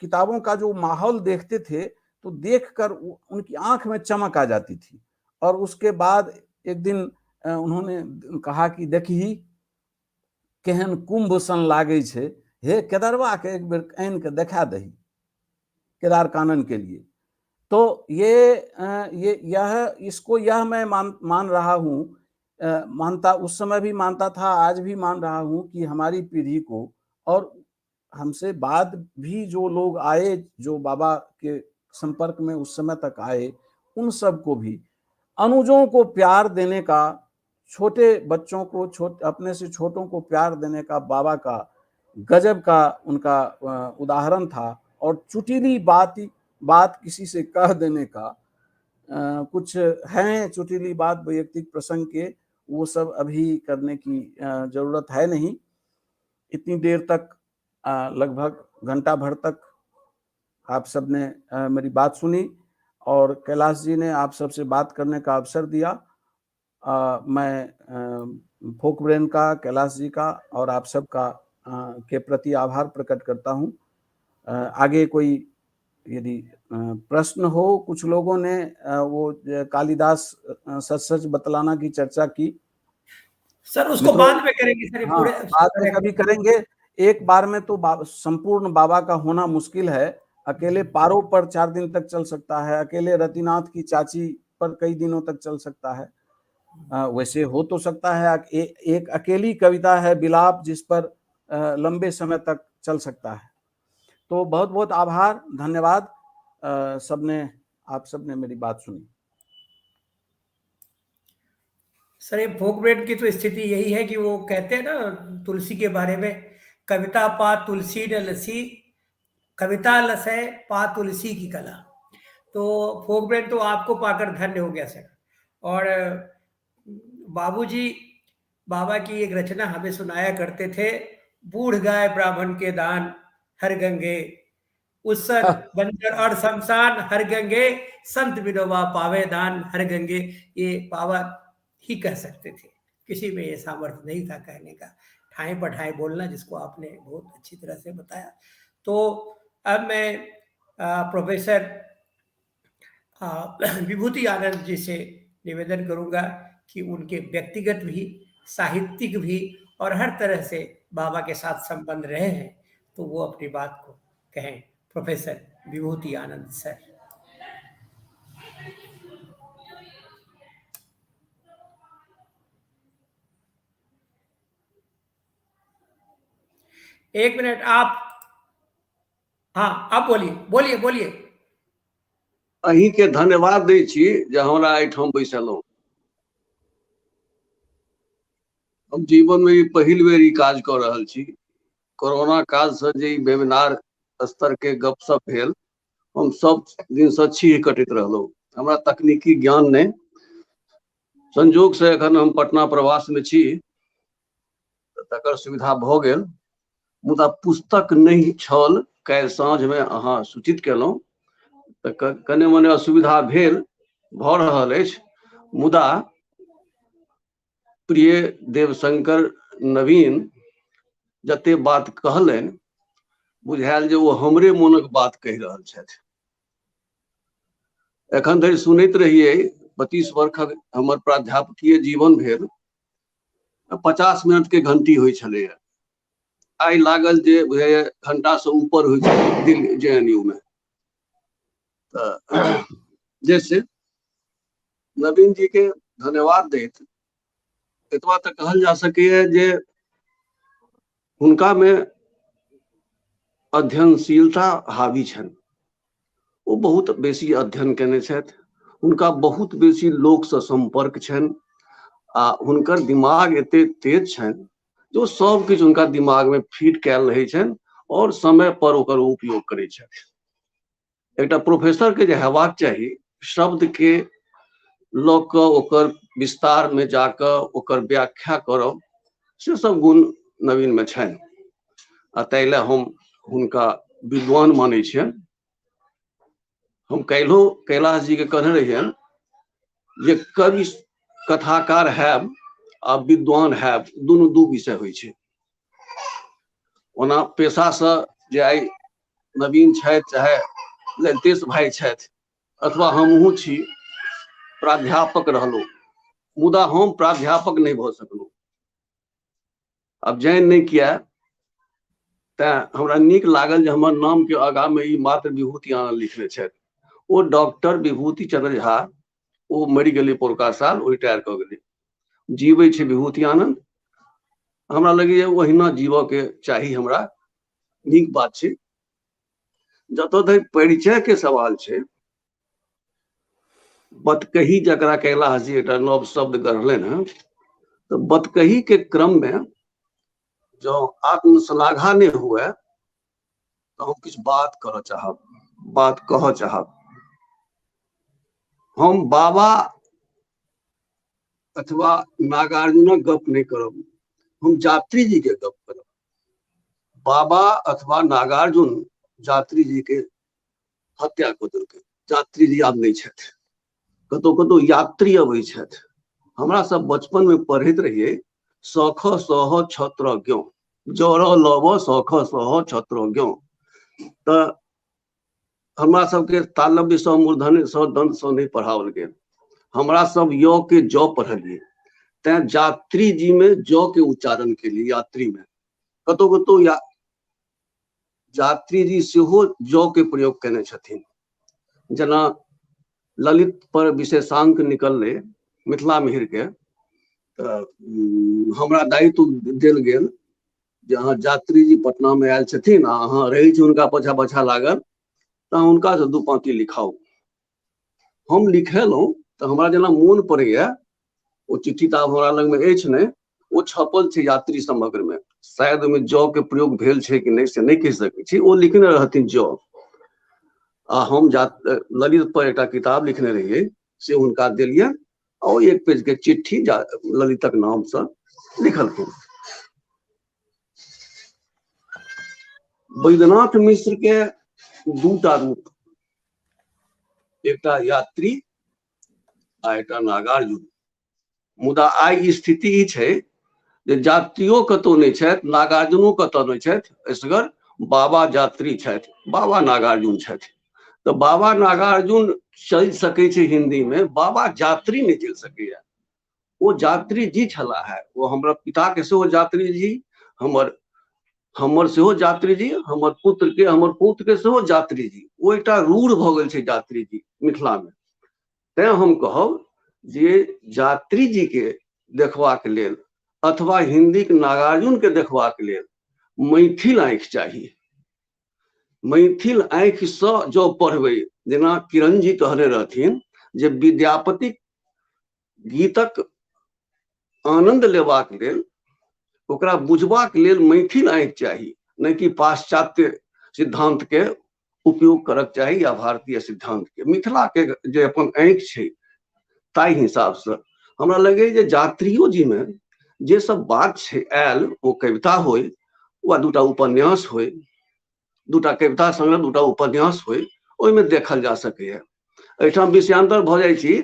किताबों का जो माहौल देखते थे तो देखकर उनकी आंख में चमक आ जाती थी। और उसके बाद एक दिन उन्होंने कहा कि देखी केहन कुंभ सन लागै छै, हे केदारवा के एक बेर आनि के देखा दही, केदार कानन के लिए। तो ये यह इसको यह मैं मान रहा हूँ, मानता उस समय भी मानता था, आज भी मान रहा हूँ कि हमारी पीढ़ी को और हमसे बाद भी जो लोग आए, जो बाबा के संपर्क में उस समय तक आए, उन सब को भी अनुजों को प्यार देने का, छोटे बच्चों को, अपने से छोटों को प्यार देने का बाबा का गजब का उनका उदाहरण था। और चुटीली बात किसी से कह देने का, कुछ हैं चुटीली बात वैयक्तिक प्रसंग के, वो सब अभी करने की जरूरत है नहीं। इतनी देर तक, लगभग घंटा भर तक आप सब ने मेरी बात सुनी और कैलाश जी ने आप सबसे बात करने का अवसर दिया। मैं फोक ब्रेन का, कैलाश जी का और आप सब का के प्रति आभार प्रकट करता हूँ। आगे कोई यदि प्रश्न हो, कुछ लोगों ने वो कालिदास सच सच बतलाना की चर्चा की सर, उसको बाद में करेंगे सर, हाँ, बाद में कभी करेंगे। एक बार में तो संपूर्ण बाबा का होना मुश्किल है। अकेले पारो पर 4 दिन तक चल सकता है, अकेले रतिनाथ की चाची पर कई दिनों तक चल सकता है। वैसे हो तो सकता है, एक अकेली कविता है बिलाप जिस पर लंबे समय तक चल सकता है। तो बहुत बहुत आभार, धन्यवाद सबने, आप सबने मेरी बात सुनी। सर ये फोक ब्रेन की तो स्थिति यही है कि वो कहते हैं ना तुलसी के बारे में, कविता पा तुलसी न लसी, कविता लसे पा तुलसी की कला। तो फोक ब्रेन तो आपको पाकर धन्य हो गया सर। और बाबूजी बाबा की एक रचना हमें सुनाया करते थे, बूढ़ गाय ब्राह्मण के दान हर गंगे, उसर बंजर और शमशान हर गंगे, संत विनोबा पावे दान हर गंगे। ये बाबा ही कह सकते थे, किसी में ये सामर्थ्य नहीं था कहने का, ठाए पठाए बोलना, जिसको आपने बहुत अच्छी तरह से बताया। तो अब मैं प्रोफेसर विभूति आनंद जी से निवेदन करूंगा कि उनके व्यक्तिगत भी, साहित्यिक भी और हर तरह से बाबा के साथ संबंध रहे हैं, तो वो अपनी बात को कहें। प्रोफेसर विभूति आनंद सर। एक मिनट आप, हाँ आप बोलिए बोलिए बोलिए। अहीं के धन्यवाद दै छी जे हमरा एहिठाम बैसलहुँ। हम जीवन में पहिल बेर ई काज कऽ रहल छी। कोरोना काल से जे वेबिनार स्तर के गपशप भेल, हम सब दिन से छीह कटैत रहलहुँ। हमरा तकनीकी ज्ञान नहि, संजोग से एखन हम पटना प्रवास में छी, तकर सुविधा भऽ गेल। मुदा पुस्तक नहि छल। काल्हि साँझमे अहाँ सूचित केलहुँ तऽ कने मने असुविधा भेल, भऽ रहल अछि। मुदा प्रिय देवशंकर नवीन जते बात कहलनि, बुझायल जे ओ हमरे मोनक बात कहि रहल छथि। एखन धरि सुनैत रहियै, 32 वर्षक हमर प्राध्यापकीय जीवन भेल, 50 मिनट के घंटी होइ छलैया। आइ लागल जे बुझाइए घंटा से ऊपर होइ छै दिल्ली JNU मे। तऽ जैसे नवीन जी के धन्यवाद दैत एतबा तऽ कहल जा सकैए जे हुनका में अध्ययनशीलता हावी छनि। ओ बहुत बेसी अध्ययन केने छथि, हुनका बहुत बेसी लोकसँ सम्पर्क छनि आ हुनकर दिमाग एते तेज छनि जो सब किछु हुनका दिमाग में फिट कयल रहै छनि और समय पर ओकर उपयोग करै छथि। एकटा प्रोफेसर के जे हेबाक चाही, शब्द के लऽ कऽ ओकर विस्तार में जाकऽ ओकर व्याख्या करब, से सब गुण नवीन में छनि आ ताहि लए हम हुनका विद्वान मानै छियनि। हम काल्हिओ कैलाश जी के कहने रहियनि जे कवि कथाकार हैब आ विद्वान हैब दुनू दू विषय होइ छै। ओना पेशासँ जे आइ नवीन छथि, चाहे ललितेश भाई छथि, अथवा हमहूँ छी, प्राध्यापक रहलहुँ, मुदा हम प्राध्यापक नहि भऽ सकलहुँ। आब जानि नहि किया, तैं हमरा नीक लागल जे हमर नाम के आगा में ई मात्र विभूति आनंद लिखने छथि। ओ डॉक्टर विभूति चंद्र झा, ओ मरि गेलै पौरका साल, ओ रिटायर कऽ गेलै। जीबै छै विभूति आनंद, हमरा लगैए ओहिना जीवऽ के चाही हमरा, नीक बात छै। जतऽ धरि परिचय के सवाल छै, बतकही जकरा कैलाश जी एकटा नव शब्द गढ़लनि हँ, तऽ बतकही के क्रम में जँ आत्मश्लाघा नहि हुए तऽ हम किछु बात करऽ चाहब, बात कहऽ चाहब। हम बाबा अथवा नागार्जुनक गप नहि करब, हम यात्री जी के गप करब। बाबा अथवा नागार्जुन यात्री जी के हत्या कऽ देलकै। यात्री जी आब नहि छथि, कतौ कतौ यात्री अबै छथि। हमरा सब बचपन में पढ़ैत रहियै, सख सह छत्र ज्ञ, जर लव सख सह छत्र ज्ञ। तऽ हमरा सबके तालव्य सँ मूर्धन्य सँ दंत सँ नहि पढ़ाओल गेल, हमरा सब य के ज पढ़लियै। तैं यात्री जी में ज के उच्चारण केलियै यात्री में। कतौ कतौ यात्री जी सेहो ज के प्रयोग केने छथिन। जेना ललित पर विशेषांक निकललै मिथिला मिहिर के, तऽ हमरा दायित्व देल गेल जे अहाँ यात्री जी पटना में आयल छथिन आ अहाँ रहै छी हुनका पाछा पाछा लागल, तऽ हुनका से दू पाँति लिखाउ। हम लिखेलहुँ तऽ हमरा जेना मोन पड़ैया, ओ चिट्ठी तऽ आब हमरा लगमे अछि नहि, ओ छपल छै यात्री समग्र में, शायद ओहिमे ज के प्रयोग भेल छै कि नहि से नहि कहि सकै छी। ओ लिखने रहथिन ज, आ हम ललित पर एकटा किताब लिखने रहियै, से हुनका देलियनि आ ओ एक पेज के चिट्ठी ललितक नाम से लिखलखिन। बैद्यनाथ मिश्र के दूटा रूप, एकटा यात्री आ एकटा नागार्जुन। मुदा आइ स्थिति ई छै जे यात्रियो कतौ नहि छथि, नागार्जुनो कतौ नहि छथि, एसगर बाबा यात्री छथि, बाबा नागार्जुन छथि। तऽ बाबा नागार्जुन चलि सकै छै हिंदी में, बाबा यात्री नहि चलि सकैया। ओ यात्री जी छलाह है, ओ हमरा पिता के सेहो यात्री जी, हमर सेहो यात्री जी, हमर पुत्र के, हमर पुत्र के सेहो यात्री जी। ओ एकटा रूढ़ भऽ गेल छै यात्री जी मिथिला में। तैं हम कहब जे यात्री जी के देखबाक लेल अथवा हिंदीक नागार्जुन के देखबाक लेल मैथिल आँखि चाही। मैथिल आँखिसँ जँ पढ़बै, जेना किरण जी कहने रहथिन जे विद्यापतिक गीतक आनंद लेबाक लेल, ओकरा बुझबाक लेल मैथिल आँखि चाही, नहि कि पाश्चात्य सिद्धांत के उपयोग करक चाही या भारतीय सिद्धांत के। मिथिला के जे अपन आँखि छै ताहि हिसाबसँ हमरा लगैए जे यात्रियो जी में जे सब बात छै आयल, ओ कविता होय, वा दूटा उपन्यास होय, दूटा कविता संग्रह, दूटा उपन्यास होय, ओहिमे देखल जा सकैए। एहिठाम विषयांतर भऽ जाइ छी।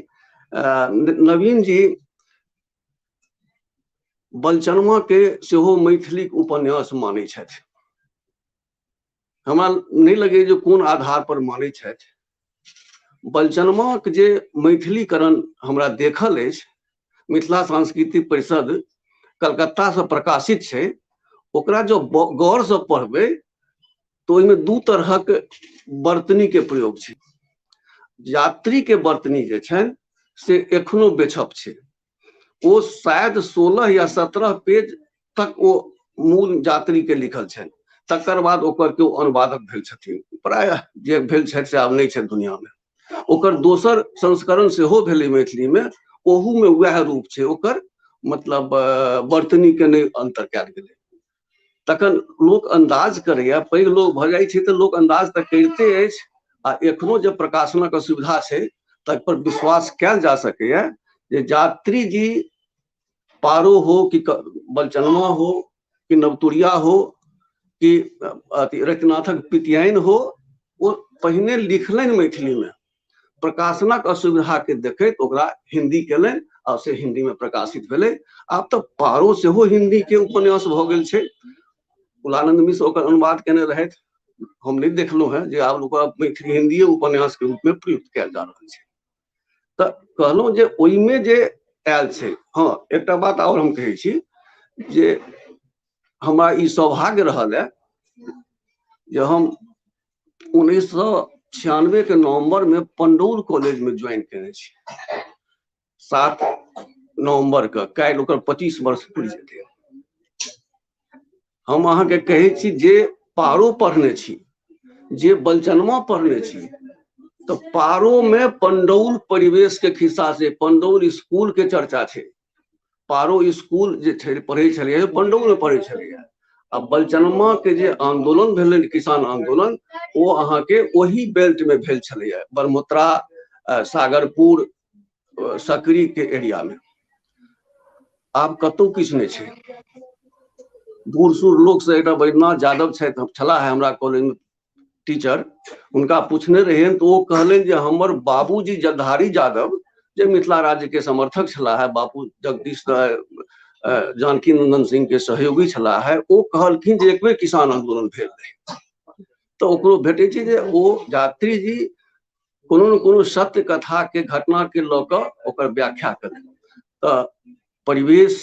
नवीन जी बलचनमा के सेहो मैथिलीक उपन्यास मानै छथि। हमरा नहि लगैए जे कोन आधार पर मानै छथि। बलचनमाक जे मैथिलीकरण हमरा देखल अछि, मिथिला सांस्कृतिक परिषद कलकत्तासँ प्रकाशित छै, ओकरा जँ गौरसँ पढ़बै तऽ ओहिमे दू तरहक वर्तनीके प्रयोग छै। यात्रीके वर्तनी जे छनि से एखनो बेछप छै। ओ शायद 16 या 17 पेज तक ओ मूल यात्रीके लिखल छनि, तकर बाद ओकर केओ अनुवादक भेल छथिन, प्रायः जे भेल छथि से आब नहि छथि दुनियामे। ओकर दोसर संस्करण सेहो भेलै मैथिलीमे, ओहूमे वएह रूप छै, ओकर मतलब वर्तनीके नहि अन्तर कयल गेलै। तखन लोक अन्दाज करैया, पैघ लोक भऽ जाइ छै तऽ लोक अन्दाज तऽ करिते अछि, आ एखनो जे प्रकाशनक असुविधा छै तक पर विश्वास कयल जा सकैया जे यात्री जी पारो हो कि बलचनमा हो कि नवतुरिया हो कि रतिनाथक पितियाइन हो, ओ पहिने लिखलनि मैथिलीमे, प्रकाशनक असुविधा के देखैत ओकरा हिंदी केलनि आ से हिंदी में प्रकाशित भेलै। आब तऽ पारो सेहो हिंदी के उपन्यास भऽ गेल छै। कुलानंद मिश्र ओकर अनुवाद केने रहथि, हम नहि देखलहुँ हेँ जे आब ओकरा मैथिली हिंदीए उपन्यास के रूप में प्रयुक्त कयल जा रहल छै। तऽ कहलहुँ जे ओहिमे जे आयल छै। हँ, एकटा बात आओर हम कहै छी जे हमरा ई सौभाग्य रहल है जे हम 1996 के नवंबर में पंडौल कॉलेज में ज्वाइन केने छी। 7 नवंबर के काल्हि ओकर 25 वर्ष पुरि जेतै। हम अहाँके कहै छी जे पारो पढ़ने छी, जे बलचनमा पढ़ने छी, तऽ पारो में पंडौल परिवेश के खिस्सा छै, पंडौल स्कूल के चर्चा छै। पारो स्कूल जे छै पढ़ै छलियै, पंडौल में पढ़ै छलियै। आ बलचनमा के जे आंदोलन भेलै किसान आंदोलन, ओ अहाँके ओही बेल्ट में भेल छलैया, बरमोत्रा, सागरपुर, सकरी के एरिया में। आब कतौ किछु नहि छै। बूढ़ सूढ़ लोक से एकटा बैद्यनाथ यादव छथि, छलाह है हमरा कॉलेज में टीचर, हुनका पूछने रहियनि तऽ ओ कहलनि जे हमर बाबूजी जगधारी यादव जे मिथिला राज्य के समर्थक छलाह है, बापू जगदीश जानकी नंदन सिंह के सहयोगी छलाह है, ओ कहलखिन जे एक बेर किसान आंदोलन भेल रहै। तऽ ओकरो भेटै छै जे ओ यात्री जी कोनो ने कोनो सत्य कथा के घटना के लऽ कऽ ओकर व्याख्या करें। तऽ परिवेश,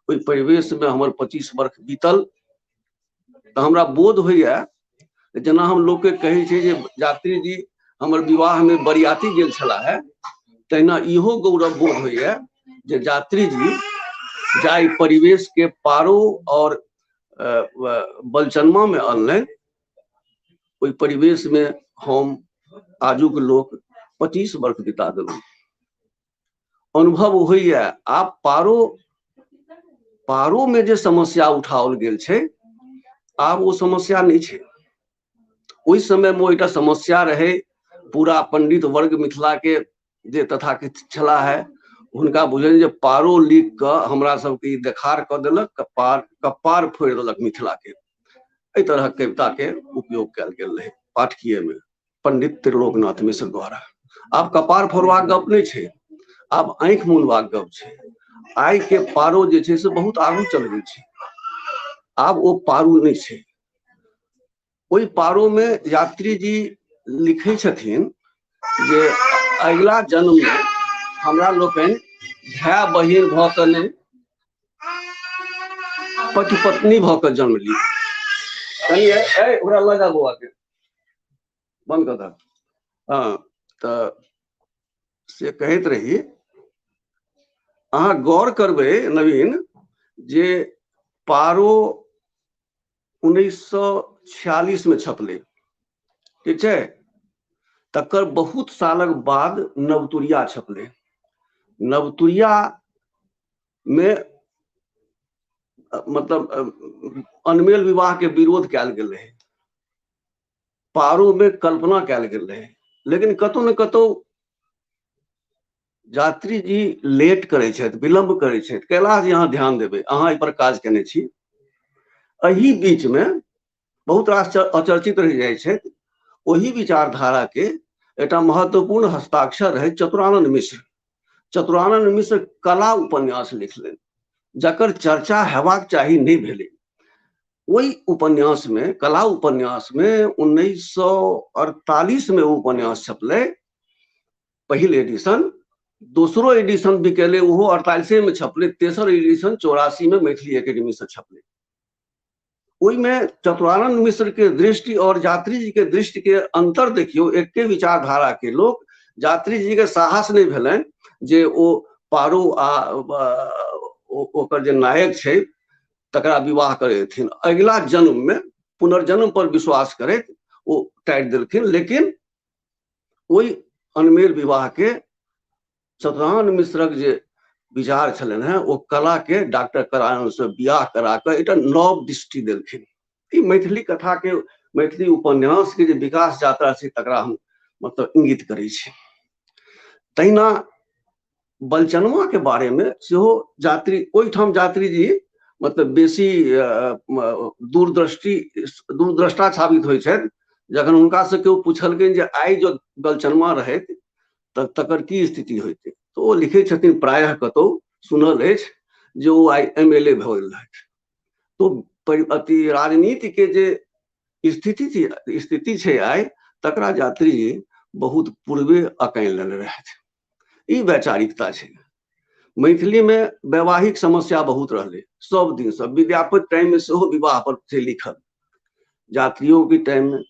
ओहि परिवेश में हमर 25 वर्ष बीतल। तऽ हमरा बोध होइया जेना हम लोक के कहै छै जे यात्री जी हमर विवाह में बरियाती गेल छलाह है, तहिना इहो गौरव बोध होइया जे यात्री जी जाहि परिवेश के पारो और बलचनमा में अनलनि, ओहि परिवेश में हम आजुक लोक 25 वर्ष बिता देलहुँ। अनुभव होइया आब पारो पारो में जे समस्या उठाओल गेल छै, आब ओ समस्या नहि छै। ओहि समय में एकटा समस्या रहे, पूरा पंडित वर्ग मिथिला के जे तथाकथित छलाह है, हुनका बुझल जे पारो लिख कऽ हमरा सबके ई देखार कऽ देलक, कपार फोड़ि देलक मिथिला के। एहि तरहक कविता के उपयोग कयल गेल रहे पाठकीय में पंडित त्रिलोकनाथ मिश्र द्वारा। आब कपार फोड़बाक गप नहि छै, आब आँखि मुनबाक गप छै। आइ के पारो जे छै से बहुत आगू चल गेल छै, आब ओ पारो नहि छै। ओहि पारो में यात्री जी लिखै छथिन जे अगिला जन्म में हमरा लोकनि भाय बहिन भऽ कऽ नहि, पति पत्नी भऽ कऽ जन्म ली। कनि ओकरा लऽ जा बौआ के, बंद कऽ दह। हँ, तऽ से कहैत रही। अहाँ गौर करबै नवीन जे पारो 1946 में छपलै, ठीक छै, तकर बहुत सालक बाद नवतुरिया छपलै। नवतुरिया में मतलब अनमेल विवाह के विरोध कयल गेल रहै, पारो में कल्पना कयल गेल रहै, लेकिन कतौ ने कतौ यात्री जी लेट करै छथि, विलम्ब करै छथि। कैलाश जी अहाँ ध्यान देबै, अहाँ एहि पर काज केने छी। एहि बीचमे बहुत रास अचर्चित रहि जाइ छथि। ओहि विचारधारा के एकटा महत्वपूर्ण हस्ताक्षर रहै चतुरानंद मिश्र। चतुरानंद मिश्र कला उपन्यास लिखलनि, जकर चर्चा हेबाक चाही, नहि भेलै। ओहि उपन्यास में, कला उपन्यास में 1948 में ओ उपन्यास छपलै, पहिल एडिशन। दोसरो एडिशन बिकेलै, ओहो 48 में छपलै। तेसर एडिशन 84 में मैथिली एकेडमी से छपलै। ओहिमे चतुरानंद मिश्र के दृष्टि और यात्री जी के दृष्टि के अंतर देखियौ, एके विचारधारा के लोक। यात्री जी के साहस नहि भेलनि जे ओ पारो आ ओकर जे नायक छै तकरा विवाह करेथिन। अगिला जन्म में पुनर्जन्म पर विश्वास करैत ओ टारि देलखिन। लेकिन ओहि अनमेल विवाह के चतुरानंद मिश्रक जे विचार छलनि हेँ, ओ कला के डॉक्टर कलानंद से बियाह करा कऽ एकटा नव दृष्टि देलखिन। ई मैथिली कथा के, मैथिली उपन्यास के जे विकास यात्रा छै तकरा हम मतलब इंगित करै छी। तहिना बलचनमा के बारे में सेहो यात्री, ओहिठाम यात्री जी मतलब बेसी दूरदृष्टा साबित होइ छथि। जखन हुनका से केओ पुछलखिन जे आइ जो बलचनमा रहैत तऽ तकर की स्थिति होइतै, तऽ ओ लिखै छथिन, प्रायः कतहु सुनल अछि जे ओ आइ MLA भऽ गेल रहथि। तो अथी राजनीति के जे स्थिति छै आइ, तकरा यात्री जी बहुत पूर्वे अकानि लेने रहथि। ई वैचारिकता छै। मैथिली में वैवाहिक समस्या बहुत रहलै सब दिन से। विद्यापति टाइम में सेहो विवाह पर छै लिखल, यात्रियों के टाइम में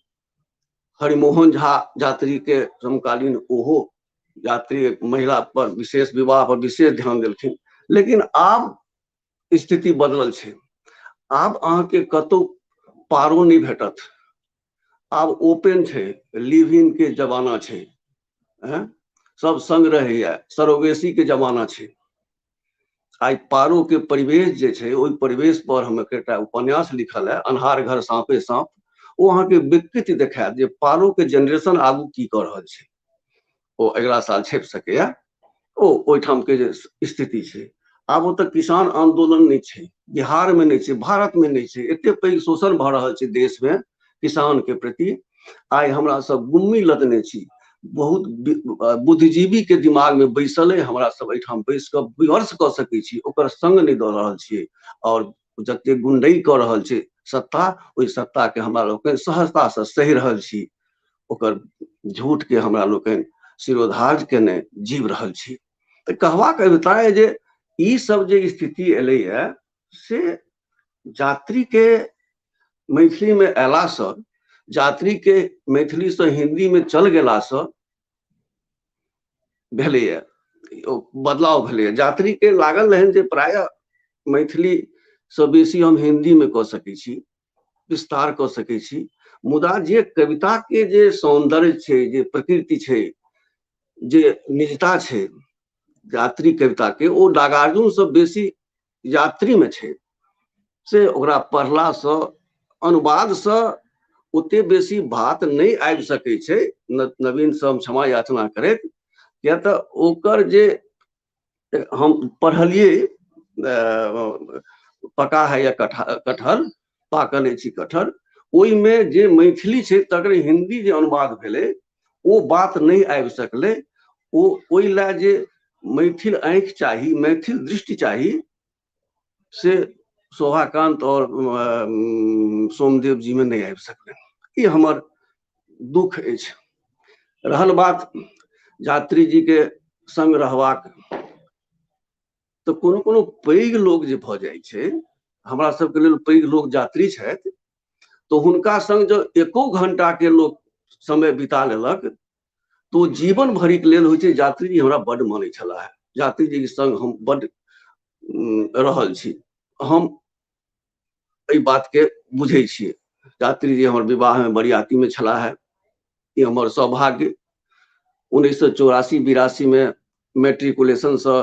हरिमोहन झा यात्री के समकालीन, ओहो यात्री महिला पर विशेष, विवाह पर विशेष ध्यान देलखिन। लेकिन आब स्थिति बदलल छै। आब अहाँके कतौ पारो नहि भेटत। आब ओपन छै, लिव इन के जमाना छै, सब संग रहैया, सरोगेसी के जमाना छै। आइ पारो के परिवेश जे छै, ओहि परिवेश पर हम एकटा उपन्यास लिखल है, अन्हार घर साँपे साँप। ओ अहाँके विकृति देखायत जे पारो के जेनरेशन आगू की कऽ रहल छै। ओ अगिला साल छपि सकैया। ओ ओहिठाम के जे स्थिति छै, आब ओतऽ किसान आंदोलन नहि छै, बिहार में नहि छै, भारत में नहि छै। एते पैघ शोषण भऽ रहल छै देश में किसान के प्रति। आइ हमरा सब गुम्मी लदने छी, बहुत बुद्धिजीवी के दिमाग में बैसल अइ, हमरा सब एहिठाम बैस कऽ विमर्श कऽ सकै छी, ओकर संग नहि दऽ रहल छियै। और जते गुंडई कऽ रहल छै सत्ता, ओहि सत्ता के हमरा लोकनि सहजता से सहि रहल छी, ओकर झूठ के हमरा लोकनि शिरोधार्य केने जीव रहल छी। तऽ कहबाक अभिप्राय जे ई सब जे स्थिति एलैए से यात्री के मैथिली में अयलासँ, यात्री के मैथिली से हिंदी में चल गेलासँ भेलैए, ओ बदलाव भेलैए। यात्री के लागल रहनि जे प्रायः मैथिली से बेसी हम हिंदी में कऽ सकै छी, विस्तार कऽ सकै छी, मुदा जे कविता के जे सौंदर्य छै, जे प्रकृति छै, जे निजता छै यात्री कविता के, ओ नागार्जुन से बेसी यात्री में छै। से ओकरा पढ़लासँ, अनुवादसँ ओते बेसी बात नहि आबि सकै छै। नवीन से हम क्षमा याचना करैत, किया तऽ ओकर जे हम पढ़लियै, पका है या कटहर, पाकल अछि कटहर, ओहिमे जे मैथिली छै तकर हिंदी जे अनुवाद भेलै ओ बात नहि आबि सकलै। ओ ओहि लए जे मैथिल आँखि चाही, मैथिल दृष्टि चाही, से शोभाकांत और सोमदेव जी में नहि आबि सकलै। ई हमर दुख अछि। रहल बात यात्री जी के संग रहबाक, तऽ कोनो कोनो पैघ लोक जे भऽ जाइ छै, हमरा सबके लेल पैघ लोक यात्री छथि, तऽ हुनका संग जँ एको घंटा के लोक समय बिता लेलक तऽ ओ जीवन भरिके लेल होइ छै। यात्री जी हमरा बड्ड मानै छलाह, यात्री जी के संग हम बड्ड रहल छी, हम एहि बात के बुझै छियै। यात्री जी हमर विवाह में बरियाती में छलाह, ई हमर सौभाग्य। 1984-82 में मैट्रिकुलेशन से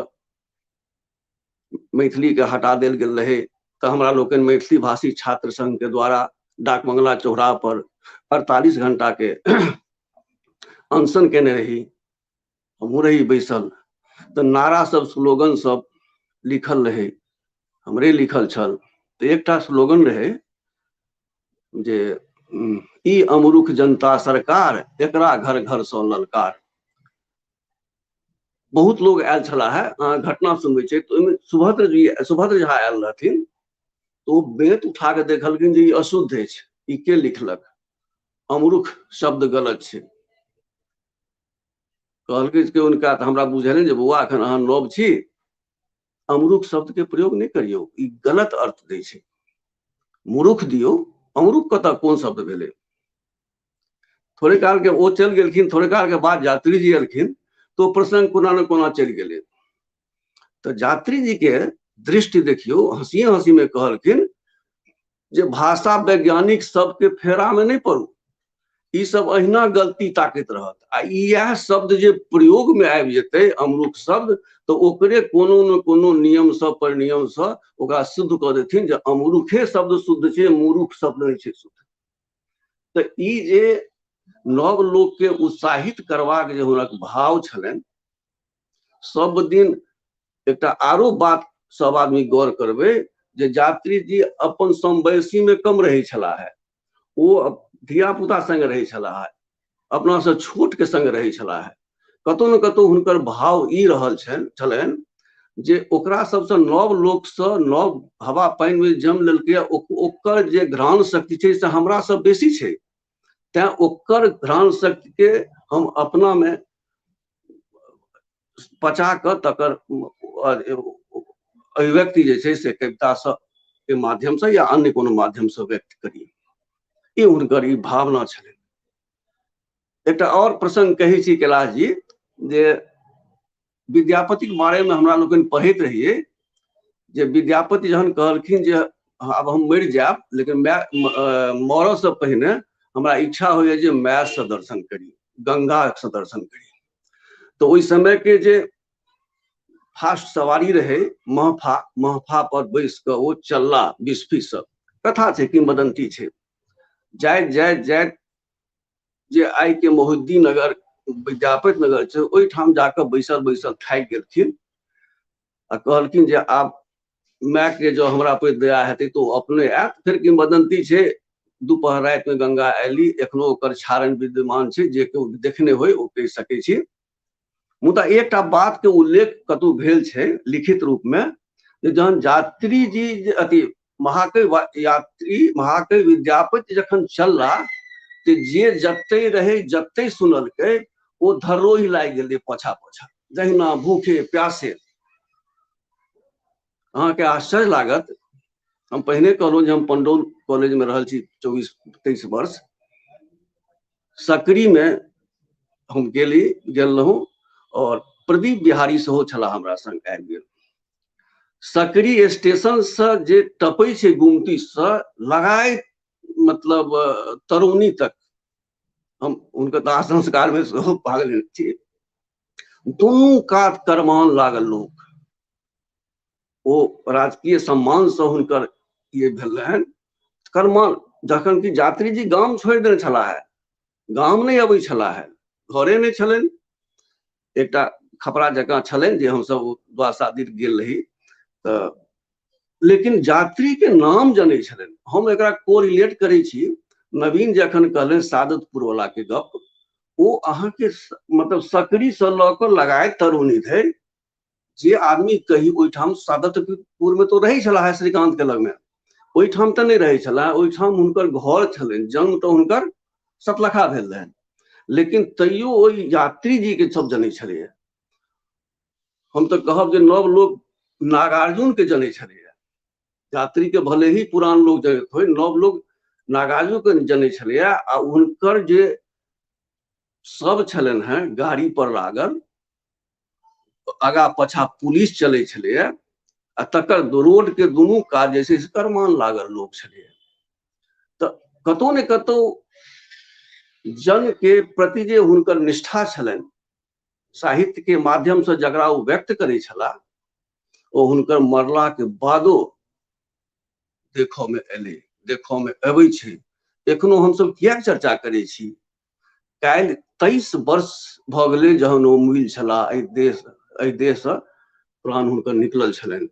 मैथिली के हटा देल गेल रहे, तऽ हमरा लोकनि मैथिली भाषी छात्र संघ के द्वारा डाक बंगला चौराहा पर 48 घंटा के अनशन केने रही, हमहूँ रही बैसल। तऽ नारा सब, स्लोगन सब लिखल रहे, हमरे लिखल छल। तऽ एकटा स्लोगन रहे जे ई अमरुख जनता सरकार एकरा घर घर सँ ललकार। बहुत लोग आयल छलाह है, अहाँ घटना सुनबै छै तऽ ओहिमे सुभद्र झा आयल रहथिन, तऽ ओ बेंत उठा कऽ देखलखिन जे ई अशुद्ध अछि, ई के लिखलक, अमरुख शब्द गलत छै। कहलकै कि हुनका तऽ हमरा बुझेलनि जे बौआ एखन अहाँ नव छी, अमरुख शब्द के प्रयोग नहि करियौ, ई गलत अर्थ दै छै, मुरुख दियौ, अमरुख कतऽ कोन शब्द भेलै। थोड़े काल के ओ चलि गेलखिन, थोड़े काल के बाद यात्री जी एलखिन तो प्रसंग कोना ने कोना चलि गेलै। तऽ यात्री जी के दृष्टि देखियौ, हँसिए हँसी में कहलखिन जे भाषा वैज्ञानिक सबके फेरा में नहि पड़ू, ई सब अहिना गलती ताकैत रहत, आ इएह शब्द जे प्रयोग में आबि जेतै अमरुख शब्द, तऽ ओकरे कोनो ने कोनो नियमसँ परिनियमसँ ओकरा शुद्ध कऽ देथिन जे अमरुखे शब्द शुद्ध छै, मुरुख शब्द नहि छै शुद्ध। तऽ ई जे नव लोकके उत्साहित करबाक जे हुनक भाव छलनि, सब दिन एकटा आरो बात सब आदमी गौर करबै जे यात्री जी अपन समवयसी में कम रहै छलाह है, ओ धियापुता संग रहै छलाह है, अपना से छोट के संग रहै छलाह है। कतौ ने कतौ हुनकर भाव ई रहल छलनि जे ओकरा सबसँ नव लोकसँ नव हवा पानिमे जन्म लेलकै, ओकर जे घ्राण शक्ति छै से हमरा से बेसी छै, तैं ओकर घ्राण शक्ति के हम अपनामे पचा कऽ तकर अभिव्यक्ति जे छै से कविता के माध्यमसँ या अन्य कोनो माध्यमसँ व्यक्त करी, ई हुनकर ई भावना छलनि। एकटा आओर प्रसंग कहै छी कैलाश जी, जे विद्यापतिक बारेमे हमरा लोकनि पढ़ैत रहियै जे विद्यापति जहन कहलखिन जे आब हम मरि जायब, लेकिन माय मरऽसँ पहिने हमरा इच्छा होइए जे मायसँ दर्शन करी, गंगासँ दर्शन करी। तऽ ओहि समयके जे फास्ट सवारी रहै महफा, महफा पर बैस कऽ ओ चलला बिस्फीसँ, कथा छै किंवदंती छै, जाइत जाइत जाइत जे आइ के मोहुद्दीन नगर विद्यापति नगर छै ओहिठाम जाकऽ बैसल बैसल थाकि गेलखिन आ कहलखिन जे आब मायके जँ हमरा पर दया हेतै तऽ ओ अपने आयत। फेर किंवदंती छै दुपहर रातिमे गंगा अयली, एखनो ओकर छारन विद्यमान छै, जे केओ देखने होय ओ कहि सकै छी। मुदा एकटा बात के उल्लेख कतौ भेल छै लिखित रूप में जे जहन यात्री जी जे अथी महाकवि यात्री महाकवि विद्यापति जखन चलला तऽ जे जते रहै जते सुनलकै ओ धरोहि लागि गेलै पोछा पोछा, जहिना भूखे प्यासे। अहाँके आश्चर्य लागत, हम पहिने कहलहुँ जे हम पंडौल कॉलेज में रहल छी 24-23 वर्ष, सकरी में हम गेल रहूँ और प्रदीप बिहारी सेहो छलाह हमरा संग आबि गेल। सकरी स्टेशन से जे टपै छै गुमती से लगाय मतलब तरौनी तक, हम हुनकर दाह संस्कार में सेहो भाग लेने छी। दुनू कात करमान लागल लोक, ओ राजकीय सम्मान से हुनकर ये भेल रहनि करमान। जखन कि यात्री जी गाम छोड़ि देने छलाह है, गाम नहि अबै छलाह है, घरे नहि छलनि, एकटा खपरा जकाँ छलनि जे हमसब द्वारसा दिन गेल रही। तऽ लेकिन यात्री के नाम जनै छलनि। हम एकरा कोरिलेट करै छी, नवीन जखन कहलनि सादतपुर वाला के गप, ओ अहाँके मतलब सकरी से लऽ कऽ लगाय तरौनी धरि जे आदमी कही ओहिठाम सादतपुर में तो रहै छलाह श्रीकांत के लगमे, ओहिठाम तऽ नहि रहै छलाह, ओहिठाम हुनकर घर छलनि, जन्म तऽ हुनकर सतलखा भेल रहनि, लेकिन तैयो ओहि यात्री जी के सब जनै छलैया। हम तऽ कहब जे नव लोक नागार्जुन के जनै छलैया, यात्री के भले ही पुरान लोक जनैत होइ, नव लोक नागार्जुन के जनै छलैया। आ हुनकर जे सब छलनि हेँ गाड़ी पर लागल, आगा पाछा पुलिस चलै छलैया, आ तकर रोड के दुनू काज जे छै से करमान लागल लोक छलैया। तऽ कतौ ने कतौ जन के प्रति जे हुनकर निष्ठा छलनि, साहित्य के माध्यम से जकरा ओ व्यक्त करै छलाह, ओ हुनकर मरला के बादो देखऽ में एलै, देखऽ में अबै छै। एखनो हमसब किएक चर्चा करै छी? काल्हि 23 वर्ष भऽ गेलै जहन ओ मुइल छलाह, एहि देहसँ प्राण हुनकर निकलल छलनि।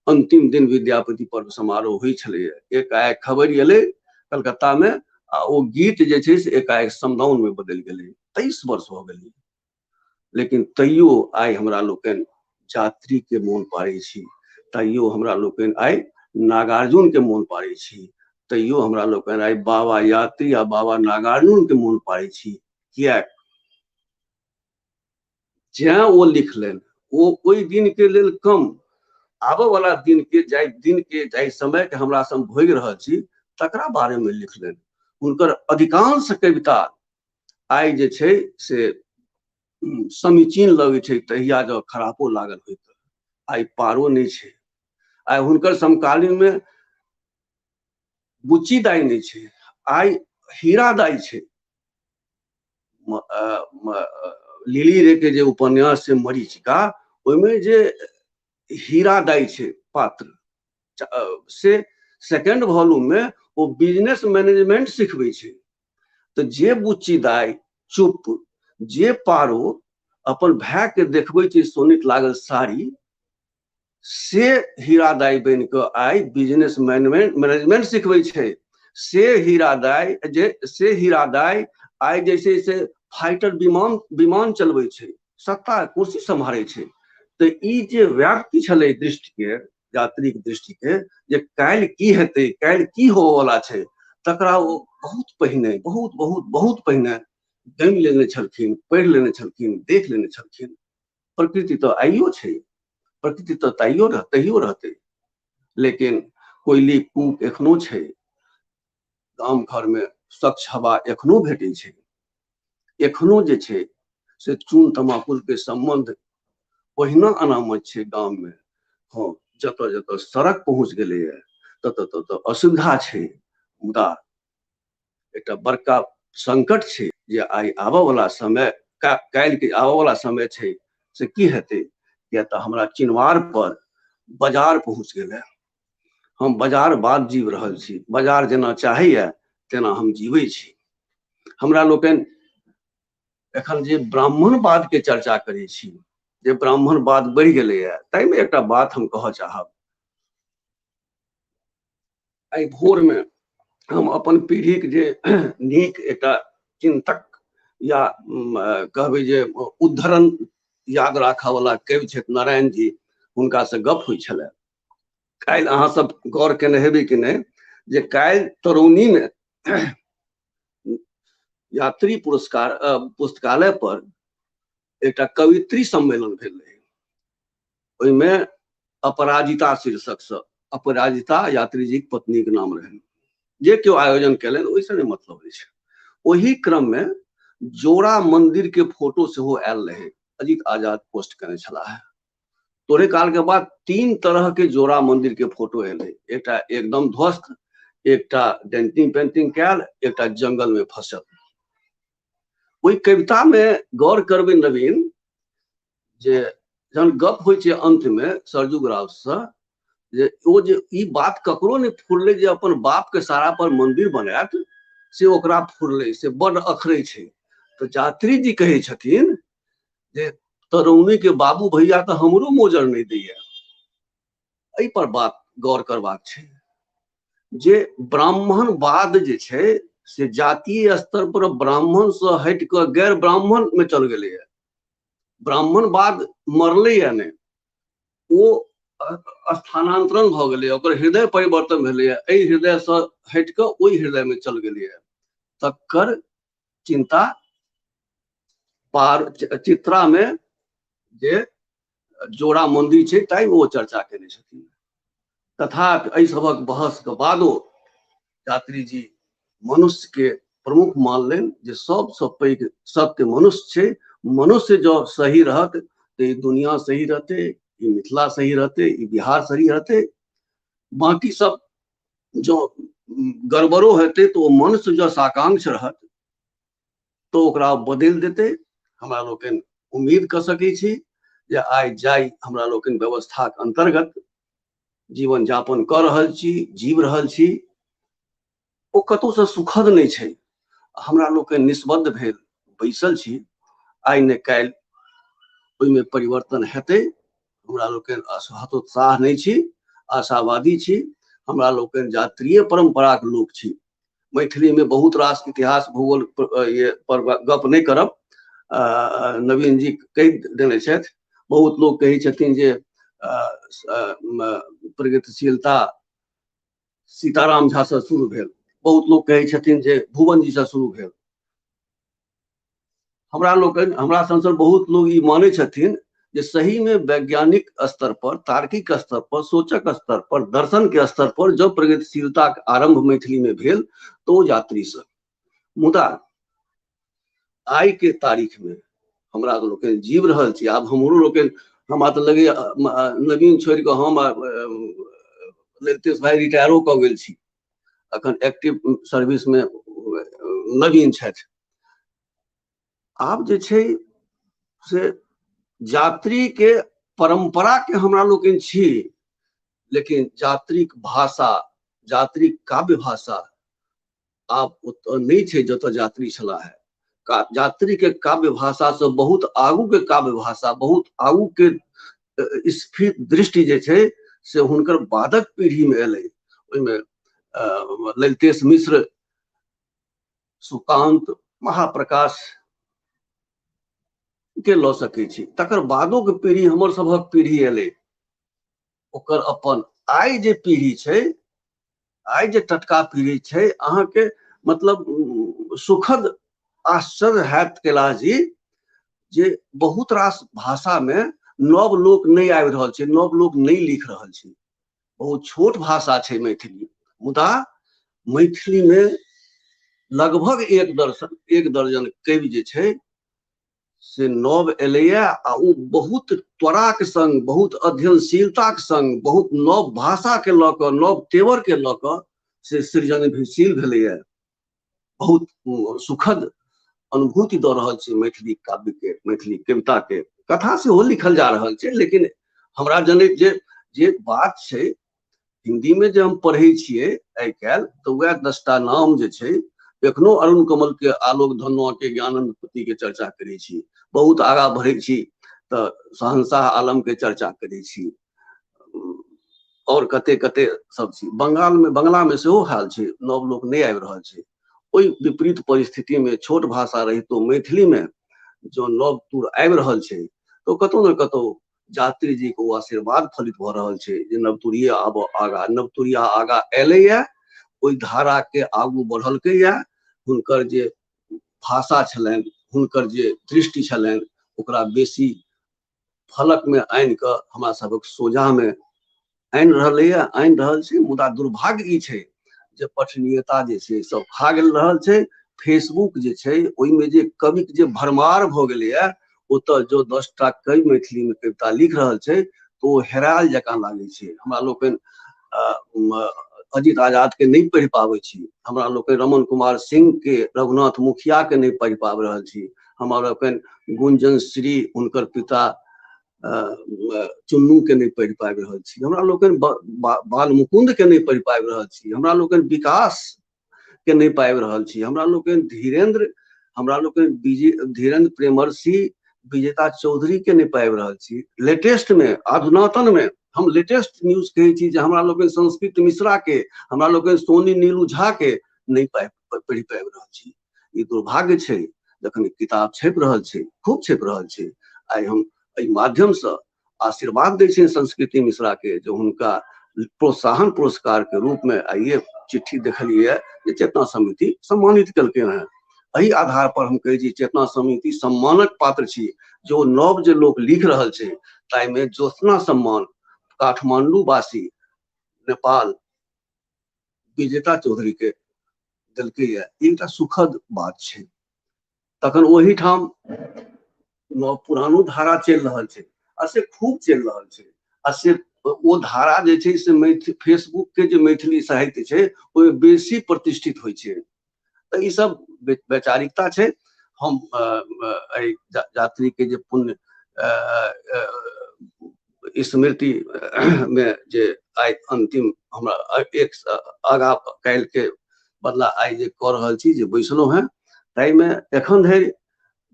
अंतिम दिन विद्यापति पर्व समारोह होइ छलैया, एकाएक खबरि एलै कलकत्ता में, आ ओ गीत जे छै से एकाएक समदाउन में बदलि गेलै। 23 वर्ष भऽ गेलै, लेकिन तैयो आइ हमरा लोकनि यात्री के मोन पाड़ै छी, तैयो हमरा लोकनि आइ नागार्जुन के मोन पाड़ै छी, तैयो हमरा लोकनि आइ बाबा यात्री आ बाबा नागार्जुन के मोन पाड़ै छी। किएक? जैं ओ लिखलनि ओ ओहि दिन के लेल कम, आबऽ वाला दिन के, जाहि दिन के, जाहि समय के हमरा सब भोगि रहल छी तकरा बारे में लिखलनि। हुनकर अधिकांश कविता आइ जे छै से समीचीन लगै छै, तहिया जँ खरापो लागल होय तऽ आइ पारो नहि छै। आइ हुनकर समकालीन में बुच्ची दाइ नहि छै, आइ हीरा दाइ छै। लिली रे के जे उपन्यास छै मरीचिका, ओहिमे जे हीरा दाइ छै पात्र, से सेकेंड वॉल्यूम में ओ बिजनेस मैनेजमेंट सिखबै छै। तऽ जे बुच्ची दाइ चुप, जे पारो अपन भाय के देखबै छै सोनित लागल साड़ी, से हीरा दाइ बनि कऽ आइ बिजनेस मैनेजमेंट सिखबै छै। से हीरा दाइ जे, से हीरा दाइ आइ जे छै से फाइटर विमान चलबै छै, सत्ता कुर्सी सम्हारै छै। तऽ ई जे व्याप्ति छलै दृष्टि के, यात्रीक दृष्टि के, जे काल्हि की हेतै, काल्हि की होबऽवला छै, तकरा ओ बहुत पहिने, बहुत बहुत बहुत पहिने गमि लेने छलखिन, पढ़ि लेने छलखिन, देख लेने छलखिन। प्रकृति तऽ आइयो छै, प्रकृति तऽ तैयो रहतै, लेकिन कोयली कूक एखनो छै, गाम घर में स्वच्छ हवा एखनो भेटै छै, एखनो जे छै से चून तमाकुल के संबंध ओहिना अनामत छै गाम में। हँ, जतऽ जतऽ सड़क पहुँच गेलैए ततऽ ततऽ असुविधा छै, मुदा एकटा बड़का संकट छै जे आइ आबऽ वाला समय, काल्हि के आबऽ वाला समय छै से की हेतै। किया तऽ हमरा चिनवार पर बाजार पहुँच गेलै, हम बाजार बाद जीव रहल छी, बाजार जेना चाहैया तेना हम जीबै छी। हमरा लोकनि एखन जे ब्राह्मणवाद के चर्चा करै छी, जे ब्राह्मणवाद बढ़ि गेलैए, ताहिमे एकटा बात हम कहऽ चाहब। आइ भोर में हम अपन पीढ़ीक जे नीक एकटा चिंतक या कहबै जे उद्धरण याद राखऽ वाला कवि छथि नारायण जी, हुनका से गप होइ छलै। काल्हि अहाँ सब गौर केने हेबै कि नहि जे काल्हि तरौनी में यात्री पुरस्कार पुस्तकालय पर एकटा कवित्री सम्मेलन भेल रहै। ओहिमे अपराजिता शीर्षक से, अपराजिता यात्री जी के पत्नी के नाम रहनि, जे केओ आयोजन केलनि ओहिसँ नहि मतलब अछि। ओहि क्रम में जोड़ा मंदिर के फोटो सेहो आयल रहै, अजित आजाद पोस्ट केने छलाह। तोरे काल के बाद 3 तरह के जोड़ा मंदिर के फोटो एलै, एकटा एकदम ध्वस्त, एकटा डेंटिंग पेंटिंग कयल, एकटा जंगल में फसल। ओहि कविता में गौर करबै नवीन, जे जहन गप होइ छै अंत में सरजुग राव से, जे ओ जे ई बात ककरो नहि फुरलै जे अपन बाप के सारा पर मंदिर बनायत, से ओकरा फुरलै, से बड अखरै छै। तऽ यात्री जी कहै छथिन जे तरौनी के बाबू भैया तऽ हमरो मोजर नहि दैया। एहि पर बात गौर करबाक छै जे ब्राह्मणवाद जे छै से जातीय स्तर पर ब्राह्मण से हटि कऽ गैर ब्राह्मण में चल गेलैया। ब्राह्मणवाद मरलैया नहि, ओ स्थानांतरण भऽ गेलैया, ओकर हृदय परिवर्तन भेलैया, एहि हृदय से हटि कऽ ओहि हृदय में चल गेलैया। तकर चिंता पार चित्रा में जे जोड़ा मंदिर छै ताहि में ओ चर्चा केने छथिन। तथापि एहि सबक बहस के बादो यात्री जी मनुष्य के प्रमुख मानलनि जे सबसँ पैघ सत्य मनुष्य छै। मनुष्य जँ सही रहत तऽ ई दुनिया सही रहतै, ई मिथिला सही रहतै, ई बिहार सही रहतै। बाकी सब जँ गड़बड़ो हेतै तऽ ओ मनुष्य जँ साकांक्ष रहत तऽ ओकरा बदलि देतै। हमरा लोकनि उम्मीद कऽ सकै छी जे आइ जाहि हमरा लोकनि व्यवस्थाक अन्तर्गत जीवन यापन कऽ रहल छी, जीव रहल छी, ओ कतहुसँ सुखद नहि छै। हमरा लोकनि निष्बद्ध भेल बैसल छी, आइ ने काल्हि ओहिमे परिवर्तन हेतै। हमरा लोकनि हतोत्साह नहि छी, आशावादी छी। हमरा लोकनि जात्रीय परम्पराक लोक छी। मैथिली में बहुत रास इतिहास भूगोल पर गप नहीं करब, नवीन जी कहि देने छथि। बहुत लोग कहै छथिन जे प्रगतिशीलता सीताराम झा से शुरू भेल, बहुत लोग कहै छथिन जे भुवन जी से शुरू भेल। हमरा लोकनि, हमरा सन बहुत लोग ई मानै छथिन जे सही में वैज्ञानिक स्तर पर, तार्किक स्तर पर, सोचक स्तर पर, दर्शन के स्तर पर जब प्रगतिशीलता के आरंभ मैथिली में भेल तो ओ यात्री से। मुदा आइ के तारीख में हमरा लोकनि जीव रहल छी, आब हमरो लोकनि, हमरा तऽ लगैया नवीन छोड़ि कऽ हम ललितेश भाई रिटायरो कऽ गेल छी, अखन एक्टिव सर्विस में नवीन छथि। आब जे छै से यात्री के परंपरा के हमरा लोकनि छी, लेकिन यात्रीक भाषा, यात्रीक काव्य भाषा आब ओतऽ नहि छै जतऽ यात्री छलाह है। यात्री के काव्य भाषा से बहुत आगू के काव्य भाषा, बहुत आगू के स्फीत दृष्टि जे छै से हुनकर बादक पीढ़ी में एलै। ओहिमे ललितेश मिश्र, सुकांत, महाप्रकाश के लऽ सकै छी। तकर बादो के पीढ़ी हमर सभक पीढ़ी एलै, ओकर अपन आइ जे पीढ़ी छै, आइ जे टटका पीढ़ी छै, अहाँके मतलब सुखद आश्चर्य हैत कैलाश जी जे बहुत रास भाषा में नव लोक नहि आबि रहल छै, नव लोक नहि लिख रहल छै। बहुत छोट भाषा छै मैथिली, मुदा मैथिली में लगभग एक दर्जन कवि जे छै से नव एलैया, आ ओ बहुत त्वराक संग, बहुत अध्ययनशीलताक संग, बहुत नव भाषा के लऽ कऽ, नव तेवर के लऽ कऽ से सृजनशील भेलैया। बहुत सुखद अनुभूति दऽ रहल छै मैथिली काव्य के, मैथिली कविता के। कथा सेहो लिखल जा रहल छै, लेकिन हमरा जनैत जे जे बात छै हिंदी में जे हम पढ़ै छियै आइ काल्हि, तऽ वएह 10टा नाम जे छै एखनो अरुण कमल के, आलोक धन्ना के, ज्ञानंद पति के चर्चा करै छी। बहुत आगा बढ़ै छी तऽ शहंशाह आलम के चर्चा करै छी, और कते कते सब छी। बंगाल में, बंगला में सेहो हाल छै, नव लोक नहि आबि रहल छै। ओहि विपरीत परिस्थिति में छोट भाषा रहितो मैथिली में जो नव तूर आबि रहल छै, तो कतौ ने कतौ यात्री जी के ओ आशीर्वाद फलित भऽ रहल छै जे नवतुरिये आब आगा, नवतुरिया आगा एलैया, ओहि धारा के आगू बढ़लकैया। हुनकर जे भाषा छलनि, हुनकर जे दृष्टि छलनि, ओकरा बेसी फलक में आनि कऽ हमरा सबक सोझा में आनि रहलैया, आनि रहल छै। मुदा दुर्भाग्य ई छै जे पठनीयता जे छै सब खा गेल रहल छै। फेसबुक जे छै ओहिमे जे कविक जे भरमार भऽ गेलैया, ओतऽ जो 10टा कवि मैथिली में कविता लिख रहल छै तो ओ हेरायल जकाँ लागै छै। हमरा लोकनि अजित आजाद के नहि पढ़ि पाबै छी, हमरा लोकनि रमन कुमार सिंह के, रघुनाथ मुखिया के नहि पढ़ि पाबि रहल छी, हमरा लोकनि गुंजन श्री, हुनकर पिता चुन्नू के नहि पढ़ि पाबि रहल छी, हमरा लोकनि बाल मुकुंद के नहि पढ़ि पाबि रहल छी, हमरा लोकनि विकास के नहि पाबि रहल छी, हमरा लोकनि धीरेन्द्र, हमरा लोकनि धीरेन्द्र प्रेमर्षि, विजेता चौधरी के नहि पाबि रहल छी। लेटेस्ट में, अधुनातन में हम लेटेस्ट न्यूज कहै छी जे हमरा लोकनि संस्कृत मिश्रा के, हमरा लोकनि सोनी नीलू झा के नहि पढ़ि पाबि रहल छी। ई दुर्भाग्य छै जखन किताब छपि रहल छै, खूब छपि रहल छै। आइ हम एहि माध्यमसँ आशीर्वाद दै छियनि संस्कृति मिश्रा के जे हुनका प्रोत्साहन पुरस्कार के रूप में आइए चिट्ठी देखलियै जे चेतना समिति सम्मानित केलकै हँ। एहि आधार पर हम कहै छी चेतना समिति सम्मानक पात्र छी। जो नव जे लोक लिख रहल छै ताहिमे ज्योत्सना सम्मान काठमांडू वासी नेपाल विजेता चौधरी के देलकैया, एकटा सुखद बात छै। तखन ओहिठाम नव पुरानो धारा चलि रहल छै आ से खूब चलि रहल छै, आ से ओ धारा जे छै से फेसबुक के जे मैथिली साहित्य छै ओहिमे बेसी प्रतिष्ठित होइ छै। तऽ ई सब वैचारिकता छै। हम एहि यात्री के जे पुण्य स्मृति में जे आइ अंतिम हमरा एक आगा काल्हि के बदला आइ जे कऽ रहल छी, जे बैसलहुँ हेँ, ताहिमे एखन धरि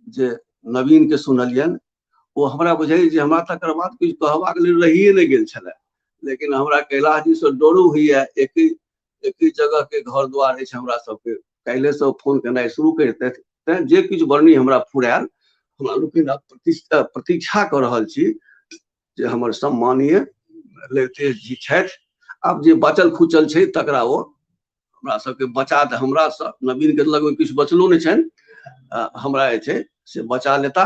जे नवीन के सुनलियनि ओ हमरा बुझाइ जे हमरा तकर बाद किछु कहबाक लेल रहिए नहि गेल छलै। लेकिन हमरा कैलाश जी से डरो होइए, एक एके जगह के घर द्वार अछि हमरा सबके। काल्हिसँ फोन केनाइ शुरू करितथि, तैं जे किछु वर्णी हमरा फुरायल, हमरा लोकनि आब प्रतीक्षा कऽ रहल छी जे हमर सम्मानीय ललितेश जी छथि। आब जे बचल खुचल छै तकरा ओ हमरा सबके बचा दे, हमरा नवीन के लगमे किछु बचलो नहि छनि, हमरा जे छै से बचा लेता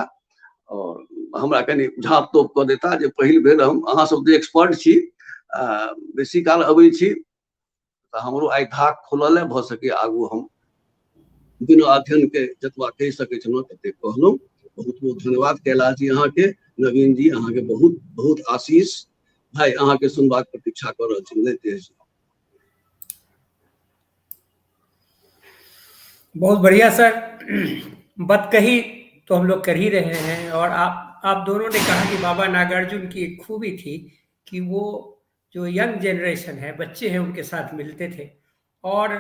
और हमरा कनि झाँप तोप कऽ देता जे पहिल बेर हम, अहाँ सब तऽ एक्सपर्ट छी, बेसी काल अबै छी, तऽ हमरो आइ धाक खुलल है, भऽ सके आगू हम बिना अध्ययन के जतबा कहि सकै छलहुँ तते कहलहुँ। बहुत बहुत धन्यवाद कैलाश जी अहाँके, नवीन जी अहाँके बहुत बहुत आशीष। भाई अहाँके सुनबाक प्रतीक्षा कऽ रहल छी। ललितेश जी। बहुत बढ़िया सर, बतकही तो हम लोग कर ही रहे हैं। और आप दोनों ने कहा कि बाबा नागार्जुन की एक खूबी थी कि वो जो यंग जनरेशन है, बच्चे हैं, उनके साथ मिलते थे और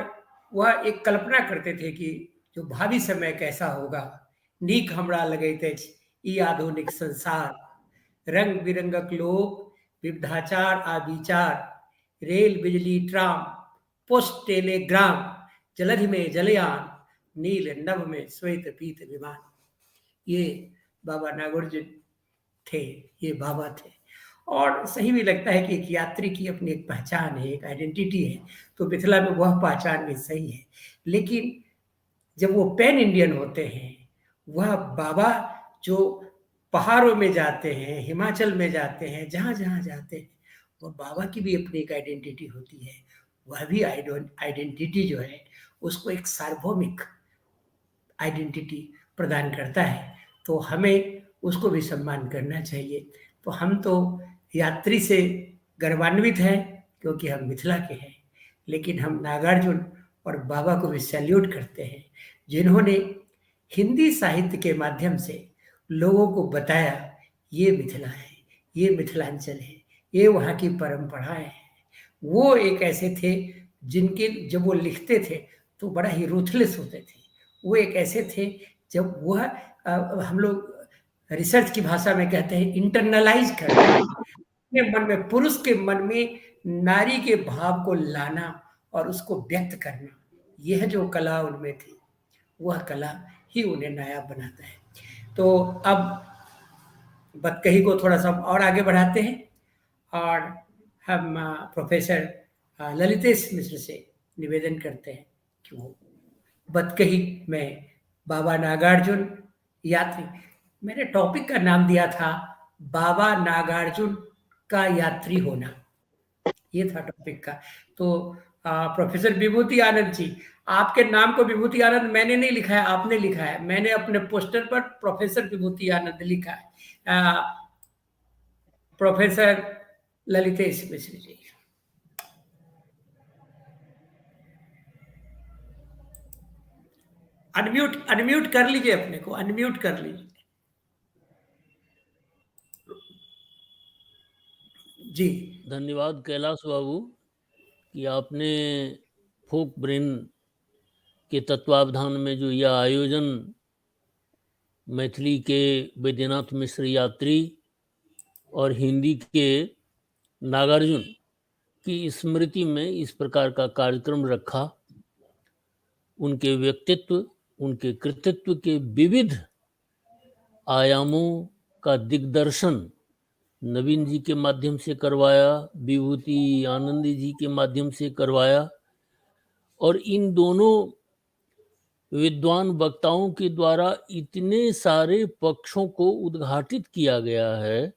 वह एक कल्पना करते थे कि जो भावी समय कैसा होगा। नीक हमरा लगैत अछि ई आधुनिक संसार, रंग बिरंगक लोक, विविधाचार आ विचार, रेल बिजली ट्राम, पोस्ट टेलीग्राम, जलधि में जलयान, नील नभ में श्वेत पीत विमान। ये बाबा नागार्जुन थे, ये बाबा थे। और सही भी लगता है कि एक यात्री की अपनी एक पहचान है, एक आइडेंटिटी है, तो मिथिला में वह पहचान भी सही है। लेकिन जब वो पैन इंडियन होते हैं, वह बाबा जो पहाड़ों में जाते हैं, हिमाचल में जाते हैं, जहाँ जहाँ जाते हैं, वह बाबा की भी अपनी एक आइडेंटिटी होती है। वह भी आइडेंटिटी जो है उसको एक सार्वभौमिक आइडेंटिटी प्रदान करता है, तो हमें उसको भी सम्मान करना चाहिए। तो हम तो यात्री से गर्वान्वित हैं क्योंकि हम मिथिला के हैं, लेकिन हम नागार्जुन और बाबा को भी सैल्यूट करते हैं जिन्होंने हिंदी साहित्य के माध्यम से लोगों को बताया ये मिथिला है, ये मिथिलांचल है, ये वहाँ की परंपराएं हैं। वो एक ऐसे थे जिनके जब वो लिखते थे तो बड़ा ही रूथलेस होते थे। वो एक ऐसे थे जब वह हम लोग रिसर्च की भाषा में कहते हैं इंटरनलाइज करना, अपने मन में, पुरुष के मन में नारी के भाव को लाना और उसको व्यक्त करना, यह जो कला उनमें थी वह कला ही उन्हें नायाब बनाता है। तो अब बतकही को थोड़ा सा और आगे बढ़ाते हैं और हम प्रोफेसर ललितेश मिश्र से निवेदन करते हैं कि वो बतकही में बाबा नागार्जुन यात्री, मैंने टॉपिक का नाम दिया था बाबा नागार्जुन का यात्री होना, ये था टॉपिक का। तो प्रोफेसर विभूति आनंद जी, आपके नाम को विभूति आनंद मैंने नहीं लिखा है, आपने लिखा है। मैंने अपने पोस्टर पर प्रोफेसर विभूति आनंद लिखा है। प्रोफेसर ललितेश मिश्र जी। अनम्यूट कर लीजिए अपने को, अनम्यूट कर लीजिए जी। धन्यवाद कैलाश बाबू कि आपने फोक ब्रेन के तत्वावधान में जो यह आयोजन मैथिली के वैद्यनाथ मिश्र यात्री और हिंदी के नागार्जुन की स्मृति में इस प्रकार का कार्यक्रम रखा, उनके व्यक्तित्व, उनके कृतित्व के विविध आयामों का दिग्दर्शन नवीन जी के माध्यम से करवाया, विभूति आनंद जी के माध्यम से करवाया, और इन दोनों विद्वान वक्ताओं के द्वारा इतने सारे पक्षों को उद्घाटित किया गया है,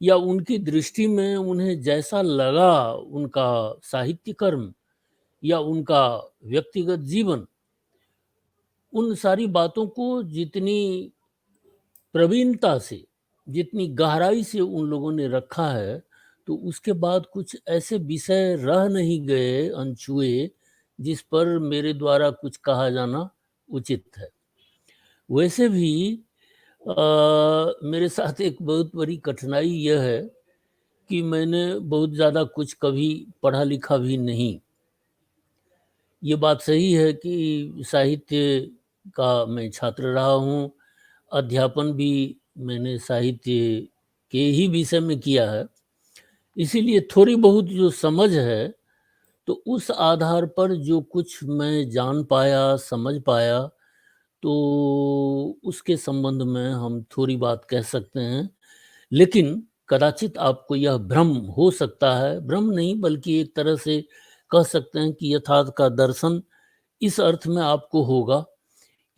या उनकी दृष्टि में उन्हें जैसा लगा उनका साहित्य कर्म या उनका व्यक्तिगत जीवन, उन सारी बातों को जितनी प्रवीणता से, जितनी गहराई से उन लोगों ने रखा है, तो उसके बाद कुछ ऐसे विषय रह नहीं गए अनछुए जिस पर मेरे द्वारा कुछ कहा जाना उचित है। वैसे भी मेरे साथ एक बहुत बड़ी कठिनाई यह है कि मैंने बहुत ज़्यादा कुछ कभी पढ़ा लिखा भी नहीं। ये बात सही है कि साहित्य का मैं छात्र रहा हूँ, अध्यापन भी मैंने साहित्य के ही विषय में किया है, इसीलिए थोड़ी बहुत जो समझ है तो उस आधार पर जो कुछ मैं जान पाया, समझ पाया, तो उसके संबंध में हम थोड़ी बात कह सकते हैं। लेकिन कदाचित आपको यह भ्रम हो सकता है, भ्रम नहीं बल्कि एक तरह से कह सकते हैं कि यथार्थ का दर्शन इस अर्थ में आपको होगा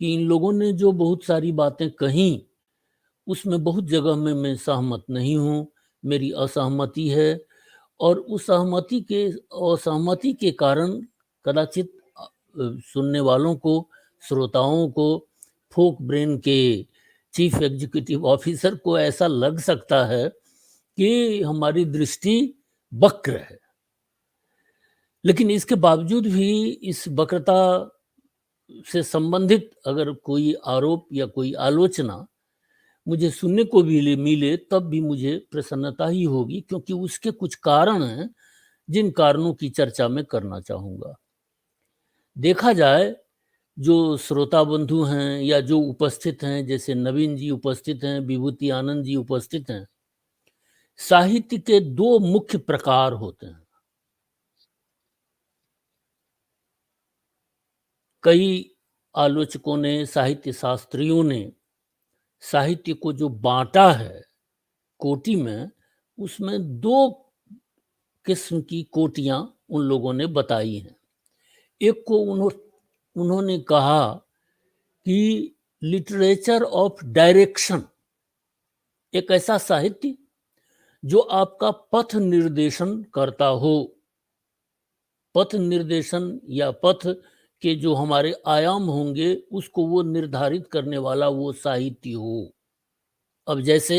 कि इन लोगों ने जो बहुत सारी बातें कहीं उसमें बहुत जगह में मैं सहमत नहीं हूँ, मेरी असहमति है, और उस सहमति के असहमति के कारण कदाचित सुनने वालों को, श्रोताओं को, फोक ब्रेन के चीफ एग्जीक्यूटिव ऑफिसर को ऐसा लग सकता है कि हमारी दृष्टि वक्र है। लेकिन इसके बावजूद भी इस वक्रता से संबंधित अगर कोई आरोप या कोई आलोचना मुझे सुनने को भी मिले तब भी मुझे प्रसन्नता ही होगी, क्योंकि उसके कुछ कारण हैं जिन कारणों की चर्चा मैं करना चाहूँगा। देखा जाए जो श्रोता बंधु हैं या जो उपस्थित हैं, जैसे नवीन जी उपस्थित हैं, विभूति आनंद जी उपस्थित हैं, साहित्य के दो मुख्य प्रकार होते हैं। कई आलोचकों ने, साहित्य शास्त्रियों ने साहित्य को जो बांटा है कोटि में, उसमें दो किस्म की कोटियां उन लोगों ने बताई हैं। एक को उन्होंने कहा कि लिटरेचर ऑफ डायरेक्शन, एक ऐसा साहित्य जो आपका पथ निर्देशन करता हो। पथ निर्देशन या पथ के जो हमारे आयाम होंगे उसको वो निर्धारित करने वाला वो साहित्य हो। अब जैसे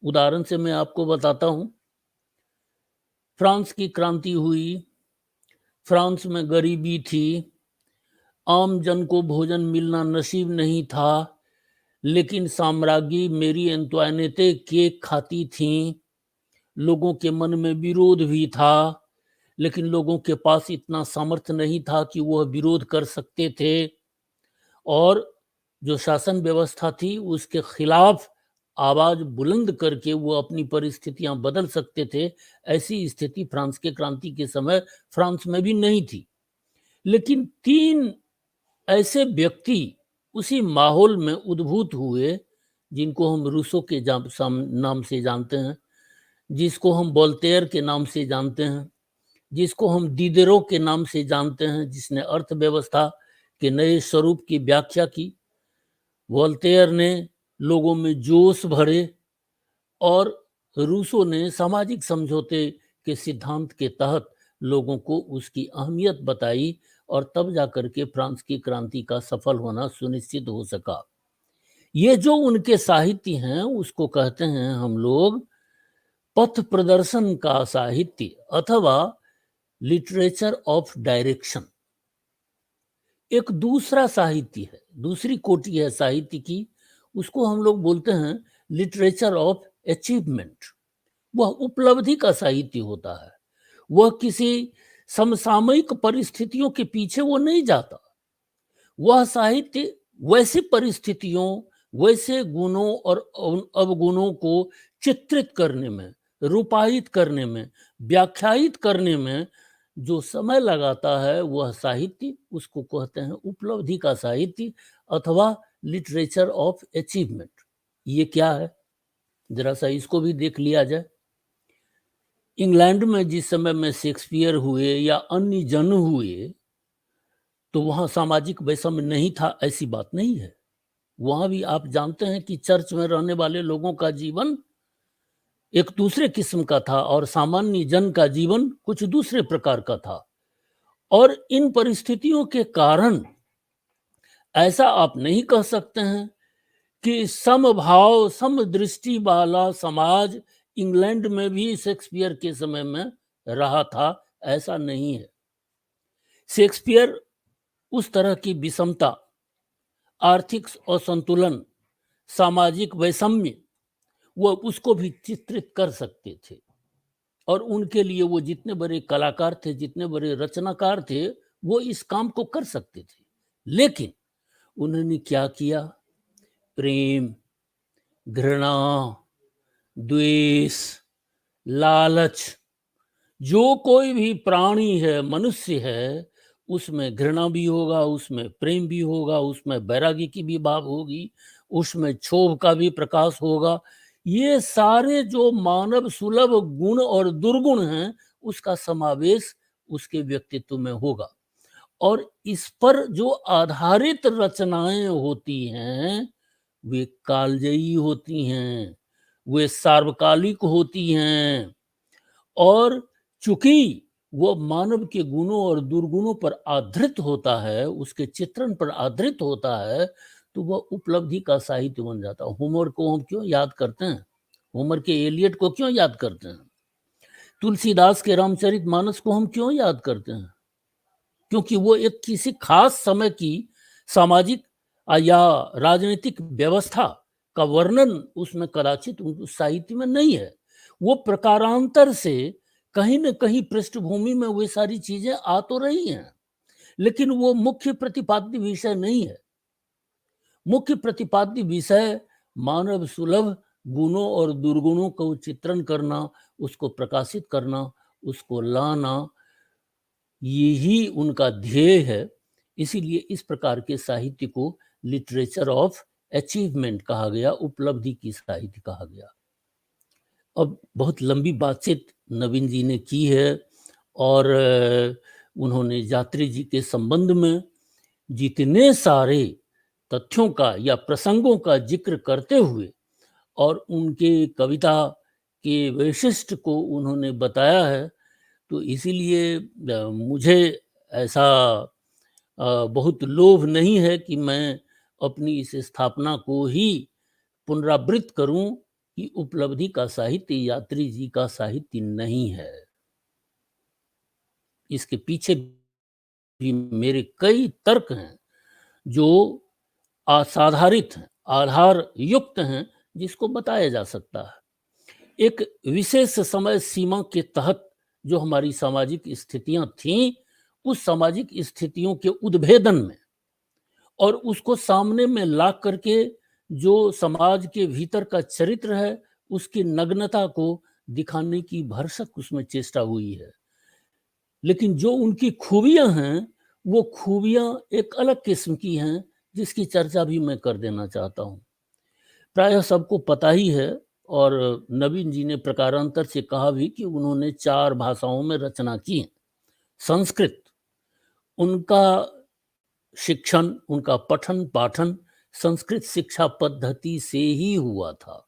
उदाहरण से मैं आपको बताता हूँ, फ्रांस की क्रांति हुई, फ्रांस में गरीबी थी, आम जन को भोजन मिलना नसीब नहीं था, लेकिन साम्राज्ञी मेरी एंटोइनेटे केक खाती थीं, लोगों के मन में विरोध भी था, लेकिन लोगों के पास इतना सामर्थ्य नहीं था कि वह विरोध कर सकते थे, और जो शासन व्यवस्था थी उसके खिलाफ आवाज़ बुलंद करके वो अपनी परिस्थितियां बदल सकते थे। ऐसी स्थिति फ्रांस के क्रांति के समय फ्रांस में भी नहीं थी। लेकिन तीन ऐसे व्यक्ति उसी माहौल में उद्भूत हुए जिनको हम रूसो के नाम से जानते हैं, जिसको हम वोल्टेयर के नाम से जानते हैं, जिसको हम दीदेरो के नाम से जानते हैं, जिसने अर्थव्यवस्था के नए स्वरूप की व्याख्या की। वोल्टेयर ने लोगों में जोश भरे और रूसो ने सामाजिक समझौते के सिद्धांत के तहत लोगों को उसकी अहमियत बताई, और तब जाकर के फ्रांस की क्रांति का सफल होना सुनिश्चित हो सका। ये जो उनके साहित्य हैं उसको कहते हैं हम लोग पथ प्रदर्शन का साहित्य अथवा लिटरेचर ऑफ डायरेक्शन। एक दूसरा साहित्य है, दूसरी कोटि है साहित्य की, उसको हम लोग बोलते हैं लिटरेचर ऑफ अचीवमेंट। वह उपलब्धि का साहित्य होता है, वह किसी समसामयिक परिस्थितियों के पीछे वो नहीं जाता। वह साहित्य वैसी परिस्थितियों, वैसे गुणों और अवगुणों को चित्रित करने में, रूपायित करने में, व्याख्यायित करने में जो समय लगाता है वह साहित्य, उसको कहते हैं उपलब्धि का साहित्य अथवा लिटरेचर ऑफ अचीवमेंट। ये क्या है, जरा सा इसको भी देख लिया जाए। इंग्लैंड में जिस समय में शेक्सपियर हुए या अन्य जन हुए तो वहाँ सामाजिक वैषम्य नहीं था, ऐसी बात नहीं है। वहाँ भी आप जानते हैं कि चर्च में रहने वाले लोगों का जीवन एक दूसरे किस्म का था और सामान्य जन का जीवन कुछ दूसरे प्रकार का था। और इन परिस्थितियों के कारण ऐसा आप नहीं कह सकते हैं कि समभाव, समदृष्टि वाला समाज इंग्लैंड में भी शेक्सपियर के समय में रहा था, ऐसा नहीं है। शेक्सपियर उस तरह की विषमता, आर्थिक असंतुलन, सामाजिक वैषम्य, वो उसको भी चित्रित कर सकते थे, और उनके लिए वो जितने बड़े कलाकार थे, जितने बड़े रचनाकार थे, वो इस काम को कर सकते थे। लेकिन उन्होंने क्या किया? प्रेम, घृणा, द्वेष, लालच, जो कोई भी प्राणी है, मनुष्य है, उसमें घृणा भी होगा, उसमें प्रेम भी होगा, उसमें वैराग्य की भी भाव होगी, उसमें क्षोभ का भी प्रकाश होगा। ये सारे जो मानव सुलभ गुण और दुर्गुण हैं, उसका समावेश उसके व्यक्तित्व में होगा। और इस पर जो आधारित रचनाएं होती हैं वे कालजयी होती हैं, वे सार्वकालिक होती हैं। और चूंकि वो मानव के गुणों और दुर्गुणों पर आधारित होता है, उसके चित्रण पर आधारित होता है, तो वह उपलब्धि का साहित्य बन जाता है। होमर को हम क्यों याद करते हैं? होमर के एलियट को क्यों याद करते हैं? तुलसीदास के रामचरितमानस को हम क्यों याद करते हैं? क्योंकि वो एक किसी खास समय की सामाजिक या राजनीतिक व्यवस्था का वर्णन उसमें कदाचित उस साहित्य में नहीं है। वो प्रकारांतर से कहीं न कहीं पृष्ठभूमि में वे सारी चीजें आ तो रही हैं, लेकिन वो मुख्य प्रतिपाद्य विषय नहीं है। मुख्य प्रतिपाद्य विषय मानव सुलभ गुणों और दुर्गुणों को चित्रण करना, उसको प्रकाशित करना, उसको लाना, यही उनका ध्येय है। इसीलिए इस प्रकार के साहित्य को लिटरेचर ऑफ अचीवमेंट कहा गया, उपलब्धि की साहित्य कहा गया। अब बहुत लंबी बातचीत नवीन जी ने की है और उन्होंने यात्री जी के संबंध में जितने सारे तथ्यों का या प्रसंगों का जिक्र करते हुए और उनके कविता के वैशिष्ट्य को उन्होंने बताया है, तो इसीलिए मुझे ऐसा बहुत लोभ नहीं है कि मैं अपनी इस स्थापना को ही पुनरावृत्त करूं कि उपलब्धि का साहित्य यात्री जी का साहित्य नहीं है। इसके पीछे भी मेरे कई तर्क हैं जो असाधारित हैं, आधार युक्त हैं, जिसको बताया जा सकता है। एक विशेष समय सीमा के तहत जो हमारी सामाजिक स्थितियां थीं, उस सामाजिक स्थितियों के उद्भेदन में और उसको सामने में ला करके जो समाज के भीतर का चरित्र है उसकी नग्नता को दिखाने की भरसक उसमें चेष्टा हुई है। लेकिन जो उनकी खूबियां हैं वो खूबियां एक अलग किस्म की हैं, जिसकी चर्चा भी मैं कर देना चाहता हूँ। प्रायः सबको पता ही है और नवीन जी ने प्रकारांतर से कहा भी कि उन्होंने 4 भाषाओं में रचना की है। संस्कृत, उनका शिक्षण, उनका पठन पाठन संस्कृत शिक्षा पद्धति से ही हुआ था।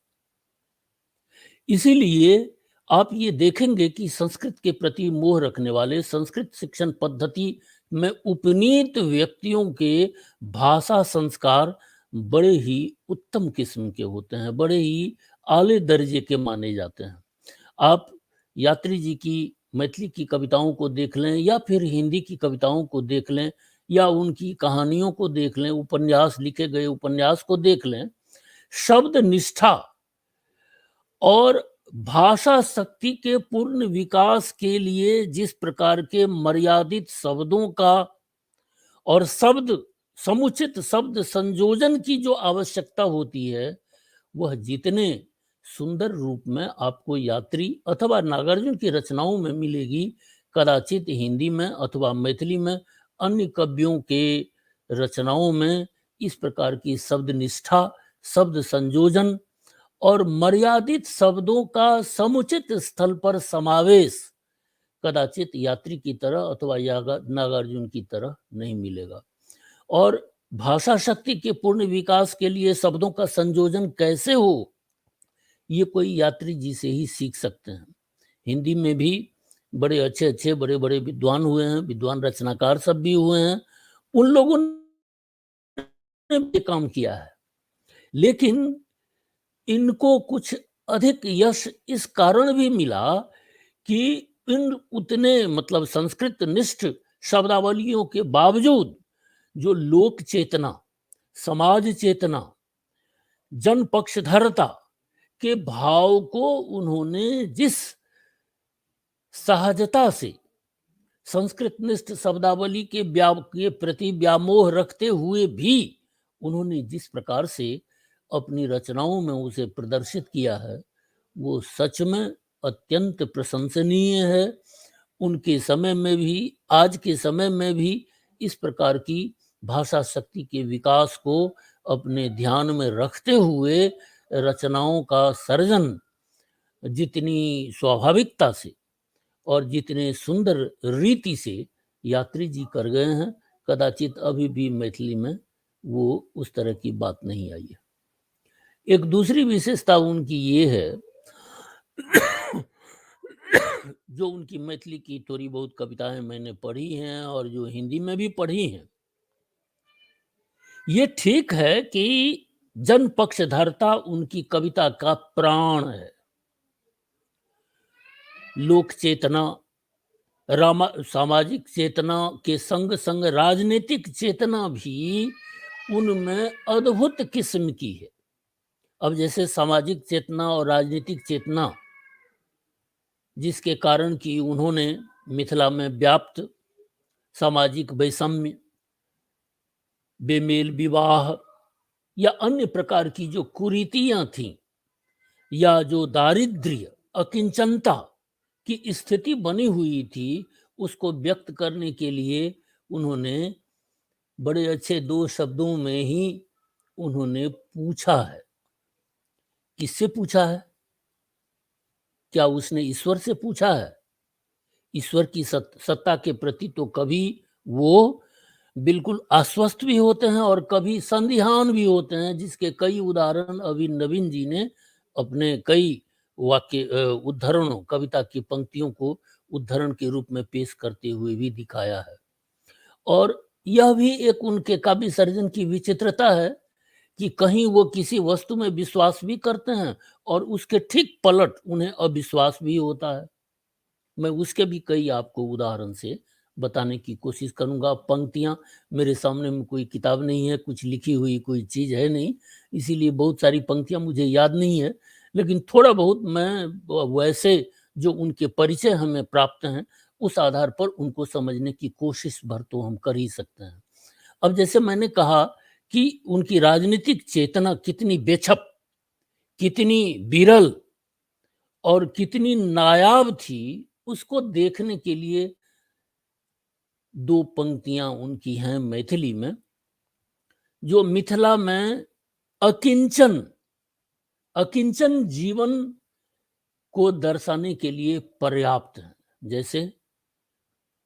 इसीलिए आप ये देखेंगे कि संस्कृत के प्रति मोह रखने वाले, संस्कृत शिक्षण पद्धति में उपनीत व्यक्तियों के भाषा संस्कार बड़े ही उत्तम किस्म के होते हैं, बड़े ही आले दर्जे के माने जाते हैं। आप यात्री जी की मैथिली की कविताओं को देख लें या फिर हिंदी की कविताओं को देख लें या उनकी कहानियों को देख लें, उपन्यास लिखे गए उपन्यास को देख लें, शब्द निष्ठा और भाषा शक्ति के पूर्ण विकास के लिए जिस प्रकार के मर्यादित शब्दों का और शब्द समुचित शब्द संयोजन की जो आवश्यकता होती है, वह जितने सुंदर रूप में आपको यात्री अथवा नागार्जुन की रचनाओं में मिलेगी, कदाचित हिंदी में अथवा मैथिली में अन्य कवियों के रचनाओं में इस प्रकार की शब्द निष्ठा, शब्द संयोजन और मर्यादित शब्दों का समुचित स्थल पर समावेश कदाचित यात्री की तरह अथवा नागार्जुन की तरह नहीं मिलेगा। और भाषा शक्ति के पूर्ण विकास के लिए शब्दों का संयोजन कैसे हो, ये कोई यात्री जी से ही सीख सकते हैं। हिंदी में भी बड़े अच्छे अच्छे बड़े बड़े विद्वान हुए हैं, विद्वान रचनाकार सब भी हुए हैं, उन लोगों ने भी काम किया है, लेकिन इनको कुछ अधिक यश इस कारण भी मिला कि इन उतने मतलब संस्कृत निष्ठ शब्दावलियों के बावजूद जो लोक चेतना, समाज चेतना, जन पक्षधरता के भाव को उन्होंने जिस सहजता से संस्कृत निष्ठ शब्दावली के प्रति व्यामोह रखते हुए भी उन्होंने जिस प्रकार से अपनी रचनाओं में उसे प्रदर्शित किया है, वो सच में अत्यंत प्रशंसनीय है। उनके समय में भी, आज के समय में भी इस प्रकार की भाषा शक्ति के विकास को अपने ध्यान में रखते हुए रचनाओं का सर्जन जितनी स्वाभाविकता से और जितने सुंदर रीति से यात्री जी कर गए हैं, कदाचित अभी भी मैथिली में वो उस तरह की बात नहीं आई है। एक दूसरी विशेषता उनकी ये है, जो उनकी मैथिली की थोड़ी बहुत कविताएं मैंने पढ़ी हैं और जो हिंदी में भी पढ़ी हैं, ये ठीक है कि जन पक्षधरता उनकी कविता का प्राण है। लोक चेतना, रामा सामाजिक चेतना के संग संग राजनीतिक चेतना भी उनमें अद्भुत किस्म की है। अब जैसे सामाजिक चेतना और राजनीतिक चेतना, जिसके कारण कि उन्होंने मिथिला में व्याप्त सामाजिक वैषम्य, बेमेल विवाह या अन्य प्रकार की जो कुरीतियां थीं या जो दारिद्र्य, अकिंचनता की स्थिति बनी हुई थी, उसको व्यक्त करने के लिए उन्होंने बड़े अच्छे दो शब्दों में ही उन्होंने पूछा है। किससे पूछा है? क्या उसने ईश्वर से पूछा है? ईश्वर की सत्ता के प्रति तो कभी वो बिल्कुल आश्वस्त भी होते हैं और कभी संदिहान भी होते हैं, जिसके कई उदाहरण अभी नवीन जी ने अपने कई वाक्य उद्धरणों, कविता की पंक्तियों को उद्धरण के रूप में पेश करते हुए भी दिखाया है। और यह भी एक उनके काव्य सर्जन की विचित्रता है कि कहीं वो किसी वस्तु में विश्वास भी करते हैं और उसके ठीक पलट उन्हें अविश्वास भी होता है। मैं उसके भी कई आपको उदाहरण से बताने की कोशिश करूंगा। पंक्तियां मेरे सामने में कोई किताब नहीं है, कुछ लिखी हुई कोई चीज़ है नहीं, इसीलिए बहुत सारी पंक्तियां मुझे याद नहीं है, लेकिन थोड़ा बहुत मैं वैसे जो उनके परिचय हमें प्राप्त हैं उस आधार पर उनको समझने की कोशिश भर तो हम कर ही सकते हैं। अब जैसे मैंने कहा कि उनकी राजनीतिक चेतना कितनी बेछप, कितनी विरल और कितनी नायाब थी, उसको देखने के लिए दो पंक्तियां उनकी हैं मैथिली में, जो मिथिला में अकिंचन अकिंचन जीवन को दर्शाने के लिए पर्याप्त हैं। जैसे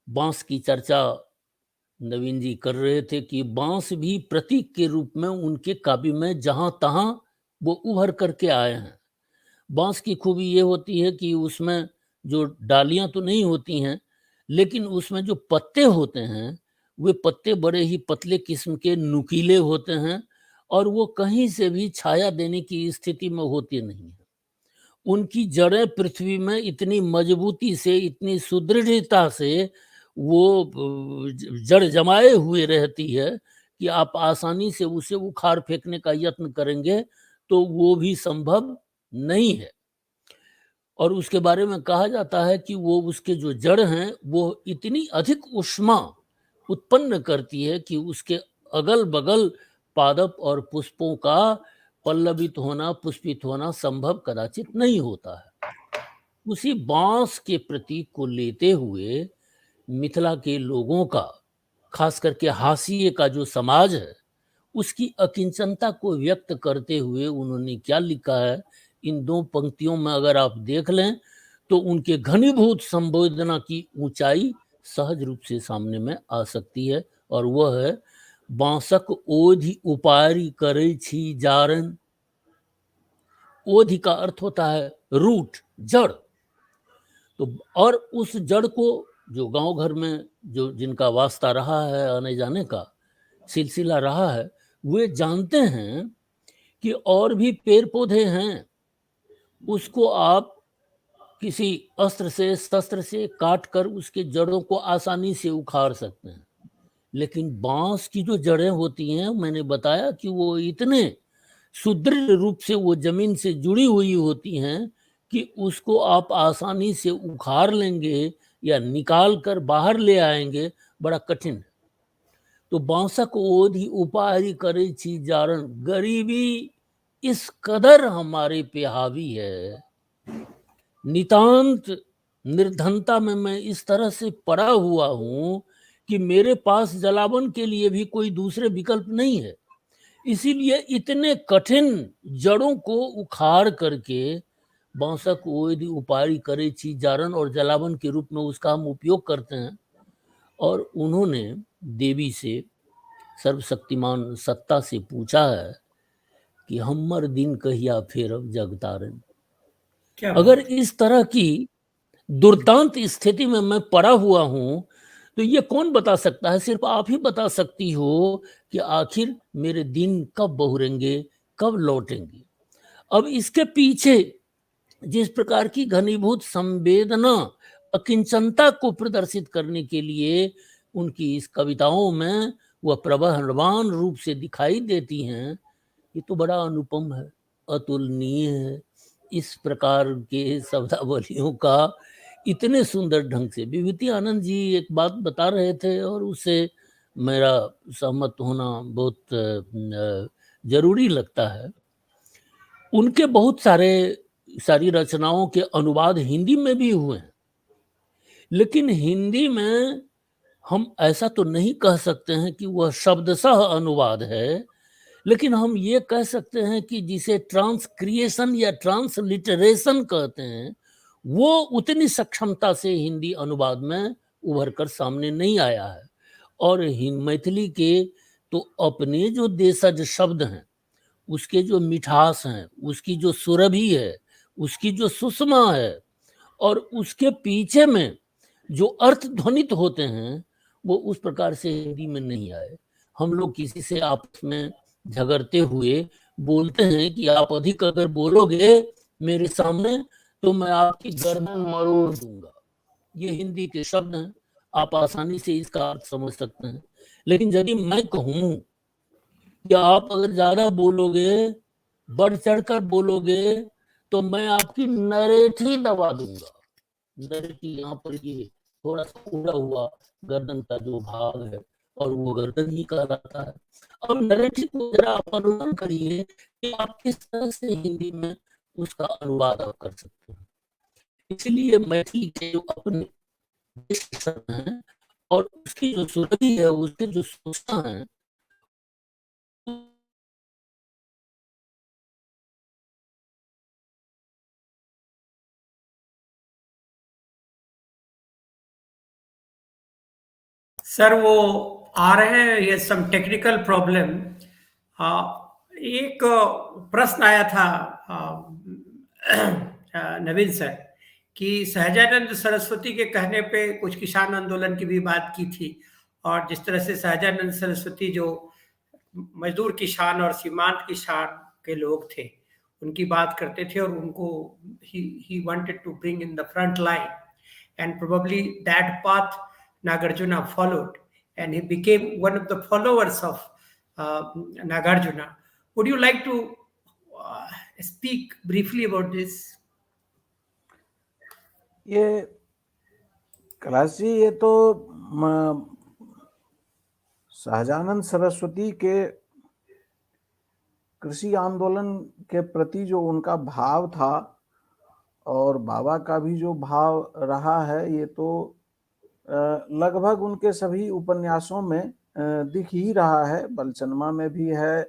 बांस की चर्चा नवीन जी कर रहे थे कि बांस भी प्रतीक के रूप में उनके काव्य में जहां तहां वो उभर करके आए हैं। बांस की खूबी ये होती है कि उसमें जो डालियां तो नहीं होती हैं, लेकिन उसमें जो पत्ते होते हैं वे पत्ते बड़े ही पतले किस्म के नुकीले होते हैं और वो कहीं से भी छाया देने की स्थिति में होते नहीं हैं। उनकी जड़ें पृथ्वी में इतनी मजबूती से, इतनी सुदृढ़ता से वो जड़ जमाए हुए रहती है कि आप आसानी से उसे उखाड़ फेंकने का यत्न करेंगे तो वो भी संभव नहीं है। और उसके बारे में कहा जाता है कि वो उसके जो जड़ हैं वो इतनी अधिक ऊष्मा उत्पन्न करती है कि उसके अगल बगल पादप और पुष्पों का पल्लवित होना, पुष्पित होना संभव कदाचित नहीं होता है। उसी बांस के प्रतीक को लेते हुए मिथिला के लोगों का, खास करके हाशिए का जो समाज है, उसकी अकिंचनता को व्यक्त करते हुए उन्होंने क्या लिखा है, इन दो पंक्तियों में अगर आप देख लें तो उनके घनीभूत संवेदना की ऊंचाई सहज रूप से सामने में आ सकती है। और वह है, बांसक ओधि उपारी करे छी जारन। ओधि का अर्थ होता है रूट, जड़। तो और उस जड़ को जो गांव घर में जो जिनका वास्ता रहा है, आने जाने का सिलसिला रहा है, वे जानते हैं कि और भी पेड़ पौधे हैं, उसको आप किसी अस्त्र से, शस्त्र से काट कर उसके जड़ों को आसानी से उखाड़ सकते हैं। लेकिन बांस की जो जड़ें होती हैं, मैंने बताया कि वो इतने सुदृढ़ रूप से वो जमीन से जुड़ी हुई होती हैं कि उसको आप आसानी से उखाड़ लेंगे या निकाल कर बाहर ले आएंगे, बड़ा कठिन है। तो बांसक ओधि उपारी करे छी जारन। गरीबी इस कदर हमारे पे हावी है, नितांत निर्धनता में मैं इस तरह से पड़ा हुआ हूँ कि मेरे पास जलावन के लिए भी कोई दूसरे विकल्प नहीं है। इसीलिए इतने कठिन जड़ों को उखाड़ करके बांसक ओदि उपारी करे छी जारन और जलावन के रूप में उसका हम उपयोग करते हैं। और उन्होंने देवी से, सर्वशक्तिमान सत्ता से पूछा है कि हमर दिन कहिया फेरब जगतारन। क्या अगर बात। इस तरह की दुर्दांत स्थिति में मैं पड़ा हुआ हूं तो ये कौन बता सकता है? सिर्फ आप ही बता सकती हो कि आखिर मेरे दिन कब बहुरेंगे, कब लौटेंगे। अब इसके पीछे जिस प्रकार की घनीभूत संवेदना, अकिंचनता को प्रदर्शित करने के लिए उनकी इस कविताओं में वह प्रवहमान रूप से दिखाई देती हैं, ये तो बड़ा अनुपम है, अतुलनीय है। इस प्रकार के शब्दावलियों का इतने सुंदर ढंग से विभूति आनंद जी एक बात बता रहे थे और उससे मेरा सहमत होना बहुत जरूरी लगता है। उनके बहुत सारी रचनाओं के अनुवाद हिंदी में भी हुए हैं, लेकिन हिंदी में हम ऐसा तो नहीं कह सकते हैं कि वह शब्दशः अनुवाद है, लेकिन हम ये कह सकते हैं कि जिसे ट्रांसक्रिएशन या ट्रांसलिटरेशन कहते हैं, वो उतनी सक्षमता से हिंदी अनुवाद में उभर कर सामने नहीं आया है। और मैथिली के तो अपने जो देशज शब्द हैं, उसके जो मिठास हैं, उसकी जो सुरभि है, उसकी जो सुषमा है, और उसके पीछे में जो अर्थ ध्वनित होते हैं, वो उस प्रकार से हिंदी में नहीं आए। हम लोग किसी से आपस में झगड़ते हुए बोलते हैं कि आप अधिक अगर बोलोगे मेरे सामने तो मैं आपकी गर्दन मरोड़ दूंगा। ये हिंदी के शब्द हैं, आप आसानी से इसका अर्थ समझ सकते हैं। लेकिन यदि मैं कहूँ कि आप अगर ज्यादा बोलोगे, बढ़ चढ़कर बोलोगे, तो मैं आपकी नरेठी दबा दूंगा। नरेठी यहाँ पर ये थोड़ा सा उड़ा हुआ गर्दन का जो भाग है, और वो गर्दन ही कहलाता है। अब नरेठी को जरा आप अनुमान करिए कि आप किस तरह से हिंदी में उसका अनुवाद आप कर सकते हैं। इसलिए मैथिली के जो अपने हैं और उसकी जो सुरभि है, उसके जो सोचना है, सर वो आ रहे हैं, ये सम टेक्निकल प्रॉब्लम। एक प्रश्न आया था नवीन सर कि सहजानंद सरस्वती के कहने पे कुछ किसान आंदोलन की भी बात की थी, और जिस तरह से सहजानंद सरस्वती जो मजदूर किसान और सीमांत किसान के लोग थे उनकी बात करते थे, और उनको he wanted to bring in the front line, and probably that path Nagarjuna followed, and he became one of the followers of Nagarjuna. Would you like to speak briefly about this? ये कैलाश जी, ये तो सहजानंद सरस्वती के कृषि आंदोलन के प्रति जो उनका भाव था और बाबा का भी जो भाव रहा है, ये तो लगभग उनके सभी उपन्यासों में दिख ही रहा है। बलचनमा में भी है,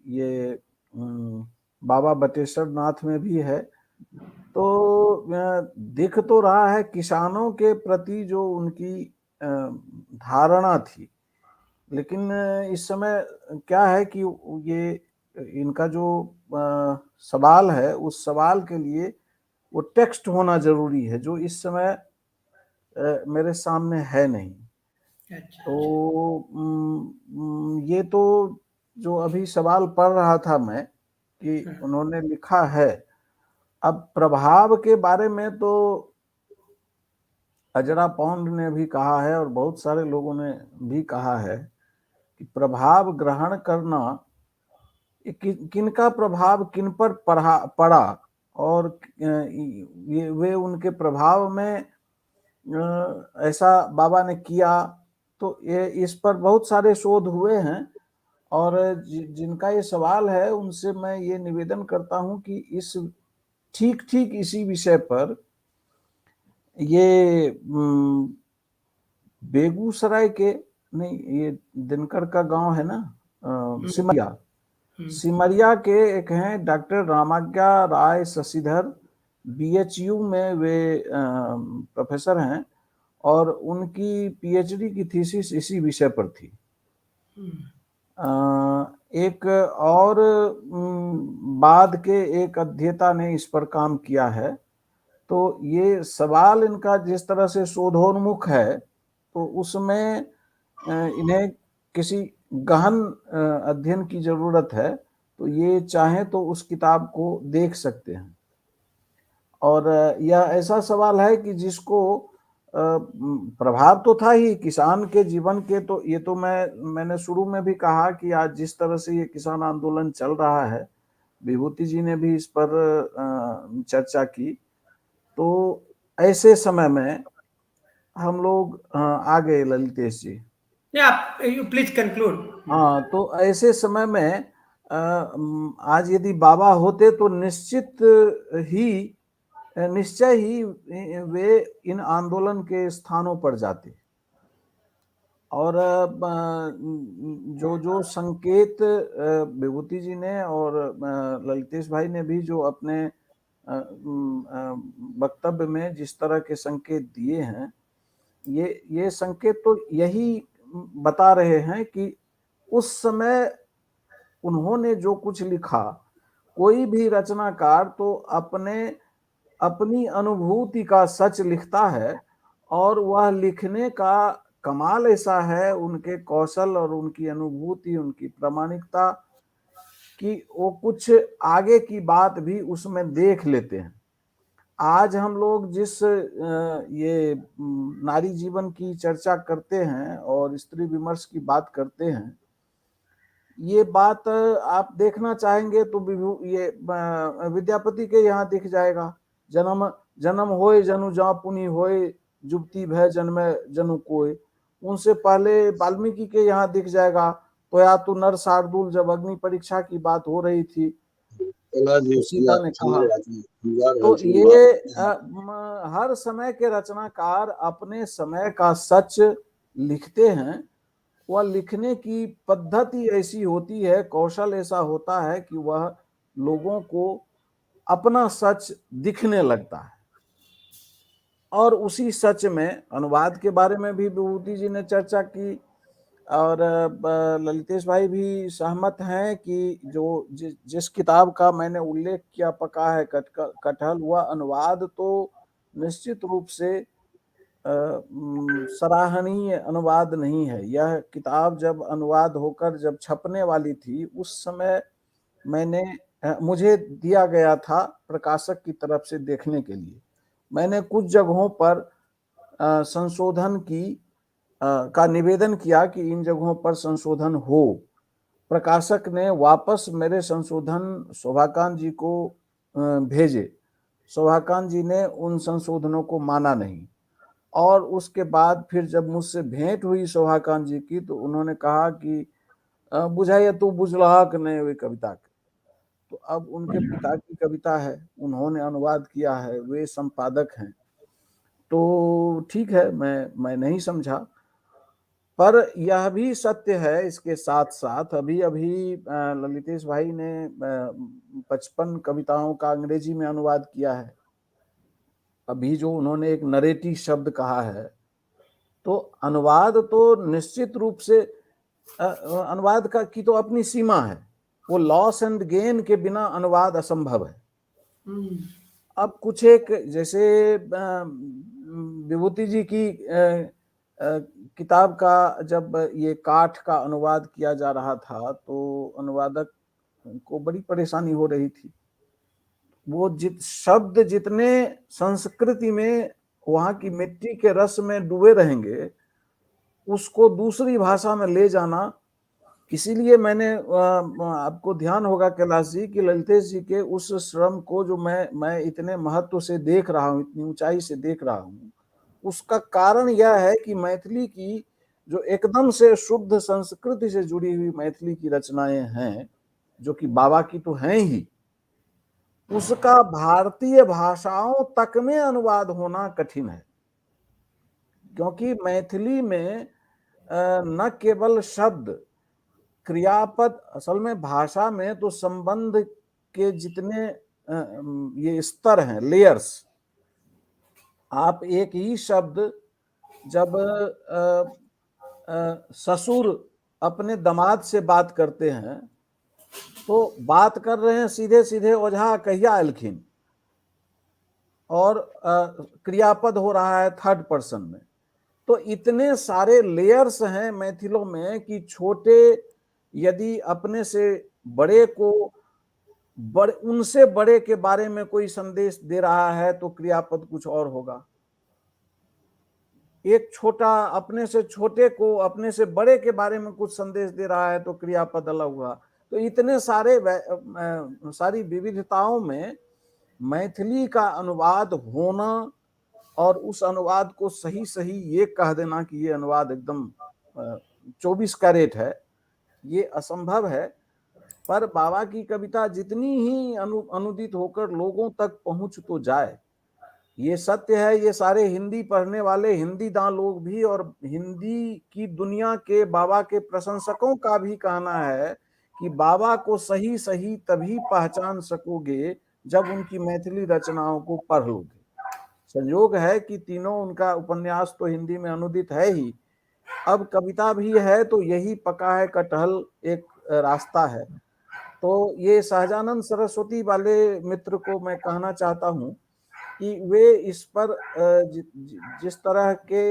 ये बाबा बटेश्वर नाथ में भी है। तो दिख तो रहा है किसानों के प्रति जो उनकी धारणा थी, लेकिन इस समय क्या है कि ये इनका जो सवाल है, उस सवाल के लिए वो टेक्स्ट होना जरूरी है, जो इस समय मेरे सामने है नहीं। अच्छा। तो ये तो जो अभी सवाल पढ़ रहा था मैं कि उन्होंने लिखा है। अब प्रभाव के बारे में तो अजरा पौंड ने भी कहा है और बहुत सारे लोगों ने भी कहा है कि प्रभाव ग्रहण करना, किनका प्रभाव किन पर पड़ा और ये वे उनके प्रभाव में ऐसा बाबा ने किया, तो ये इस पर बहुत सारे शोध हुए हैं। और जिनका ये सवाल है उनसे मैं ये निवेदन करता हूँ कि इस ठीक ठीक इसी विषय पर ये बेगूसराय के नहीं, ये दिनकर का गांव है ना, सिमरिया। सिमरिया के एक हैं डॉक्टर रामाज्ञा राय शशिधर, बीएचयू में वे प्रोफेसर हैं और उनकी पीएचडी की थीसिस इसी विषय पर थी। एक और बाद के एक अध्येता ने इस पर काम किया है। तो ये सवाल इनका जिस तरह से शोधोन्मुख है तो उसमें इन्हें किसी गहन अध्ययन की जरूरत है, तो ये चाहें तो उस किताब को देख सकते हैं। और यह ऐसा सवाल है कि जिसको प्रभाव तो था ही किसान के जीवन के, तो ये तो मैंने शुरू में भी कहा कि आज जिस तरह से ये किसान आंदोलन चल रहा है, विभूति जी ने भी इस पर चर्चा की, तो ऐसे समय में हम लोग आ गए। ललितेश जी आप you please conclude. हाँ, तो ऐसे समय में आज यदि बाबा होते तो निश्चय ही वे इन आंदोलन के स्थानों पर जाते और जो जो संकेत विभूति जी ने और ललितेश भाई ने भी जो अपने वक्तव्य में जिस तरह के संकेत दिए हैं, ये संकेत तो यही बता रहे हैं कि उस समय उन्होंने जो कुछ लिखा, कोई भी रचनाकार तो अपनी अनुभूति का सच लिखता है और वह लिखने का कमाल ऐसा है उनके कौशल और उनकी अनुभूति, उनकी प्रामाणिकता, कि वो कुछ आगे की बात भी उसमें देख लेते हैं। आज हम लोग जिस ये नारी जीवन की चर्चा करते हैं और स्त्री विमर्श की बात करते हैं, ये बात आप देखना चाहेंगे तो ये विद्यापति के यहाँ दिख जाएगा। जन्म जन्म होए जनु जा पुनि होए, जुबती भय जन्मे जनु कोय। उनसे पहले वाल्मीकि के यहाँ दिख जाएगा, तो या तो नर शार्दुल, जब अग्नि परीक्षा की बात हो रही थी तो सीता ने कहा। तो ये हर समय के रचनाकार अपने समय का सच लिखते हैं। वह लिखने की पद्धति ऐसी होती है, कौशल ऐसा होता है कि वह लोगों को अपना सच दिखने लगता है। और उसी सच में अनुवाद के बारे में भी विभूति जी ने चर्चा की और ललितेश भाई भी सहमत हैं कि जो जिस किताब का मैंने उल्लेख किया, पका है कटहल, हुआ अनुवाद तो निश्चित रूप से सराहनीय अनुवाद नहीं है। यह किताब जब अनुवाद होकर जब छपने वाली थी उस समय मुझे दिया गया था प्रकाशक की तरफ से देखने के लिए। मैंने कुछ जगहों पर संशोधन की का निवेदन किया कि इन जगहों पर संशोधन हो। प्रकाशक ने वापस मेरे संशोधन शोभाकांत जी को भेजे। शोभाकांत जी ने उन संशोधनों को माना नहीं और उसके बाद फिर जब मुझसे भेंट हुई शोभाकांत जी की तो उन्होंने कहा कि बुझाइए तू बुझलहक नहीं हुई कविता के। तो अब उनके पिता की कविता है, उन्होंने अनुवाद किया है, वे संपादक हैं, तो ठीक है, मैं नहीं समझा। पर यह भी सत्य है, इसके साथ साथ अभी अभी ललितेश भाई ने 55 कविताओं का अंग्रेजी में अनुवाद किया है। अभी जो उन्होंने एक नरेटिव शब्द कहा है, तो अनुवाद तो निश्चित रूप से अनुवाद का की तो अपनी सीमा है, वो लॉस एंड गेन के बिना अनुवाद असंभव है। अब कुछ एक जैसे विभूति जी की किताब का जब ये काठ का अनुवाद किया जा रहा था तो अनुवादक को बड़ी परेशानी हो रही थी। वो शब्द जितने संस्कृति में वहाँ की मिट्टी के रस में डूबे रहेंगे उसको दूसरी भाषा में ले जाना, इसीलिए मैंने आपको ध्यान होगा कैलाश जी कि ललितेश जी के उस श्रम को जो मैं इतने महत्व से देख रहा हूँ, इतनी ऊंचाई से देख रहा हूँ, उसका कारण यह है कि मैथिली की जो एकदम से शुद्ध संस्कृति से जुड़ी हुई मैथिली की रचनाएं हैं, जो कि बाबा की तो हैं ही, उसका भारतीय भाषाओं तक में अनुवाद होना कठिन है। क्योंकि मैथिली में न केवल शब्द, क्रियापद, असल में भाषा में तो संबंध के जितने ये स्तर हैं, लेयर्स, आप एक ही शब्द जब ससुर अपने दामाद से बात करते हैं तो बात कर रहे हैं सीधे सीधे ओझा कहिया एलखिन, और क्रियापद हो रहा है थर्ड पर्सन में। तो इतने सारे लेयर्स हैं मैथिलों में कि छोटे यदि अपने से बड़े को बड़े, उनसे बड़े के बारे में कोई संदेश दे रहा है तो क्रियापद कुछ और होगा। एक छोटा अपने से छोटे को अपने से बड़े के बारे में कुछ संदेश दे रहा है तो क्रियापद अलग हुआ। तो इतने सारे सारी विविधताओं में मैथिली का अनुवाद होना और उस अनुवाद को सही सही ये कह देना कि ये अनुवाद एकदम 24 कैरेट है, ये असंभव है। पर बाबा की कविता जितनी ही अनुदित होकर लोगों तक पहुंच तो जाए, ये सत्य है। ये सारे हिंदी पढ़ने वाले हिंदी दान लोग भी और हिंदी की दुनिया के बाबा के प्रशंसकों का भी कहना है कि बाबा को सही सही तभी पहचान सकोगे जब उनकी मैथिली रचनाओं को पढ़ लोगे। संयोग है कि तीनों उनका उपन्यास तो हिंदी में अनुदित है ही, अब कविता भी है, तो यही पका है कटहल एक रास्ता है। तो ये सहजानंद सरस्वती वाले मित्र को मैं कहना चाहता हूँ कि वे इस पर जिस तरह के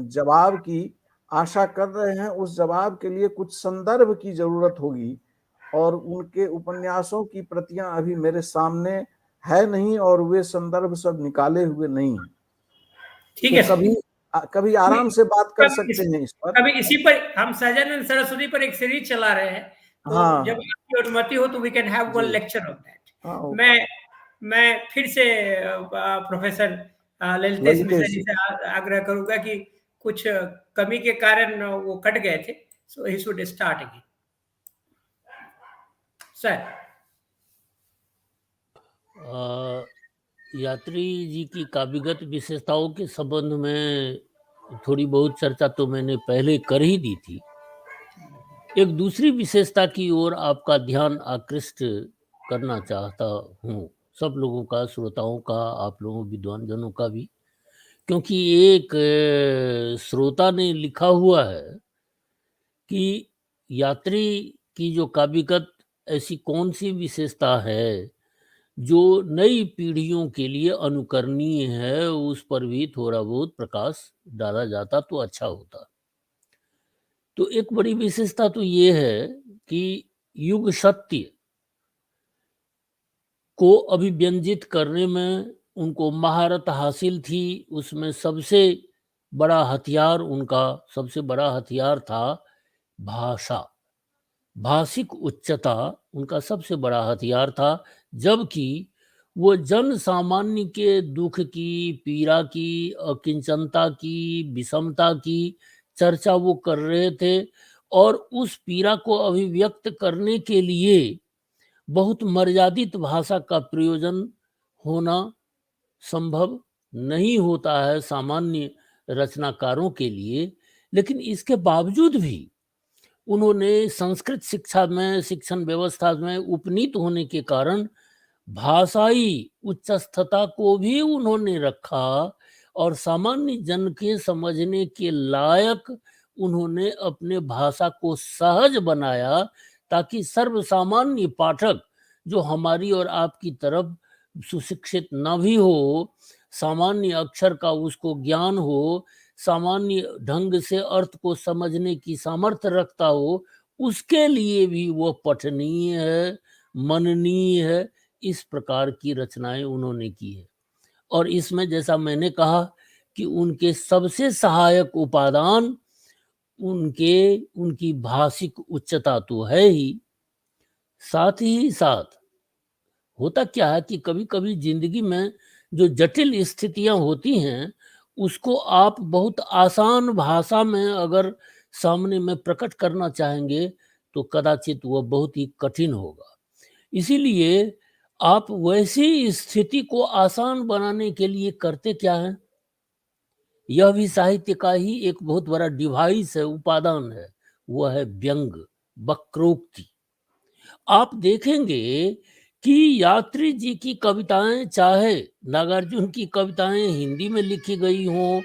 जवाब की आशा कर रहे हैं, उस जवाब के लिए कुछ संदर्भ की जरूरत होगी, और उनके उपन्यासों की प्रतियां अभी मेरे सामने है नहीं और वे संदर्भ सब निकाले हुए नहीं हैं। ठीक है, तो कभी कभी आराम से बात कर सकते हैं इस पर। कभी इसी पर हम सहजानंद सरस्वती पर एक सीरीज चला रहे हैं, तो हाँ, जब आपकी अनुमति हो तो we can have one lecture on that. हाँ, मैं फिर से प्रोफेसर ललितेश मिश्रा जी से आग्रह करूंगा कि कुछ कमी के कारण वो कट गए थे, so he should start again. Sir, Yatri ji की काव्यगत विशेषताओं के संबंध में थोड़ी बहुत चर्चा तो मैंने पहले कर ही दी थी। एक दूसरी विशेषता की ओर आपका ध्यान आकृष्ट करना चाहता हूँ, सब लोगों का, श्रोताओं का, आप लोगों विद्वान जनों का भी, क्योंकि एक श्रोता ने लिखा हुआ है कि यात्री की जो काव्यगत ऐसी कौन सी विशेषता है जो नई पीढ़ियों के लिए अनुकरणीय है, उस पर भी थोड़ा बहुत प्रकाश डाला जाता तो अच्छा होता। तो एक बड़ी विशेषता तो ये है कि युग सत्य को अभिव्यंजित करने में उनको महारत हासिल थी। उसमें सबसे बड़ा हथियार उनका, सबसे बड़ा हथियार था भाषा, भाषिक उच्चता उनका सबसे बड़ा हथियार था। जबकि वो जन सामान्य के दुख की, पीड़ा की, अकिंचनता की, विषमता की चर्चा वो कर रहे थे, और उस पीड़ा को अभिव्यक्त करने के लिए बहुत मर्यादित भाषा का प्रयोजन होना संभव नहीं होता है सामान्य रचनाकारों के लिए। लेकिन इसके बावजूद भी उन्होंने संस्कृत शिक्षा में, शिक्षण व्यवस्था में उपनीत होने के कारण भाषाई उच्चस्थता को भी उन्होंने रखा, और सामान्य जन के समझने के लायक उन्होंने अपने भाषा को सहज बनाया, ताकि सर्वसामान्य पाठक जो हमारी और आपकी तरफ सुशिक्षित न भी हो, सामान्य अक्षर का उसको ज्ञान हो, सामान्य ढंग से अर्थ को समझने की सामर्थ्य रखता हो, उसके लिए भी वह पठनीय है, मननीय है। इस प्रकार की रचनाएं उन्होंने की है। और इसमें जैसा मैंने कहा कि उनके सबसे सहायक उपादान उनके उनकी भाषिक उच्चता तो है ही, साथ ही साथ होता क्या है कि कभी कभी जिंदगी में जो जटिल स्थितियां होती हैं उसको आप बहुत आसान भाषा में अगर सामने में प्रकट करना चाहेंगे तो कदाचित वह बहुत ही कठिन होगा। इसीलिए आप वैसी स्थिति को आसान बनाने के लिए करते क्या हैं यह भी साहित्य का ही एक बहुत बड़ा डिवाइस है, उपादान है, वह है व्यंग, वक्रोक्ति। आप देखेंगे कि यात्री जी की कविताएं, चाहे नागार्जुन की कविताएं हिंदी में लिखी गई हों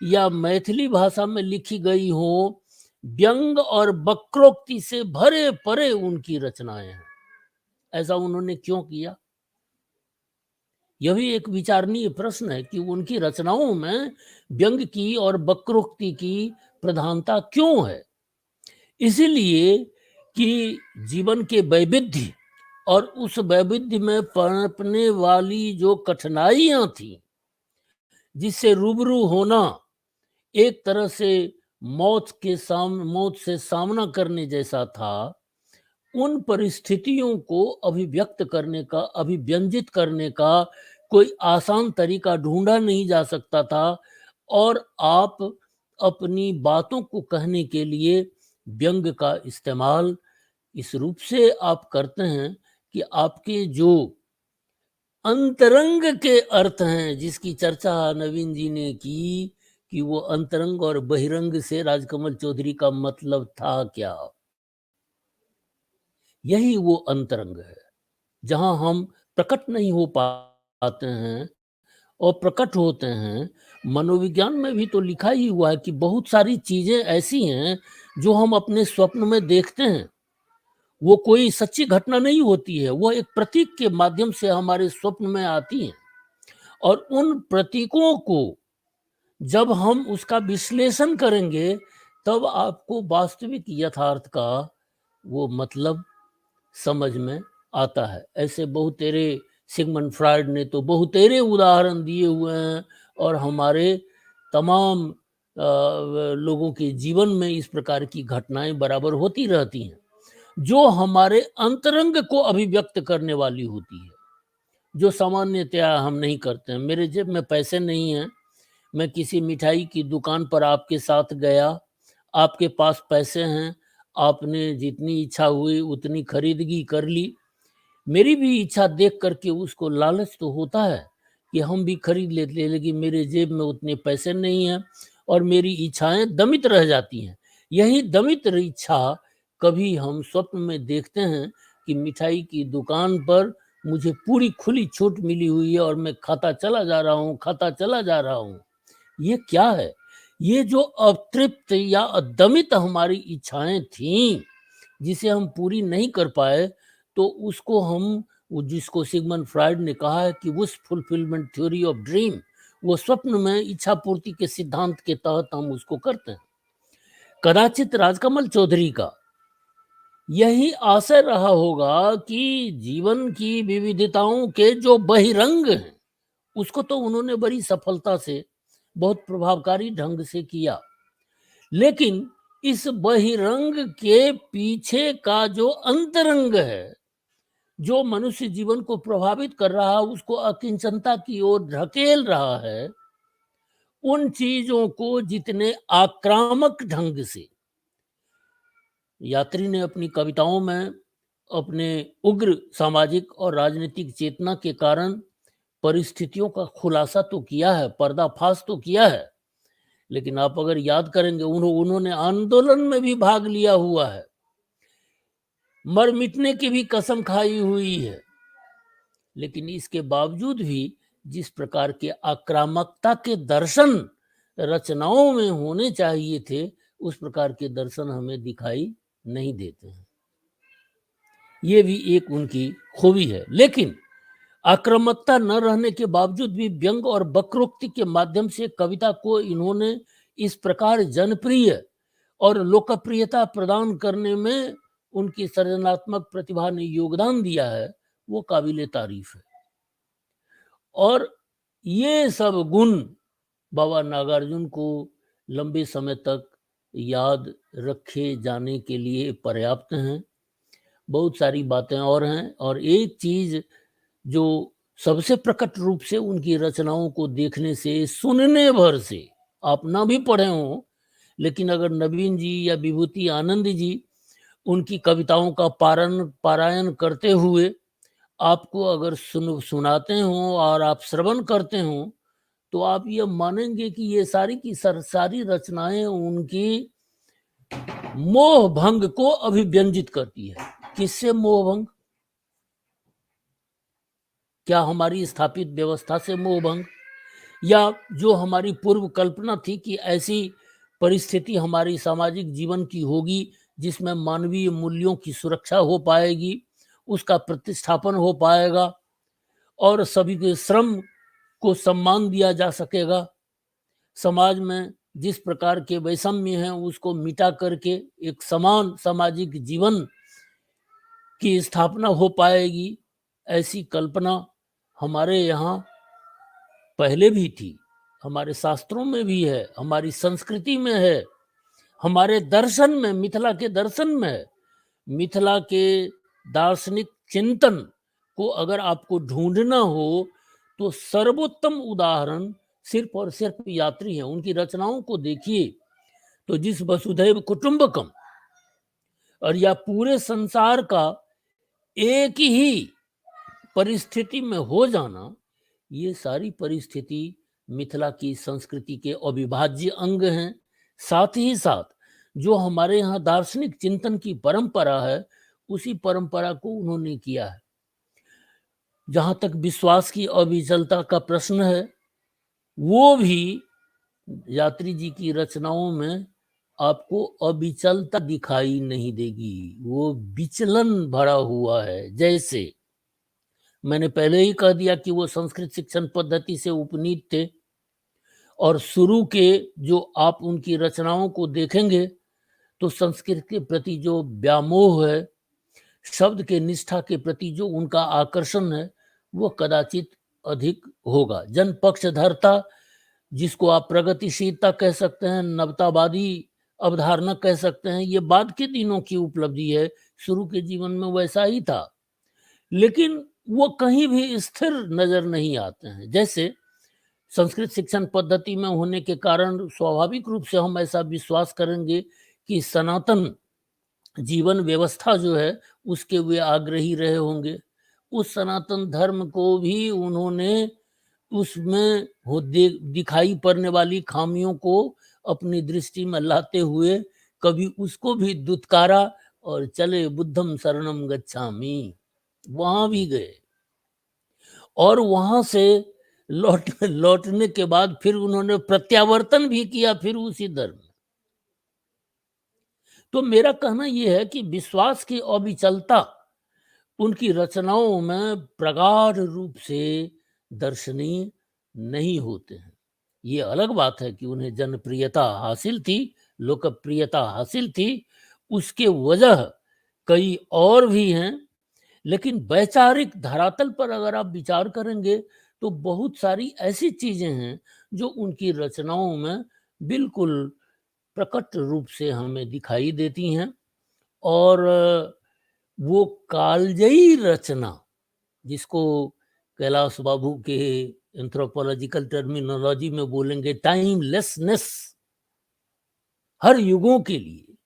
या मैथिली भाषा में लिखी गई हों, व्यंग और वक्रोक्ति से भरे परे उनकी रचनाएं हैं। ऐसा उन्होंने क्यों किया? यह भी एक विचारणीय प्रश्न है कि उनकी रचनाओं में व्यंग की और वक्रोक्ति की प्रधानता क्यों है। इसीलिए कि जीवन के वैविध्य और उस वैविध्य में पनपने वाली जो कठिनाइयां थी, जिससे रूबरू होना एक तरह से मौत से सामना करने जैसा था, उन परिस्थितियों को अभिव्यक्त करने का, अभिव्यंजित करने का कोई आसान तरीका ढूंढा नहीं जा सकता था। और आप अपनी बातों को कहने के लिए व्यंग का इस्तेमाल इस रूप से आप करते हैं कि आपके जो अंतरंग के अर्थ हैं, जिसकी चर्चा नवीन जी ने की कि वो अंतरंग और बहिरंग से राजकमल चौधरी का मतलब था क्या, यही वो अंतरंग है जहां हम प्रकट नहीं हो पाते हैं और प्रकट होते हैं। मनोविज्ञान में भी तो लिखा ही हुआ है कि बहुत सारी चीजें ऐसी हैं जो हम अपने स्वप्न में देखते हैं, वो कोई सच्ची घटना नहीं होती है, वो एक प्रतीक के माध्यम से हमारे स्वप्न में आती हैं। और उन प्रतीकों को जब हम उसका विश्लेषण करेंगे तब आपको वास्तविक यथार्थ का वो मतलब समझ में आता है। ऐसे बहुतेरे सिगमंड फ्रायड ने तो बहुतेरे उदाहरण दिए हुए हैं और हमारे तमाम लोगों के जीवन में इस प्रकार की घटनाएं बराबर होती रहती हैं, जो हमारे अंतरंग को अभिव्यक्त करने वाली होती है, जो सामान्यतया हम नहीं करते हैं। मेरे जेब में पैसे नहीं हैं, मैं किसी मिठाई की दुकान पर आपके साथ गया, आपके पास पैसे हैं, आपने जितनी इच्छा हुई उतनी खरीदगी कर ली। मेरी भी इच्छा देख करके उसको लालच तो होता है कि हम भी खरीद लेते, लेकिन मेरे जेब में उतने पैसे नहीं हैं और मेरी इच्छाएं दमित रह जाती हैं। यही दमित इच्छा कभी हम स्वप्न में देखते हैं कि मिठाई की दुकान पर मुझे पूरी खुली छूट मिली हुई है और मैं खाता चला जा रहा हूँ, खाता चला जा रहा हूँ। ये क्या है? ये जो अतृप्त या अदमित हमारी इच्छाएं थीं, जिसे हम पूरी नहीं कर पाए, तो उसको हम, वो जिसको सिगमंड फ्रायड ने कहा है कि उस फुलफिलमेंट थ्योरी ऑफ ड्रीम, वो स्वप्न में इच्छा पूर्ति के सिद्धांत के तहत हम उसको करते हैं। कदाचित राजकमल चौधरी का यही आशय रहा होगा कि जीवन की विविधताओं के जो बहिरंग हैं उसको तो उन्होंने बड़ी सफलता से, बहुत प्रभावकारी ढंग से किया, लेकिन इस बहिरंग के पीछे का जो अंतरंग है, जो मनुष्य जीवन को प्रभावित कर रहा है, उसको अकिंचनता की ओर ढकेल रहा है, उन चीजों को जितने आक्रामक ढंग से यात्री ने अपनी कविताओं में अपने उग्र सामाजिक और राजनीतिक चेतना के कारण परिस्थितियों का खुलासा तो किया है, पर्दाफाश तो किया है, लेकिन आप अगर याद करेंगे उन्होंने आंदोलन में भी भाग लिया हुआ है, मर मिटने की भी कसम खाई हुई है, लेकिन इसके बावजूद भी जिस प्रकार के आक्रामकता के दर्शन रचनाओं में होने चाहिए थे, उस प्रकार के दर्शन हमें दिखाई नहीं देते हैं। ये भी एक उनकी खूबी है। लेकिन आक्रामकता न रहने के बावजूद भी व्यंग और वक्रोक्ति के माध्यम से कविता को इन्होंने इस प्रकार जनप्रिय और लोकप्रियता प्रदान करने में उनकी सृजनात्मक प्रतिभा ने योगदान दिया है, वो काबिले तारीफ है। और ये सब गुण बाबा नागार्जुन को लंबे समय तक याद रखे जाने के लिए पर्याप्त हैं। बहुत सारी बातें और हैं, और एक चीज़ जो सबसे प्रकट रूप से उनकी रचनाओं को देखने से, सुनने भर से, आप ना भी पढ़े हों, लेकिन अगर नवीन जी या विभूति आनंद जी उनकी कविताओं का पारायण करते हुए आपको अगर सुनाते हों और आप श्रवण करते हों, तो आप ये मानेंगे कि ये सारी की सारी रचनाएं उनकी मोह भंग को अभिव्यंजित करती है। किससे मोह भंग? क्या हमारी स्थापित व्यवस्था से मोह भंग, या जो हमारी पूर्व कल्पना थी कि ऐसी परिस्थिति हमारी सामाजिक जीवन की होगी जिसमें मानवीय मूल्यों की सुरक्षा हो पाएगी, उसका प्रतिष्ठापन हो पाएगा और सभी के श्रम को सम्मान दिया जा सकेगा, समाज में जिस प्रकार के वैषम्य हैं उसको मिटा करके एक समान सामाजिक जीवन की स्थापना हो पाएगी, ऐसी कल्पना हमारे यहाँ पहले भी थी, हमारे शास्त्रों में भी है, हमारी संस्कृति में है, हमारे दर्शन में, मिथिला के दर्शन में है। मिथिला के दार्शनिक चिंतन को अगर आपको ढूंढना हो तो सर्वोत्तम उदाहरण सिर्फ और सिर्फ यात्री हैं। उनकी रचनाओं को देखिए तो जिस वसुधैव कुटुंबकम और या पूरे संसार का एक ही परिस्थिति में हो जाना, ये सारी परिस्थिति मिथिला की संस्कृति के अविभाज्य अंग हैं। साथ ही साथ जो हमारे यहाँ दार्शनिक चिंतन की परंपरा है, उसी परंपरा को उन्होंने किया है। जहाँ तक विश्वास की अविचलता का प्रश्न है, वो भी यात्री जी की रचनाओं में आपको अविचलता दिखाई नहीं देगी, वो विचलन भरा हुआ है। जैसे मैंने पहले ही कह दिया कि वो संस्कृत शिक्षण पद्धति से उपनीत थे और शुरू के जो आप उनकी रचनाओं को देखेंगे तो संस्कृत के प्रति जो व्यामोह है, शब्द के निष्ठा के प्रति जो उनका आकर्षण है, वो कदाचित अधिक होगा। जन पक्षधरता, जिसको आप प्रगतिशीलता कह सकते हैं, नवतावादी अवधारणा कह सकते हैं, ये बाद के दिनों की उपलब्धि है, शुरू के जीवन में वैसा ही था, लेकिन वो कहीं भी स्थिर नजर नहीं आते हैं। जैसे संस्कृत शिक्षण पद्धति में होने के कारण स्वाभाविक रूप से हम ऐसा विश्वास करेंगे कि सनातन जीवन व्यवस्था जो है उसके वे आग्रही रहे होंगे। उस सनातन धर्म को भी उन्होंने उसमें हो दिखाई पड़ने वाली खामियों को अपनी दृष्टि में लाते हुए कभी उसको भी दुत्कारा और चले बुद्धम शरणम गच्छामि, वहां भी गए और वहां से लौटने के बाद फिर उन्होंने प्रत्यावर्तन भी किया फिर उसी धर्म। तो मेरा कहना यह है कि विश्वास की अविचलता उनकी रचनाओं में प्रगाढ़ रूप से दर्शनीय नहीं होते हैं। ये अलग बात है कि उन्हें जनप्रियता हासिल थी, लोकप्रियता हासिल थी, उसके वजह कई और भी हैं, लेकिन वैचारिक धरातल पर अगर आप विचार करेंगे तो बहुत सारी ऐसी चीजें हैं जो उनकी रचनाओं में बिल्कुल प्रकट रूप से हमें दिखाई देती हैं। और वो कालजयी रचना, जिसको कैलाश बाबू के एंथ्रोपोलॉजिकल टर्मिनोलॉजी में बोलेंगे टाइमलेसनेस, हर युगों के लिए,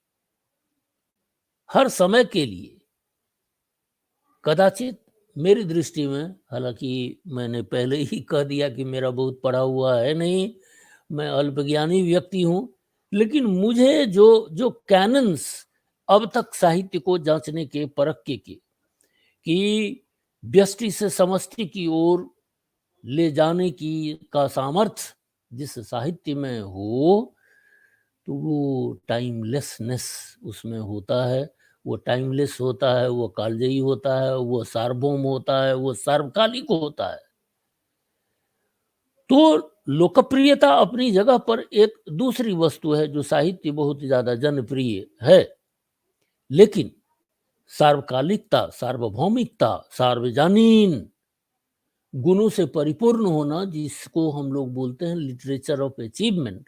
हर समय के लिए, कदाचित मेरी दृष्टि में, हालांकि मैंने पहले ही कह दिया कि मेरा बहुत पढ़ा हुआ है नहीं, मैं अल्पज्ञानी व्यक्ति हूँ, लेकिन मुझे जो जो कैनन्स अब तक साहित्य को जांचने के परख के कि व्यष्टि से समष्टि की ओर ले जाने की का सामर्थ्य जिस साहित्य में हो, तो वो टाइमलेसनेस उसमें होता है, वो टाइमलेस होता है, वो कालजयी होता है, वो सार्वभौम होता है, वो सार्वकालिक होता है। तो लोकप्रियता अपनी जगह पर एक दूसरी वस्तु है जो साहित्य बहुत ज़्यादा जनप्रिय है, लेकिन सार्वकालिकता, सार्वभौमिकता, सार्वजनीन गुणों से परिपूर्ण होना, जिसको हम लोग बोलते हैं लिटरेचर ऑफ अचीवमेंट,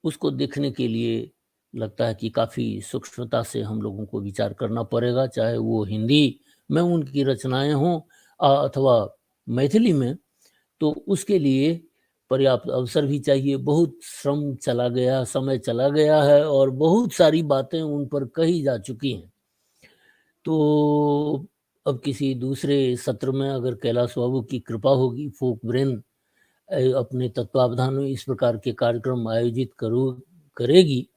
उसको देखने के लिए लगता है कि काफ़ी सूक्ष्मता से हम लोगों को विचार करना पड़ेगा, चाहे वो हिंदी में उनकी रचनाएं हों अथवा मैथिली में, तो उसके लिए पर्याप्त अवसर भी चाहिए। बहुत श्रम चला गया, समय चला गया है और बहुत सारी बातें उन पर कही जा चुकी हैं। तो अब किसी दूसरे सत्र में अगर कैलाश बाबू की कृपा होगी, फोक ब्रेन अपने तत्वावधान में इस प्रकार के कार्यक्रम आयोजित करेगी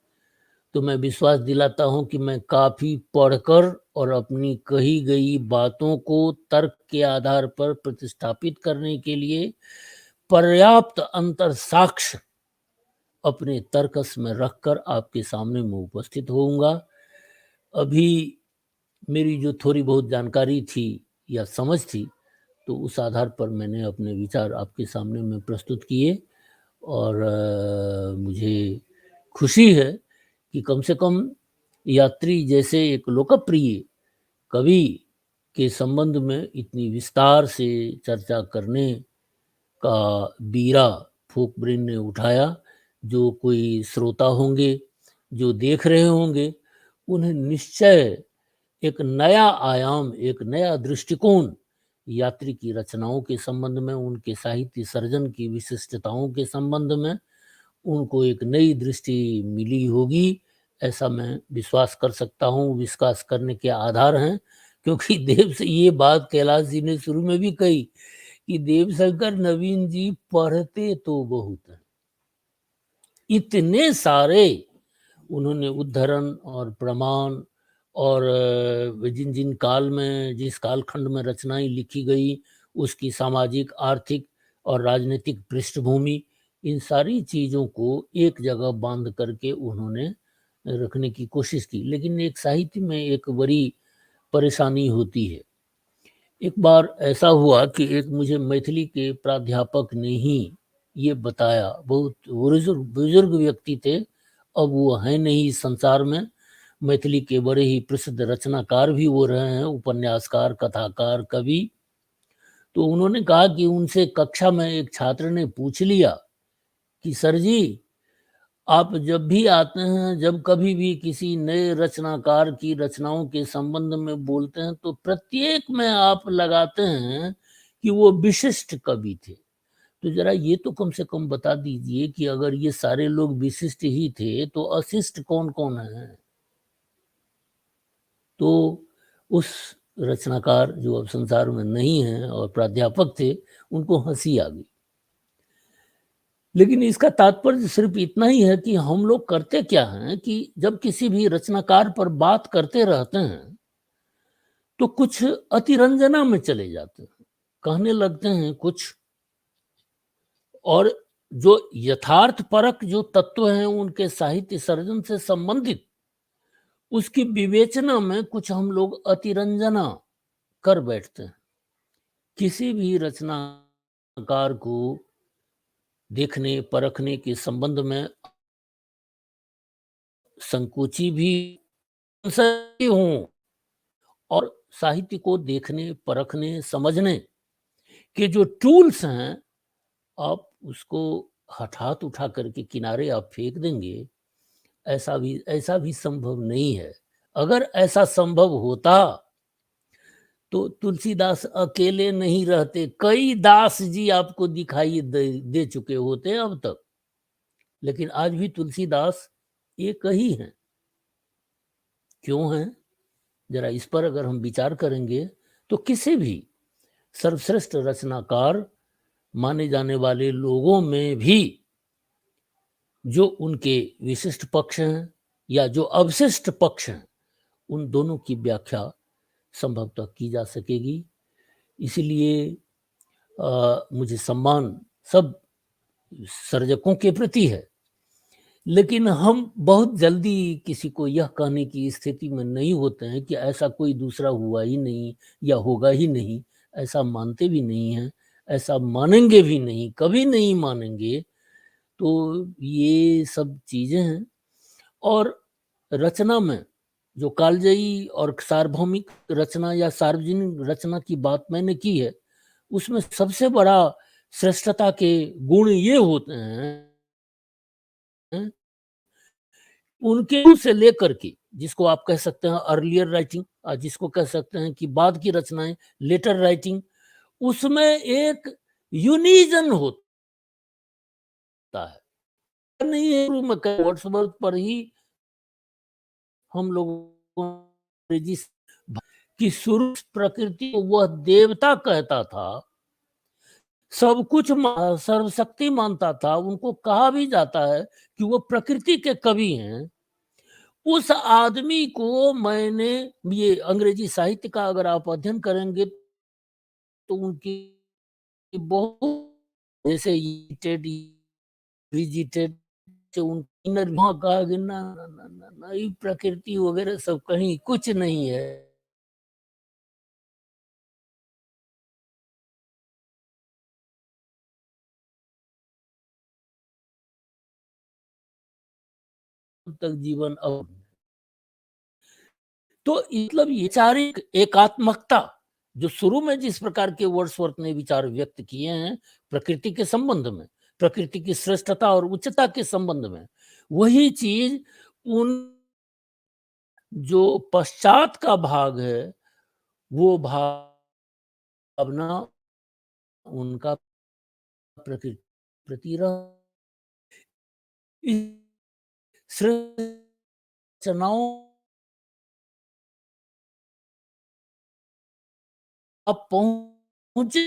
तो मैं विश्वास दिलाता हूं कि मैं काफ़ी पढ़कर और अपनी कही गई बातों को तर्क के आधार पर प्रतिष्ठापित करने के लिए पर्याप्त अंतर साक्ष्य अपने तर्कस में रखकर आपके सामने मैं उपस्थित होऊंगा। अभी मेरी जो थोड़ी बहुत जानकारी थी या समझ थी तो उस आधार पर मैंने अपने विचार आपके सामने में प्रस्तुत किए और मुझे खुशी है कि कम से कम यात्री जैसे एक लोकप्रिय कवि के संबंध में इतनी विस्तार से चर्चा करने का बीड़ा फोक ब्रेन ने उठाया। जो कोई श्रोता होंगे, जो देख रहे होंगे, उन्हें निश्चय एक नया आयाम, एक नया दृष्टिकोण यात्री की रचनाओं के संबंध में, उनके साहित्य सर्जन की विशिष्टताओं के संबंध में उनको एक नई दृष्टि मिली होगी, ऐसा मैं विश्वास कर सकता हूँ। विश्वास करने के आधार हैं, क्योंकि देव से ये बात कैलाश जी ने शुरू में भी कही कि देवशंकर नवीन जी पढ़ते तो बहुत हैं, इतने सारे उन्होंने उद्धरण और प्रमाण और जिन जिन काल में, जिस कालखंड में रचनाएं लिखी गई उसकी सामाजिक, आर्थिक और राजनीतिक पृष्ठभूमि, इन सारी चीज़ों को एक जगह बांध करके उन्होंने रखने की कोशिश की। लेकिन एक साहित्य में एक बड़ी परेशानी होती है। एक बार ऐसा हुआ कि एक मुझे मैथिली के प्राध्यापक ने ही ये बताया, बहुत बुजुर्ग व्यक्ति थे, अब वो हैं नहीं इस संसार में, मैथिली के बड़े ही प्रसिद्ध रचनाकार भी वो रहे हैं, उपन्यासकार, कथाकार, कवि। तो उन्होंने कहा कि उनसे कक्षा में एक छात्र ने पूछ लिया कि सर जी, आप जब भी आते हैं, जब कभी भी किसी नए रचनाकार की रचनाओं के संबंध में बोलते हैं तो प्रत्येक में आप लगाते हैं कि वो विशिष्ट कवि थे, तो जरा ये तो कम से कम बता दीजिए कि अगर ये सारे लोग विशिष्ट ही थे तो अशिष्ट कौन कौन है। तो उस रचनाकार जो अब संसार में नहीं हैं और प्राध्यापक थे, उनको हंसी आ गई। लेकिन इसका तात्पर्य सिर्फ इतना ही है कि हम लोग करते क्या हैं कि जब किसी भी रचनाकार पर बात करते रहते हैं तो कुछ अतिरंजना में चले जाते हैं, कहने लगते हैं कुछ, और जो यथार्थ परक जो तत्व हैं उनके साहित्य सर्जन से संबंधित, उसकी विवेचना में कुछ हम लोग अतिरंजना कर बैठते हैं। किसी भी रचनाकार को देखने परखने के संबंध में संकोची भी हों और साहित्य को देखने परखने समझने के जो टूल्स हैं, आप उसको हठात उठा करके किनारे आप फेंक देंगे, ऐसा भी संभव नहीं है। अगर ऐसा संभव होता तो तुलसीदास अकेले नहीं रहते, कई दास जी आपको दिखाई दे चुके होते अब तक, लेकिन आज भी तुलसीदास एक ही हैं। क्यों हैं, जरा इस पर अगर हम विचार करेंगे तो किसी भी सर्वश्रेष्ठ रचनाकार माने जाने वाले लोगों में भी जो उनके विशिष्ट पक्ष हैं या जो अवशिष्ट पक्ष हैं, उन दोनों की व्याख्या संभवतः की जा सकेगी। इसलिए मुझे सम्मान सब सर्जकों के प्रति है, लेकिन हम बहुत जल्दी किसी को यह कहने की स्थिति में नहीं होते हैं कि ऐसा कोई दूसरा हुआ ही नहीं या होगा ही नहीं। ऐसा मानते भी नहीं हैं, ऐसा मानेंगे भी नहीं, कभी नहीं मानेंगे। तो ये सब चीज़ें हैं। और रचना में जो कालजयी और सार्वभौमिक रचना या सार्वजनिक रचना की बात मैंने की है, उसमें सबसे बड़ा श्रेष्ठता के गुण ये होते हैं उनके से लेकर के, जिसको आप कह सकते हैं अर्लियर राइटिंग, जिसको कह सकते हैं कि बाद की रचनाएं लेटर राइटिंग, उसमें एक यूनिजन होता है। नहीं है वर्ड्सवर्थ पर ही हम लोगों कि शुरू प्रकृति को वह देवता कहता था, सब कुछ सर्वशक्ति मानता था, उनको कहा भी जाता है कि वो प्रकृति के कवि हैं। उस आदमी को मैंने ये अंग्रेजी साहित्य का अगर आप अध्ययन करेंगे तो उनकी बहुत जैसे विजिटेड वहां कहा कि ना ना ना ना ना ये प्रकृति वगैरह सब कहीं कुछ नहीं है। तक जीवन अब तो मतलब वैचारिक एकात्मकता जो शुरू में जिस प्रकार के वर्ड्सवर्थ ने विचार व्यक्त किए हैं प्रकृति के संबंध में, प्रकृति की श्रेष्ठता और उच्चता के संबंध में, वही चीज उन जो पश्चात का भाग है वो भावना उनका प्रकृति प्रति रचनाओं पहुंचे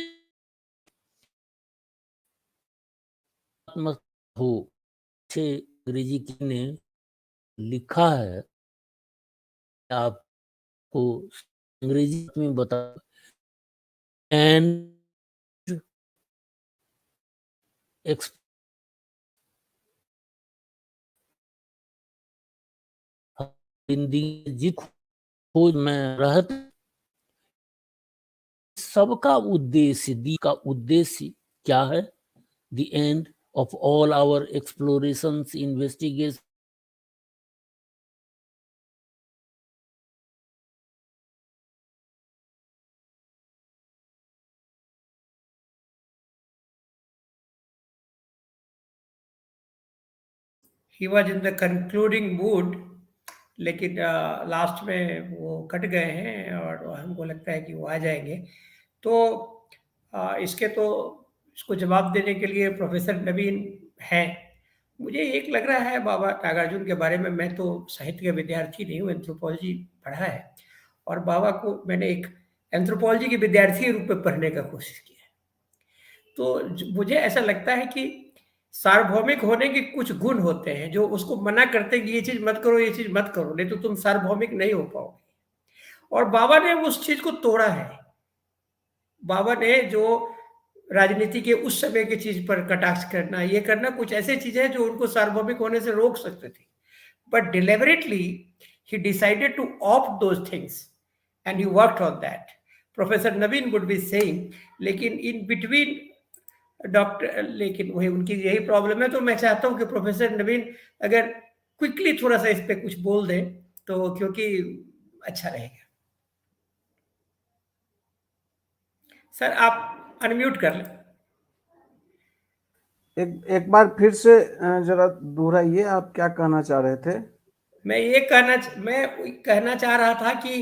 हो। अंग्रेजी ने लिखा है, आपको अंग्रेजी में बता एंड एक्स हिंदी जी खोज में रहते सबका उद्देश्य दी का उद्देश्य क्या है? The end of all our explorations, investigation. He was in the concluding mood, लेकिन लास्ट में वो कट गए हैं और हमको लगता है कि वो आ जाएंगे। तो इसके तो इसको जवाब देने के लिए प्रोफेसर नवीन हैं। मुझे एक लग रहा है बाबा नागार्जुन के बारे में, मैं तो साहित्य के विद्यार्थी नहीं हूँ, एंथ्रोपोलॉजी पढ़ा है और बाबा को मैंने एक एंथ्रोपोलॉजी के विद्यार्थी रूप में पढ़ने का कोशिश किया है। तो मुझे ऐसा लगता है कि सार्वभौमिक होने के कुछ गुण होते हैं जो उसको मना करते हैं कि ये चीज मत करो, ये चीज मत करो, नहीं तो तुम सार्वभौमिक नहीं हो पाओगे। और बाबा ने उस चीज को तोड़ा है। बाबा ने जो राजनीति के उस समय की चीज पर कटाक्ष करना, ये करना, कुछ ऐसे चीजें हैं जो उनको सार्वभौमिक होने से रोक सकते थे, but deliberately he decided to opt those things and he worked on that. Professor Naveen would be saying, लेकिन इन बिटवीन डॉक्टर, लेकिन वही उनकी यही प्रॉब्लम है। तो मैं चाहता हूं कि प्रोफेसर नवीन अगर क्विकली थोड़ा सा इस पे कुछ बोल दें तो, क्योंकि अच्छा रहेगा। सर आप अनम्यूट कर लें। एक बार फिर से जरा दोहराइए, आप क्या कहना चाह रहे थे? मैं ये कहना चाह रहा था कि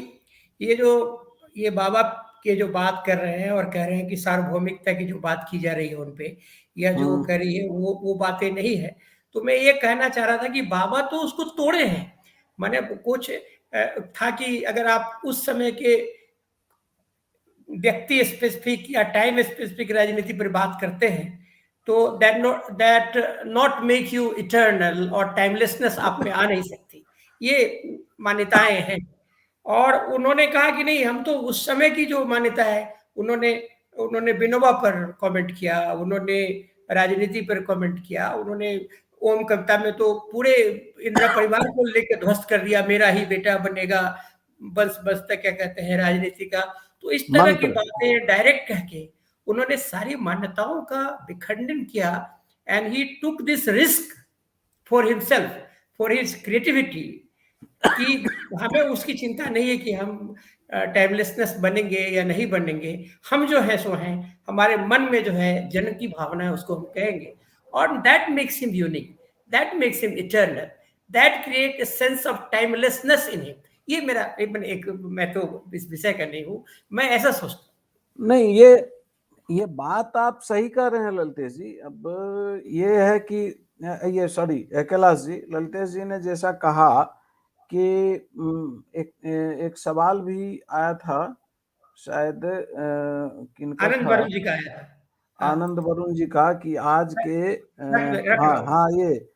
ये बाबा के जो बात कर रहे हैं और कह रहे हैं कि सार्वभौमिकता की जो बात की जा रही है उनपे, या जो कह रही है वो बातें नहीं है। तो मैं ये कहना चाह रहा था कि बाबा तो उसको तोड़े हैं। माने कुछ था कि अगर आप उस समय के व्यक्ति स्पेसिफिक या टाइम स्पेसिफिक राजनीति पर बात करते हैं तो that not make you eternal और टाइमलेसनेस आप में आ नहीं सकती, ये मान्यताएं हैं। और उन्होंने कहा कि नहीं, हम तो उस समय की जो मान्यता है, उन्होंने विनोबा पर कमेंट किया, उन्होंने राजनीति पर कमेंट किया, उन्होंने ओम कविता में तो पूरे इंदिरा परिवार को लेकर ध्वस्त कर दिया, मेरा ही बेटा बनेगा, बस बस तक क्या कहते हैं राजनीति का। तो इस तरह की बातें डायरेक्ट कह के उन्होंने सारी मान्यताओं का विखंडन किया। And he took this risk for himself, for his creativity, कि हमें उसकी चिंता नहीं है कि हम टाइमलेसनेस बनेंगे या नहीं बनेंगे, हम जो है सो हैं, हमारे मन में जो है जन की भावना है उसको हम कहेंगे। और that makes him unique, that makes him eternal, that create a sense of timelessness in him. ये मेरा एक, मैं तो इस विषय का नहीं हूँ, मैं ऐसा सोचता हूँ। नहीं, ये बात आप सही कर रहे हैं ललितेश जी। अब ये है कि ये सॉरी कैलाश जी, ललितेश जी ने जैसा कहा कि एक सवाल भी आया था शायद, किनका आनंद वरुण जी का आया था। आनंद वरुण जी का कि आज के हाँ हाँ ये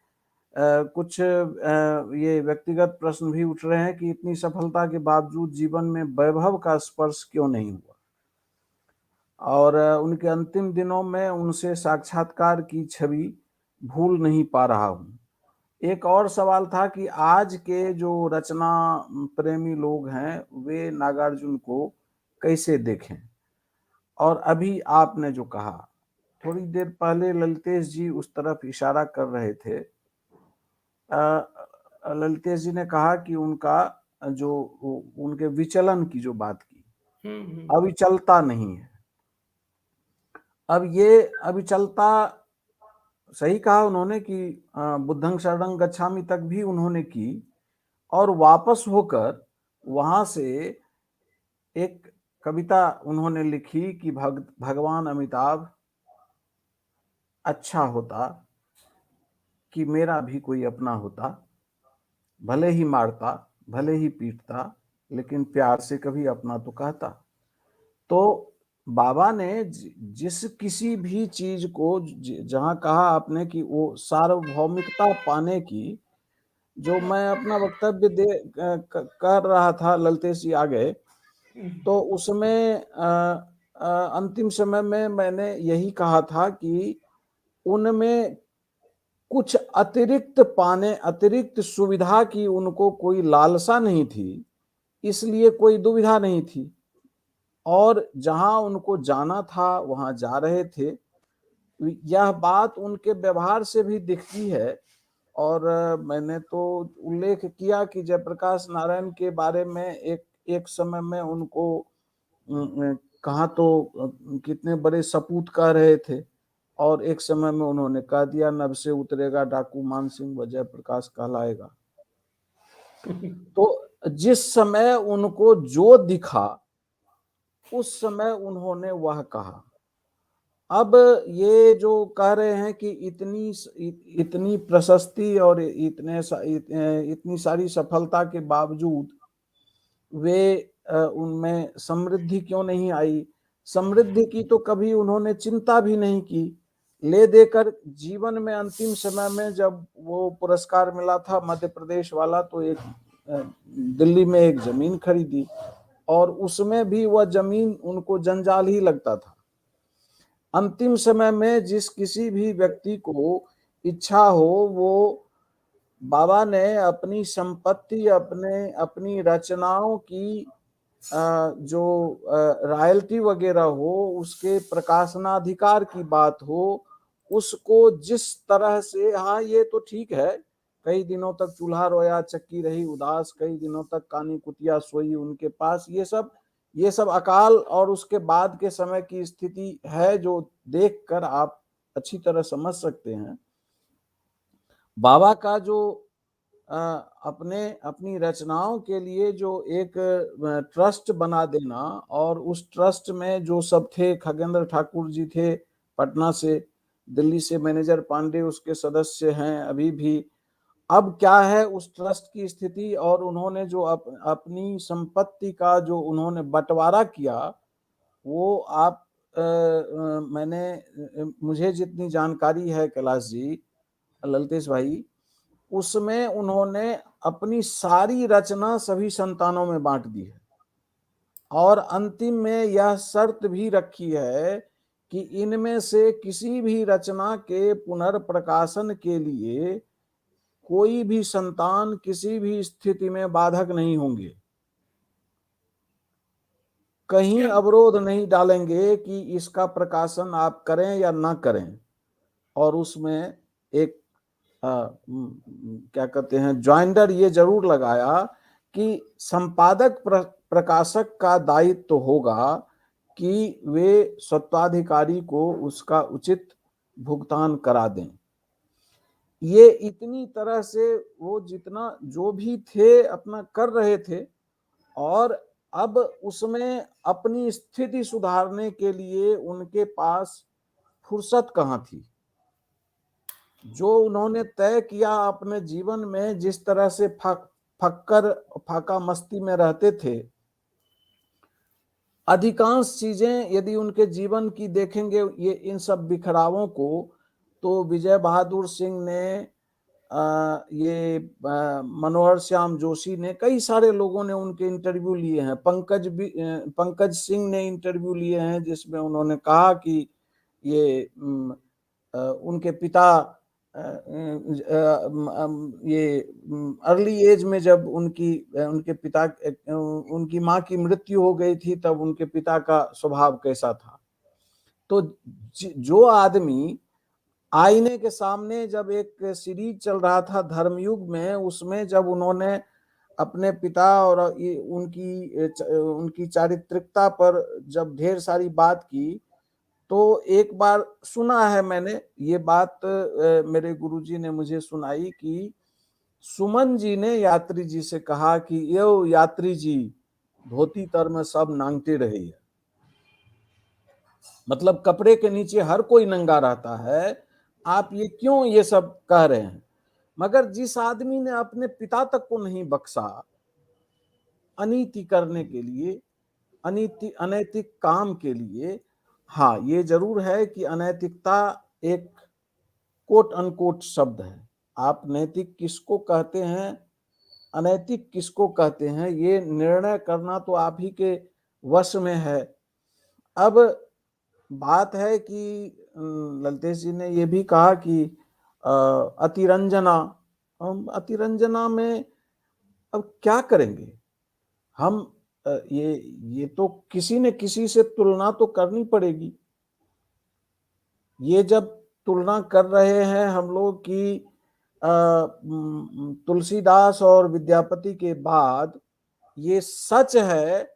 कुछ ये व्यक्तिगत प्रश्न भी उठ रहे हैं कि इतनी सफलता के बावजूद जीवन में वैभव का स्पर्श क्यों नहीं हुआ, और उनके अंतिम दिनों में उनसे साक्षात्कार की छवि भूल नहीं पा रहा हूँ। एक और सवाल था कि आज के जो रचना प्रेमी लोग हैं वे नागार्जुन को कैसे देखें। और अभी आपने जो कहा, थोड़ी देर पहले ललितेश जी उस तरफ इशारा कर रहे थे। ललितेश जी ने कहा कि उनका जो उनके विचलन की जो बात की, अविचलता नहीं है। अब ये अविचलता सही कहा उन्होंने कि बुद्धं शरणं गच्छामि तक भी उन्होंने की, और वापस होकर वहां से एक कविता उन्होंने लिखी कि भगवान अमिताभ अच्छा होता कि मेरा भी कोई अपना होता, भले ही मारता भले ही पीटता, लेकिन प्यार से कभी अपना तो कहता। तो बाबा ने जिस किसी भी चीज को जहां कहा आपने कि वो सार्वभौमिकता पाने की, जो मैं अपना वक्तव्य दे कर रहा था, ललितेश जी आ गए, तो उसमें अंतिम समय में मैंने यही कहा था कि उनमें कुछ अतिरिक्त पाने, अतिरिक्त सुविधा की उनको कोई लालसा नहीं थी, इसलिए कोई दुविधा नहीं थी, और जहां उनको जाना था वहां जा रहे थे। यह बात उनके व्यवहार से भी दिखती है। और मैंने तो उल्लेख किया कि जयप्रकाश नारायण के बारे में एक एक समय में उनको कहा तो कितने बड़े सपूत कह रहे थे, और एक समय में उन्होंने कह दिया नभ से उतरेगा डाकू मान सिंह व जयप्रकाश कहलाएगा। तो जिस समय उनको जो दिखा उस समय उन्होंने वह कहा। अब ये जो कह रहे हैं कि इतनी इतनी प्रशस्ति और इतनी सारी सफलता के बावजूद वे उनमें समृद्धि क्यों नहीं आई, समृद्धि की तो कभी उन्होंने चिंता भी नहीं की। ले देकर जीवन में अंतिम समय में जब वो पुरस्कार मिला था मध्य प्रदेश वाला, तो एक दिल्ली में एक जमीन खरीदी, और उसमें भी वह जमीन उनको जंजाल ही लगता था। अंतिम समय में जिस किसी भी व्यक्ति को इच्छा हो, वो बाबा ने अपनी संपत्ति, अपने अपनी रचनाओं की जो रॉयल्टी वगैरह हो, उसके प्रकाशनाधिकार की बात हो, उसको जिस तरह से, हाँ ये तो ठीक है, कई दिनों तक चूल्हा रोया चक्की रही उदास, कई दिनों तक कानी कुतिया सोई उनके पास, ये सब अकाल और उसके बाद के समय की स्थिति है जो देखकर आप अच्छी तरह समझ सकते हैं। बाबा का जो अपने अपनी रचनाओं के लिए जो एक ट्रस्ट बना देना, और उस ट्रस्ट में जो सब थे, खगेंद्र ठाकुर जी थे पटना से, दिल्ली से मैनेजर पांडे उसके सदस्य हैं अभी भी। अब क्या है उस ट्रस्ट की स्थिति, और उन्होंने जो अपनी संपत्ति का जो उन्होंने बंटवारा किया, वो आप मैंने मुझे जितनी जानकारी है कैलाश जी, ललितेश भाई, उसमें उन्होंने अपनी सारी रचना सभी संतानों में बांट दी है, और अंतिम में यह शर्त भी रखी है कि इनमें से किसी भी रचना के पुनर्प्रकाशन के लिए कोई भी संतान किसी भी स्थिति में बाधक नहीं होंगे, कहीं अवरोध नहीं डालेंगे कि इसका प्रकाशन आप करें या ना करें। और उसमें एक क्या कहते हैं, ज्वाइंडर ये जरूर लगाया कि संपादक प्रकाशक का दायित्व तो होगा कि वे स्वत्वाधिकारी को उसका उचित भुगतान करा दें। ये इतनी तरह से वो जितना जो भी थे अपना कर रहे थे, और अब उसमें अपनी स्थिति सुधारने के लिए उनके पास फुर्सत कहाँ थी। जो उन्होंने तय किया अपने जीवन में, जिस तरह से फक्कर फाका मस्ती में रहते थे, अधिकांश चीजें यदि उनके जीवन की देखेंगे ये इन सब बिखरावों को, तो विजय बहादुर सिंह ने, ये मनोहर श्याम जोशी ने, कई सारे लोगों ने उनके इंटरव्यू लिए हैं। पंकज सिंह ने इंटरव्यू लिए हैं जिसमें उन्होंने कहा कि ये उनके पिता ये अर्ली एज में जब उनके पिता, उनकी माँ की मृत्यु हो गई थी, तब उनके पिता का स्वभाव कैसा था। तो जो आदमी आईने के सामने, जब एक सीरीज चल रहा था धर्मयुग में, उसमें जब उन्होंने अपने पिता और उनकी चारित्रिकता पर जब ढेर सारी बात की, तो एक बार सुना है मैंने ये बात, मेरे गुरुजी ने मुझे सुनाई कि सुमन जी ने यात्री जी से कहा कि यो यात्री जी, धोती तर में सब नांगते रहे है, मतलब कपड़े के नीचे हर कोई नंगा रहता है, आप ये क्यों ये सब कह रहे हैं। मगर जिस आदमी ने अपने पिता तक को नहीं बख्शा अनीति करने के लिए, अनीति अनैतिक काम के लिए, हाँ ये जरूर है कि अनैतिकता एक कोट अनकोट शब्द है। आप नैतिक किसको कहते हैं, अनैतिक किसको कहते हैं, ये निर्णय करना तो आप ही के वश में है। अब बात है कि ललितेश जी ने ये भी कहा कि अतिरंजना, हम अतिरंजना में अब क्या करेंगे हम, ये तो किसी ने किसी से तुलना तो करनी पड़ेगी। ये जब तुलना कर रहे हैं हम लोग कि तुलसीदास और विद्यापति के बाद, ये सच है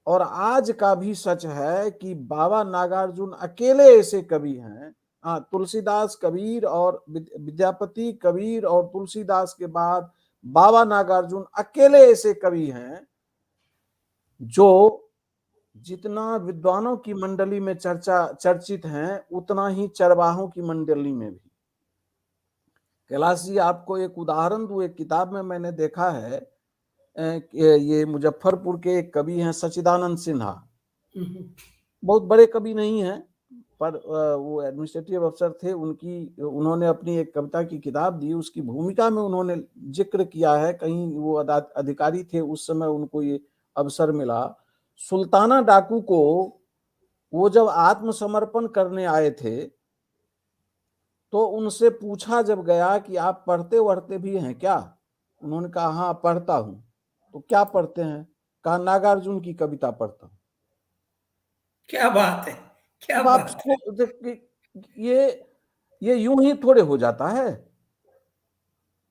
और आज का भी सच है कि बाबा नागार्जुन अकेले ऐसे कवि हैं। हाँ, तुलसीदास, कबीर और विद्यापति, कबीर और तुलसीदास के बाद बाबा नागार्जुन अकेले ऐसे कवि हैं जो जितना विद्वानों की मंडली में चर्चित हैं, उतना ही चरवाहों की मंडली में भी। कैलाश जी, आपको एक उदाहरण दूं, एक किताब में मैंने देखा है, ये मुजफ्फरपुर के एक कवि हैं सच्चिदानंद सिन्हा, बहुत बड़े कवि नहीं हैं पर वो एडमिनिस्ट्रेटिव अफसर थे, उन्होंने अपनी एक कविता की किताब दी, उसकी भूमिका में उन्होंने जिक्र किया है, कहीं वो अधिकारी थे उस समय उनको ये अवसर मिला। सुल्ताना डाकू को वो जब आत्मसमर्पण करने आए थे तो उनसे पूछा जब गया कि आप पढ़ते वढ़ते भी हैं क्या, उन्होंने कहा हाँ पढ़ता हूँ। तो क्या पढ़ते हैं? कहा नागार्जुन की कविता पढ़ता हूँ। क्या बात है, क्या बात है। ये यूं ही थोड़े हो जाता है।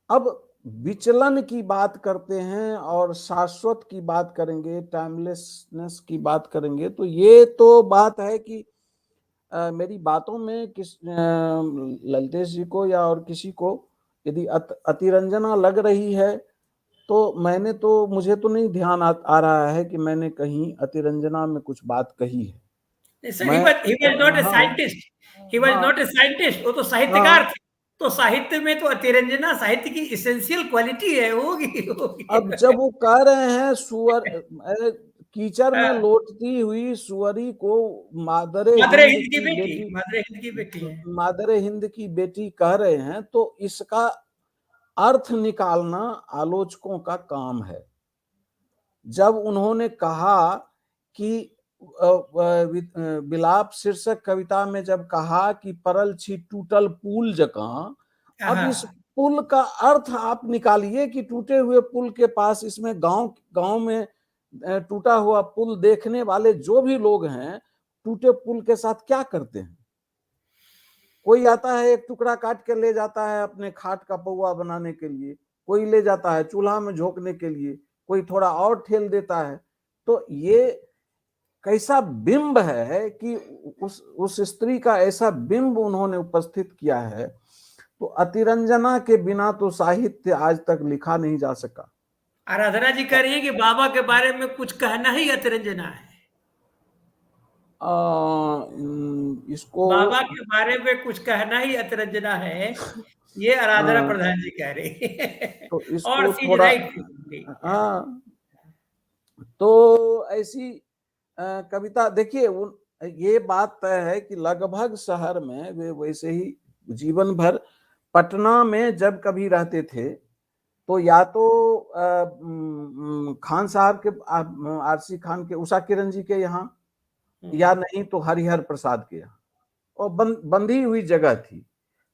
अब विचलन की बात करते हैं और शाश्वत की बात करेंगे, टाइमलेसनेस की बात करेंगे, तो ये तो बात है कि मेरी बातों में किस ललितेश जी को या और किसी को यदि अतिरंजना लग रही है तो मैंने तो, मुझे तो नहीं ध्यान आ रहा है कि मैंने कहीं अतिरंजना में कुछ बात कही है। He was not a scientist, he was not a scientist, वो तो साहित्यकार थे। तो साहित्य में तो अतिरंजना साहित्य की इसेंशियल क्वालिटी है, होगी। अब जब वो कह रहे हैं सुअर कीचड़ में लौटती हुई सुअरी को मादरे हिंद की बेटी, मादरे हिंद की बेटी, मादरे हिंद की बेटी कह रहे हैं, तो इसका अर्थ निकालना आलोचकों का काम है। जब उन्होंने कहा कि विलाप शीर्षक कविता में जब कहा कि परल छी टूटल पुल जकां, अब इस पुल का अर्थ आप निकालिए कि टूटे हुए पुल के पास, इसमें गांव गांव में टूटा हुआ पुल देखने वाले जो भी लोग हैं, टूटे पुल के साथ क्या करते हैं? कोई आता है एक टुकड़ा काट के ले जाता है अपने खाट का पौआ बनाने के लिए, कोई ले जाता है चूल्हा में झोंकने के लिए, कोई थोड़ा और ठेल देता है। तो ये कैसा बिंब है कि उस स्त्री का ऐसा बिंब उन्होंने उपस्थित किया है। तो अतिरंजना के बिना तो साहित्य आज तक लिखा नहीं जा सका। आराधना जी कह रही है कि बाबा के बारे में कुछ कहना ही अतिरंजना है। इसको बाबा के बारे में कुछ कहना ही अतिरंजना है, ये आराधना प्रधान जी कह रही है। तो इसको और थोड़ा, हाँ, तो ऐसी कविता देखिए, ये बात तय है कि लगभग शहर में वे वैसे ही जीवन भर पटना में जब कभी रहते थे तो या तो खान साहब के, आरसी खान के, उषा किरण जी के यहाँ, या नहीं तो हरिहर प्रसाद के यहाँ, और बंधी हुई जगह थी।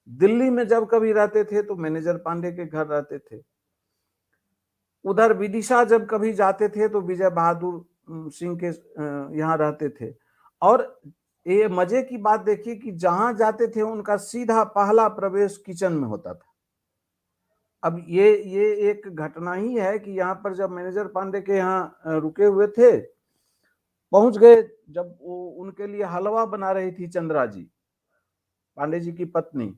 दिल्ली में जब कभी रहते थे तो मैनेजर पांडे के घर रहते थे। उधर विदिशा जब कभी जाते थे तो विजय बहादुर सिंह के यहाँ रहते थे। और ये मजे की बात देखिए कि जहां जाते थे उनका सीधा पहला प्रवेश किचन में होता था। अब ये एक घटना ही है कि यहाँ पर जब मैनेजर पांडे के यहाँ रुके हुए थे, पहुंच गए, जब वो उनके लिए हलवा बना रही थी चंद्रा जी, पांडे जी की पत्नी।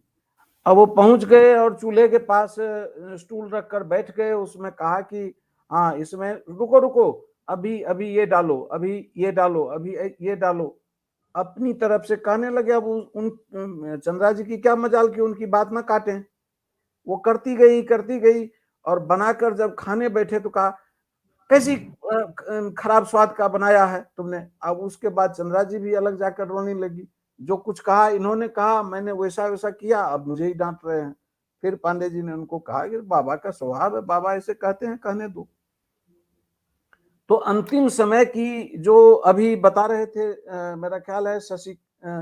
अब वो पहुंच गए और चूल्हे के पास स्टूल रखकर बैठ गए। उसमें कहा कि हाँ इसमें रुको रुको, अभी अभी ये डालो, अभी ये डालो, अभी ये डालो, अपनी तरफ से कहने लगे। अब उन चंद्रा जी की क्या मजाल कि उनकी बात ना काटें। वो करती गई करती गई और बनाकर जब खाने बैठे तो कहा कैसी खराब स्वाद का बनाया है तुमने। अब उसके बाद चंद्रा जी भी अलग जाकर रोने लगी। जो कुछ कहा इन्होंने कहा, मैंने वैसा वैसा किया, अब मुझे ही डांट रहे हैं। फिर पांडे जी ने उनको कहा कि बाबा का स्वभाव है, बाबा ऐसे कहते हैं, कहने दो। तो अंतिम समय की जो अभी बता रहे थे, मेरा ख्याल है शशि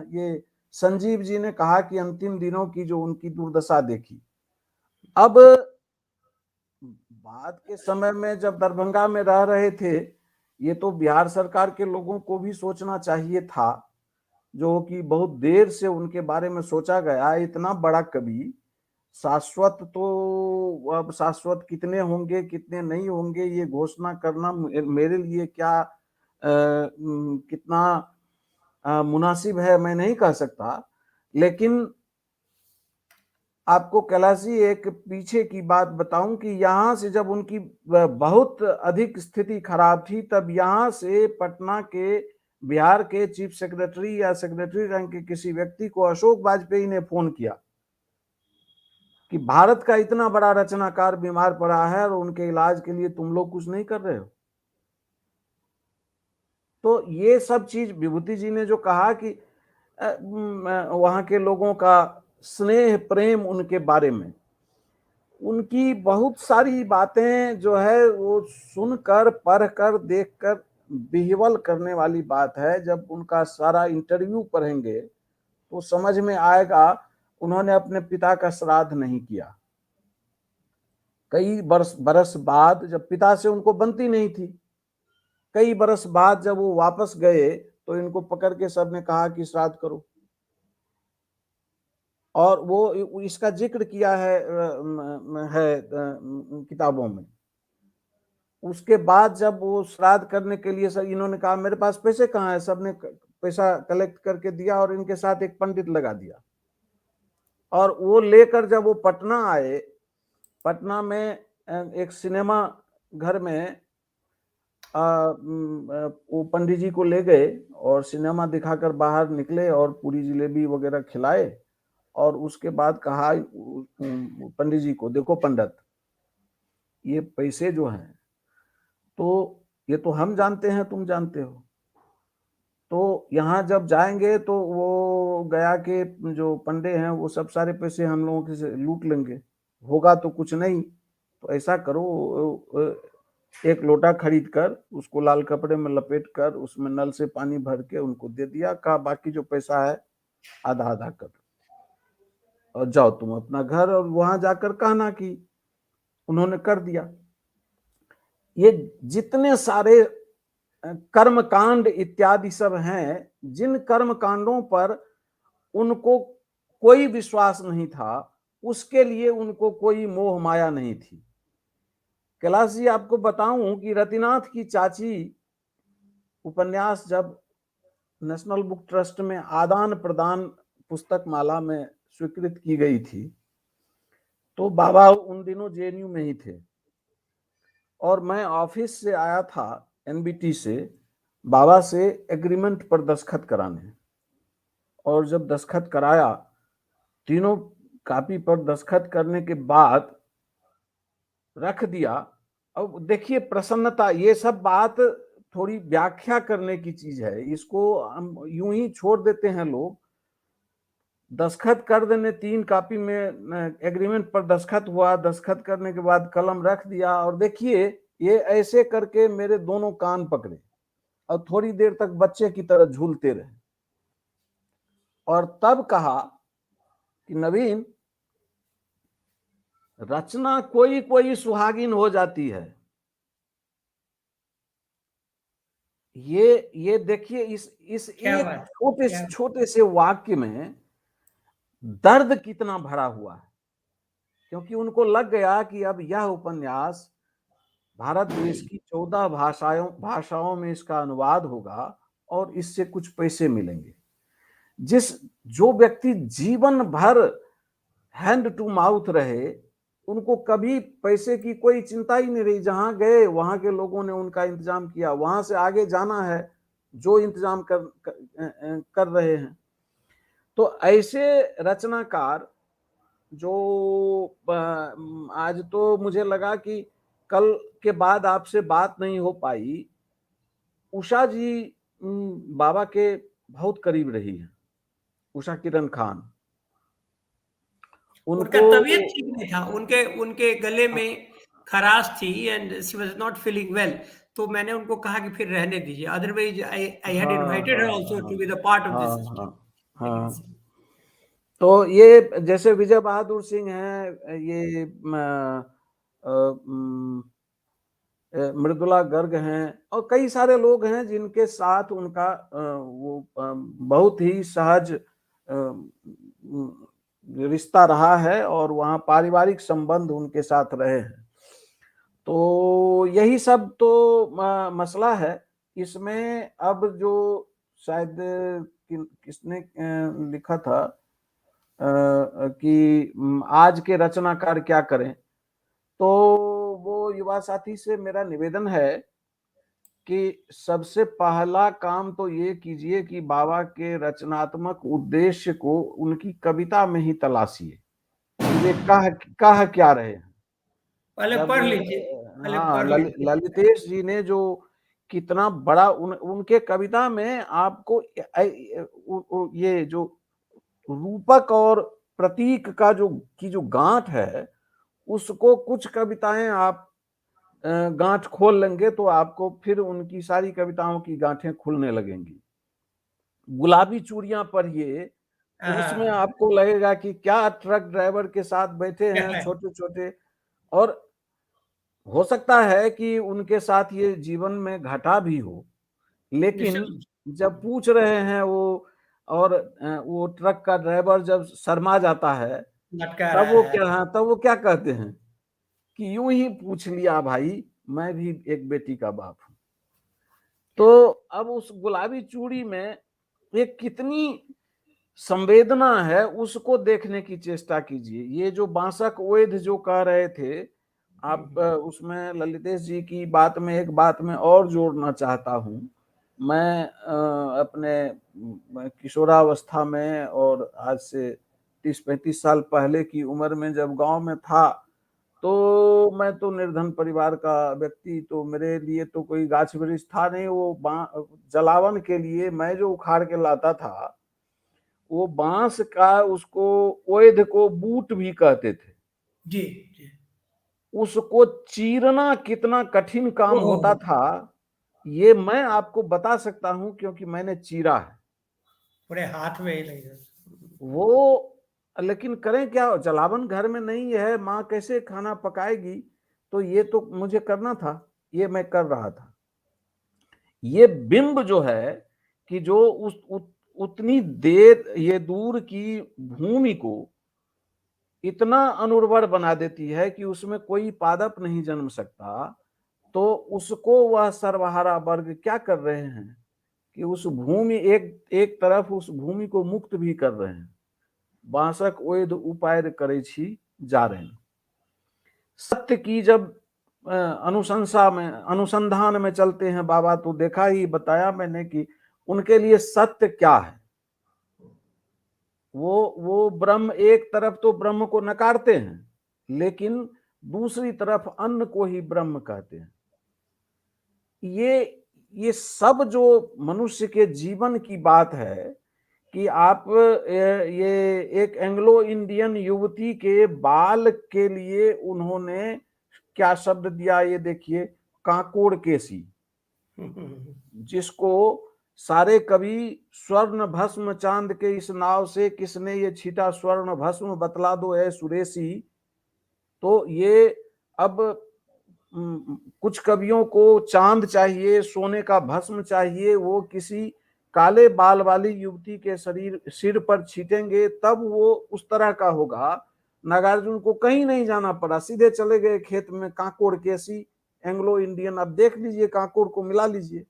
ये संजीव जी ने कहा कि अंतिम दिनों की जो उनकी दुर्दशा देखी। अब बाद के समय में जब दरभंगा में रह रहे थे, ये तो बिहार सरकार के लोगों को भी सोचना चाहिए था, जो कि बहुत देर से उनके बारे में सोचा गया। इतना बड़ा कवि शाश्वत, तो अब शाश्वत कितने होंगे कितने नहीं होंगे ये घोषणा करना मेरे लिए क्या कितना मुनासिब है मैं नहीं कह सकता। लेकिन आपको कैलाश जी एक पीछे की बात बताऊं कि यहाँ से जब उनकी बहुत अधिक स्थिति खराब थी, तब यहाँ से पटना के बिहार के चीफ सेक्रेटरी या सेक्रेटरी रैंक के किसी व्यक्ति को अशोक वाजपेयी ने फोन किया कि भारत का इतना बड़ा रचनाकार बीमार पड़ा है और उनके इलाज के लिए तुम लोग कुछ नहीं कर रहे हो। तो ये सब चीज विभूति जी ने जो कहा कि वहां के लोगों का स्नेह प्रेम उनके बारे में, उनकी बहुत सारी बातें जो है वो सुनकर पढ़कर देखकर बिहवल करने वाली बात है। जब उनका सारा इंटरव्यू पढ़ेंगे तो समझ में आएगा उन्होंने अपने पिता का श्राद्ध नहीं किया। कई बरस बाद जब पिता से उनको बनती नहीं थी, कई बरस बाद जब वो वापस गए तो इनको पकड़ के सबने कहा कि श्राद्ध करो। और वो इसका जिक्र किया है किताबों में। उसके बाद जब वो श्राद्ध करने के लिए सर इन्होंने कहा मेरे पास पैसे कहाँ है, सबने पैसा कलेक्ट करके दिया और इनके साथ एक पंडित लगा दिया। और वो लेकर जब वो पटना आए, पटना में एक सिनेमा घर में वो पंडित जी को ले गए और सिनेमा दिखाकर बाहर निकले और पूरी जलेबी वगैरह खिलाए। और उसके बाद कहा पंडित जी को, देखो पंडित, ये पैसे जो हैं तो ये तो हम जानते हैं, तुम जानते हो, तो यहाँ जब जाएंगे तो वो गया के जो पंडे हैं वो सब सारे पैसे हम लोगों के से लूट लेंगे, होगा तो कुछ नहीं, तो ऐसा करो एक लोटा खरीद कर उसको लाल कपड़े में लपेट कर उसमें नल से पानी भर के उनको दे दिया, कहा बाकी जो पैसा है आधा आधा कर और जाओ तुम अपना घर, और वहां जाकर कहना कि उन्होंने कर दिया। ये जितने सारे कर्मकांड इत्यादि सब हैं, जिन कर्मकांडों पर उनको कोई विश्वास नहीं था, उसके लिए उनको कोई मोह माया नहीं थी। कैलाश जी आपको बताऊं कि रतिनाथ की चाची उपन्यास जब नेशनल बुक ट्रस्ट में आदान प्रदान पुस्तक माला में स्वीकृत की गई थी, तो बाबा उन दिनों जेएनयू में ही थे और मैं ऑफिस से आया था एनबीटी से, बाबा से एग्रीमेंट पर दस्तखत कराने। और जब दस्तखत कराया, तीनों कापी पर दस्तखत करने के बाद रख दिया। अब देखिए प्रसन्नता, ये सब बात थोड़ी व्याख्या करने की चीज है, इसको हम यूं ही छोड़ देते हैं लोग। दस्खत कर देने, 3 कॉपी में एग्रीमेंट पर दस्खत हुआ, दस्खत करने के बाद कलम रख दिया, और देखिए ये ऐसे करके मेरे दोनों कान पकड़े और थोड़ी देर तक बच्चे की तरह झूलते रहे, और तब कहा कि नवीन, रचना कोई कोई सुहागिन हो जाती है। ये देखिए, इस एक छोटे छोटे से वाक्य में दर्द कितना भरा हुआ है, क्योंकि उनको लग गया कि अब यह उपन्यास भारत देश की 14 भाषाओं में इसका अनुवाद होगा और इससे कुछ पैसे मिलेंगे। जो व्यक्ति जीवन भर हैंड टू माउथ रहे, उनको कभी पैसे की कोई चिंता ही नहीं रही। जहां गए वहां के लोगों ने उनका इंतजाम किया, वहां से आगे जाना है जो इंतजाम कर रहे हैं। तो ऐसे रचनाकार जो आज तो मुझे लगा कि कल के बाद आपसे बात नहीं हो पाई। उषा जी बाबा के बहुत करीब रही है, उषा किरण खान। उनका तबीयत ठीक नहीं था, उनके उनके गले में खराश थी and she was not feeling well, तो मैंने उनको कहा कि फिर रहने दीजिए, otherwise I had invited her also to be the part of this. हाँ, तो ये जैसे विजय बहादुर सिंह हैं, ये मृदुला गर्ग हैं, और कई सारे लोग हैं जिनके साथ उनका वो बहुत ही सहज रिश्ता रहा है और वहाँ पारिवारिक संबंध उनके साथ रहे हैं। तो यही सब तो मसला है इसमें। अब जो शायद किसने लिखा था कि आज के रचनाकार क्या करें, तो वो युवा साथी से मेरा निवेदन है कि सबसे पहला काम तो ये कीजिए कि बाबा के रचनात्मक उद्देश्य को उनकी कविता में ही तलाशिए, वे कह क्या रहे हैं, पहले पढ़ लीजिए। हाँ, ललितेश जी ने जो कितना बड़ा उनके कविता में आपको ये जो रूपक और प्रतीक का जो गांठ है, उसको कुछ कविताएं आप गांठ खोल लेंगे तो आपको फिर उनकी सारी कविताओं की गांठें खुलने लगेंगी। गुलाबी चूड़ियां पढ़िए, उसमें आपको लगेगा कि क्या ट्रक ड्राइवर के साथ बैठे हैं छोटे छोटे, और हो सकता है कि उनके साथ ये जीवन में घटा भी हो, लेकिन जब पूछ रहे हैं वो, और वो ट्रक का ड्राइवर जब शर्मा जाता है तब वो क्या, तब वो क्या कहते हैं कि यूं ही पूछ लिया भाई, मैं भी एक बेटी का बाप हूं। तो अब उस गुलाबी चूड़ी में एक कितनी संवेदना है, उसको देखने की चेष्टा कीजिए। ये जो बांसक ओध जो कह रहे थे आप, उसमें ललितेश जी की बात में एक बात में और जोड़ना चाहता हूं। मैं अपने किशोरावस्था में और आज से 30-35 साल पहले की उम्र में जब गांव में था, तो मैं तो निर्धन परिवार का व्यक्ति, तो मेरे लिए तो कोई गाछ वृक्ष था नहीं। वो जलावन के लिए मैं जो उखाड़ के लाता था, वो बांस का, उसको ओध को बूट भी कहते थे जी, जी। उसको चीरना कितना कठिन काम होता था, ये मैं आपको बता सकता हूं क्योंकि मैंने चीरा है, पूरे हाथ में ही लग वो। लेकिन करें क्या, जलावन घर में नहीं है, माँ कैसे खाना पकाएगी, तो ये तो मुझे करना था, ये मैं कर रहा था। ये बिंब जो है कि जो उस उतनी देर ये दूर की भूमि को इतना अनुर्वर बना देती है कि उसमें कोई पादप नहीं जन्म सकता, तो उसको वह सर्वहारा वर्ग क्या कर रहे हैं कि उस भूमि एक तरफ उस भूमि को मुक्त भी कर रहे हैं। बांसक ओध उपाय करे छी जा रहे हैं। सत्य की जब अनुशंसा में, अनुसंधान में चलते हैं बाबा, तो देखा ही, बताया मैंने कि उनके लिए सत्य क्या है। वो ब्रह्म, एक तरफ तो ब्रह्म को नकारते हैं, लेकिन दूसरी तरफ अन्न को ही ब्रह्म कहते हैं। ये ये सब जो मनुष्य के जीवन की बात है कि आप ये एक एंग्लो इंडियन युवती के बाल के लिए उन्होंने क्या शब्द दिया, ये देखिए, काकोड़ केसी, जिसको सारे कवि स्वर्ण भस्म चांद के इस नाव से किसने ये छीटा स्वर्ण भस्म बतला दो है सुरेशी। तो ये अब कुछ कवियों को चांद चाहिए, सोने का भस्म चाहिए, वो किसी काले बाल वाली युवती के शरीर सिर पर छीटेंगे तब वो उस तरह का होगा। नागार्जुन को कहीं नहीं जाना पड़ा, सीधे चले गए खेत में, काकोड़ केसी एंग्लो इंडियन। अब देख लीजिए, काकोड़ को मिला लीजिए।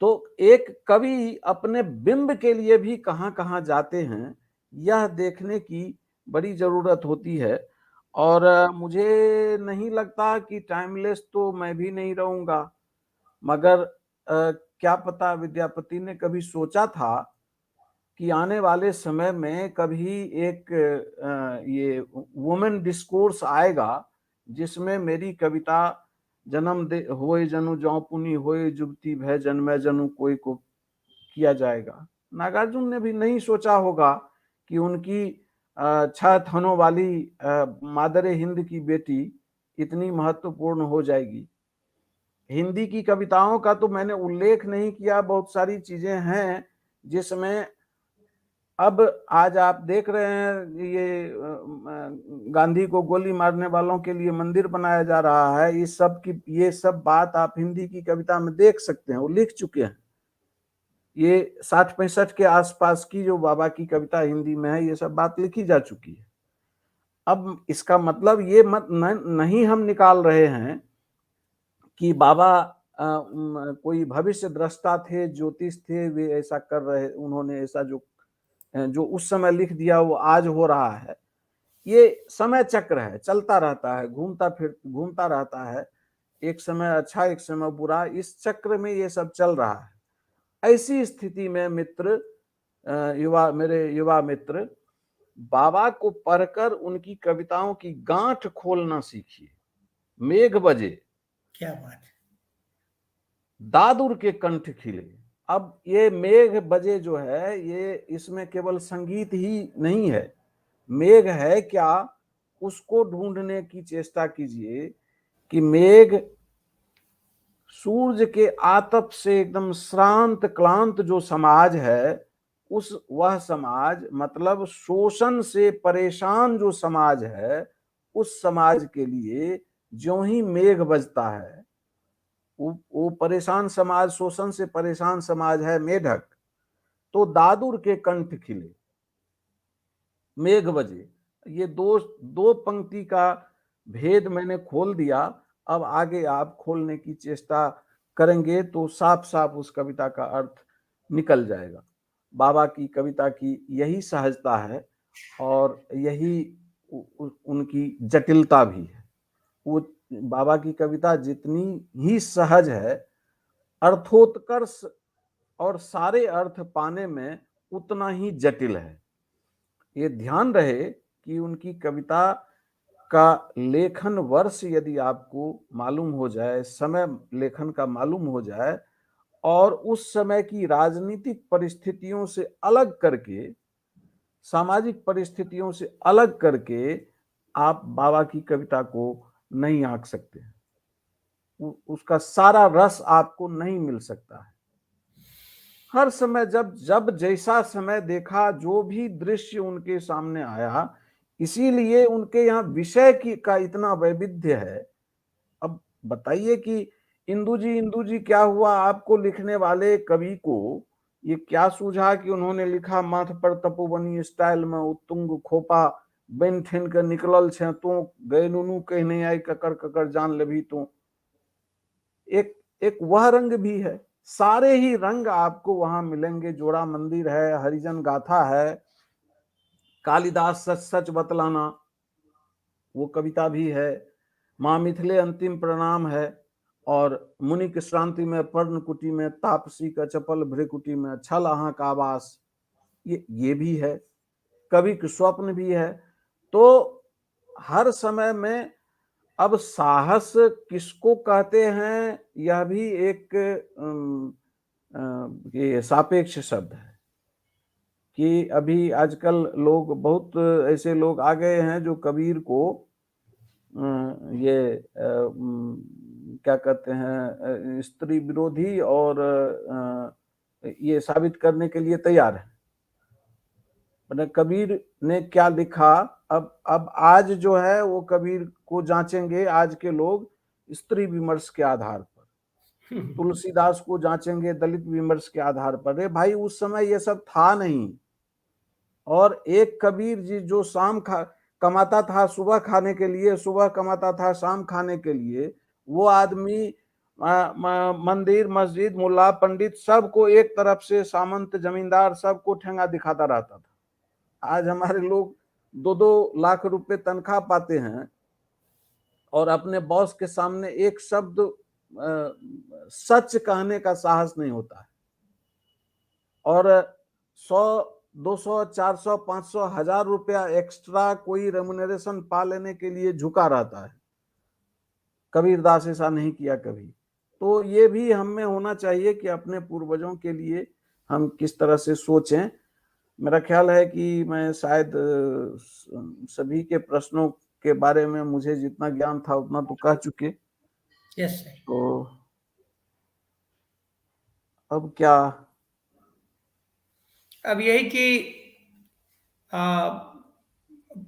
तो एक कवि अपने बिंब के लिए भी कहाँ कहाँ जाते हैं, यह देखने की बड़ी जरूरत होती है। और मुझे नहीं लगता कि टाइमलेस तो मैं भी नहीं रहूँगा, मगर क्या पता विद्यापति ने कभी सोचा था कि आने वाले समय में कभी एक ये वुमेन डिस्कोर्स आएगा जिसमें मेरी कविता जन्म दे होए जनु जौ पुनि होए जुगती भय जन्मे जनु कोई को किया जाएगा। नागार्जुन ने भी नहीं सोचा होगा कि उनकी 6 थनों वाली मादरे हिंद की बेटी इतनी महत्वपूर्ण हो जाएगी। हिंदी की कविताओं का तो मैंने उल्लेख नहीं किया, बहुत सारी चीजें हैं जिसमें अब आज आप देख रहे हैं ये गांधी को गोली मारने वालों के लिए मंदिर बनाया जा रहा है, इस सब की ये सब बात आप हिंदी की कविता में देख सकते हैं, वो लिख चुके हैं। ये 60-65 के आसपास की जो बाबा की कविता हिंदी में है, ये सब बात लिखी जा चुकी है। अब इसका मतलब ये मत नहीं हम निकाल रहे हैं कि बाबा कोई भविष्य दृष्टा थे, ज्योतिष थे, वे ऐसा कर रहे, उन्होंने ऐसा जो उस समय लिख दिया वो आज हो रहा है। ये समय चक्र है, चलता रहता है, घूमता रहता है। एक समय अच्छा, एक समय बुरा, इस चक्र में ये सब चल रहा है। ऐसी स्थिति में मित्र, युवा, मेरे युवा मित्र, बाबा को पढ़कर उनकी कविताओं की गांठ खोलना सीखिए। मेघ बजे, क्या बात, दादुर के कंठ खिले। अब ये मेघ बजे जो है, ये इसमें केवल संगीत ही नहीं है, मेघ है क्या उसको ढूंढने की चेष्टा कीजिए कि मेघ सूर्य के आतप से एकदम श्रांत क्लांत जो समाज है, उस वह समाज, मतलब शोषण से परेशान जो समाज है, उस समाज के लिए ज्यों ही मेघ बजता है, वो परेशान समाज, शोषण से परेशान समाज है मेढक, तो दादुर के कंठ खिले, मेघ बजे। ये दो पंक्ति का भेद मैंने खोल दिया। अब आगे आप खोलने की चेष्टा करेंगे तो साफ साफ उस कविता का अर्थ निकल जाएगा। बाबा की कविता की यही सहजता है और यही उनकी जटिलता भी है। वो बाबा की कविता जितनी ही सहज है, अर्थोत्कर्ष और सारे अर्थ पाने में उतना ही जटिल है। ये ध्यान रहे कि उनकी कविता का लेखन वर्ष यदि आपको मालूम हो जाए, समय लेखन का मालूम हो जाए, और उस समय की राजनीतिक परिस्थितियों से अलग करके, सामाजिक परिस्थितियों से अलग करके आप बाबा की कविता को नहीं आंक सकते हैं। उसका सारा रस आपको नहीं मिल सकता है। हर समय जब जब जैसा समय देखा, जो भी दृश्य उनके सामने आया, इसीलिए उनके यहाँ विषय की का इतना वैविध्य है। अब बताइए कि इंदु जी, इंदु जी क्या हुआ आपको लिखने वाले कवि को ये क्या सूझा कि उन्होंने लिखा माथ पर तपोवनी स्टाइल में उत्तुंग खोपा बन ठेन कर निकलल छे तो गए नुनू कह नहीं आई ककर ककर जान लेभी तो। एक एक वह रंग भी है। सारे ही रंग आपको वहां मिलेंगे। जोड़ा मंदिर है, हरिजन गाथा है, कालिदास सच सच बतलाना वो कविता भी है, माँ मिथिले अंतिम प्रणाम है, और मुनि की श्रांति में पर्णकुटी में तापसी का चपल भ्रिकुटी में छल अहाँ का आवास, ये भी है, कवि के स्वप्न भी है। तो हर समय में अब साहस किसको कहते हैं, यह भी एक ये सापेक्ष शब्द है कि अभी आजकल लोग, बहुत ऐसे लोग आ गए हैं जो कबीर को ये क्या कहते हैं, स्त्री विरोधी और ये साबित करने के लिए तैयार है। मतलब कबीर ने क्या लिखा, अब आज जो है वो कबीर को जांचेंगे आज के लोग स्त्री विमर्श के आधार पर, तुलसीदास को जांचेंगे दलित विमर्श के आधार पर। अरे भाई, उस समय ये सब था नहीं। और एक कबीर जी जो शाम कमाता था सुबह खाने के लिए, सुबह कमाता था शाम खाने के लिए, वो आदमी मंदिर मस्जिद मुल्ला पंडित सबको एक तरफ से, सामंत जमींदार सबको ठेंगा दिखाता रहता था। आज हमारे लोग 2-2 लाख रुपए तनख्वाह पाते हैं और अपने बॉस के सामने एक शब्द सच कहने का साहस नहीं होता है। और 100, 200, 400, 500, 1000 रुपया एक्स्ट्रा कोई रेमुनरेशन पा लेने के लिए झुका रहता है। कबीरदास ऐसा नहीं किया कभी। तो ये भी हम में होना चाहिए कि अपने पूर्वजों के लिए हम किस तरह से सोचें। मेरा ख्याल है कि मैं शायद सभी के प्रश्नों के बारे में मुझे जितना ज्ञान था उतना तो कह चुके। Yes sir. तो अब क्या, अब यही कि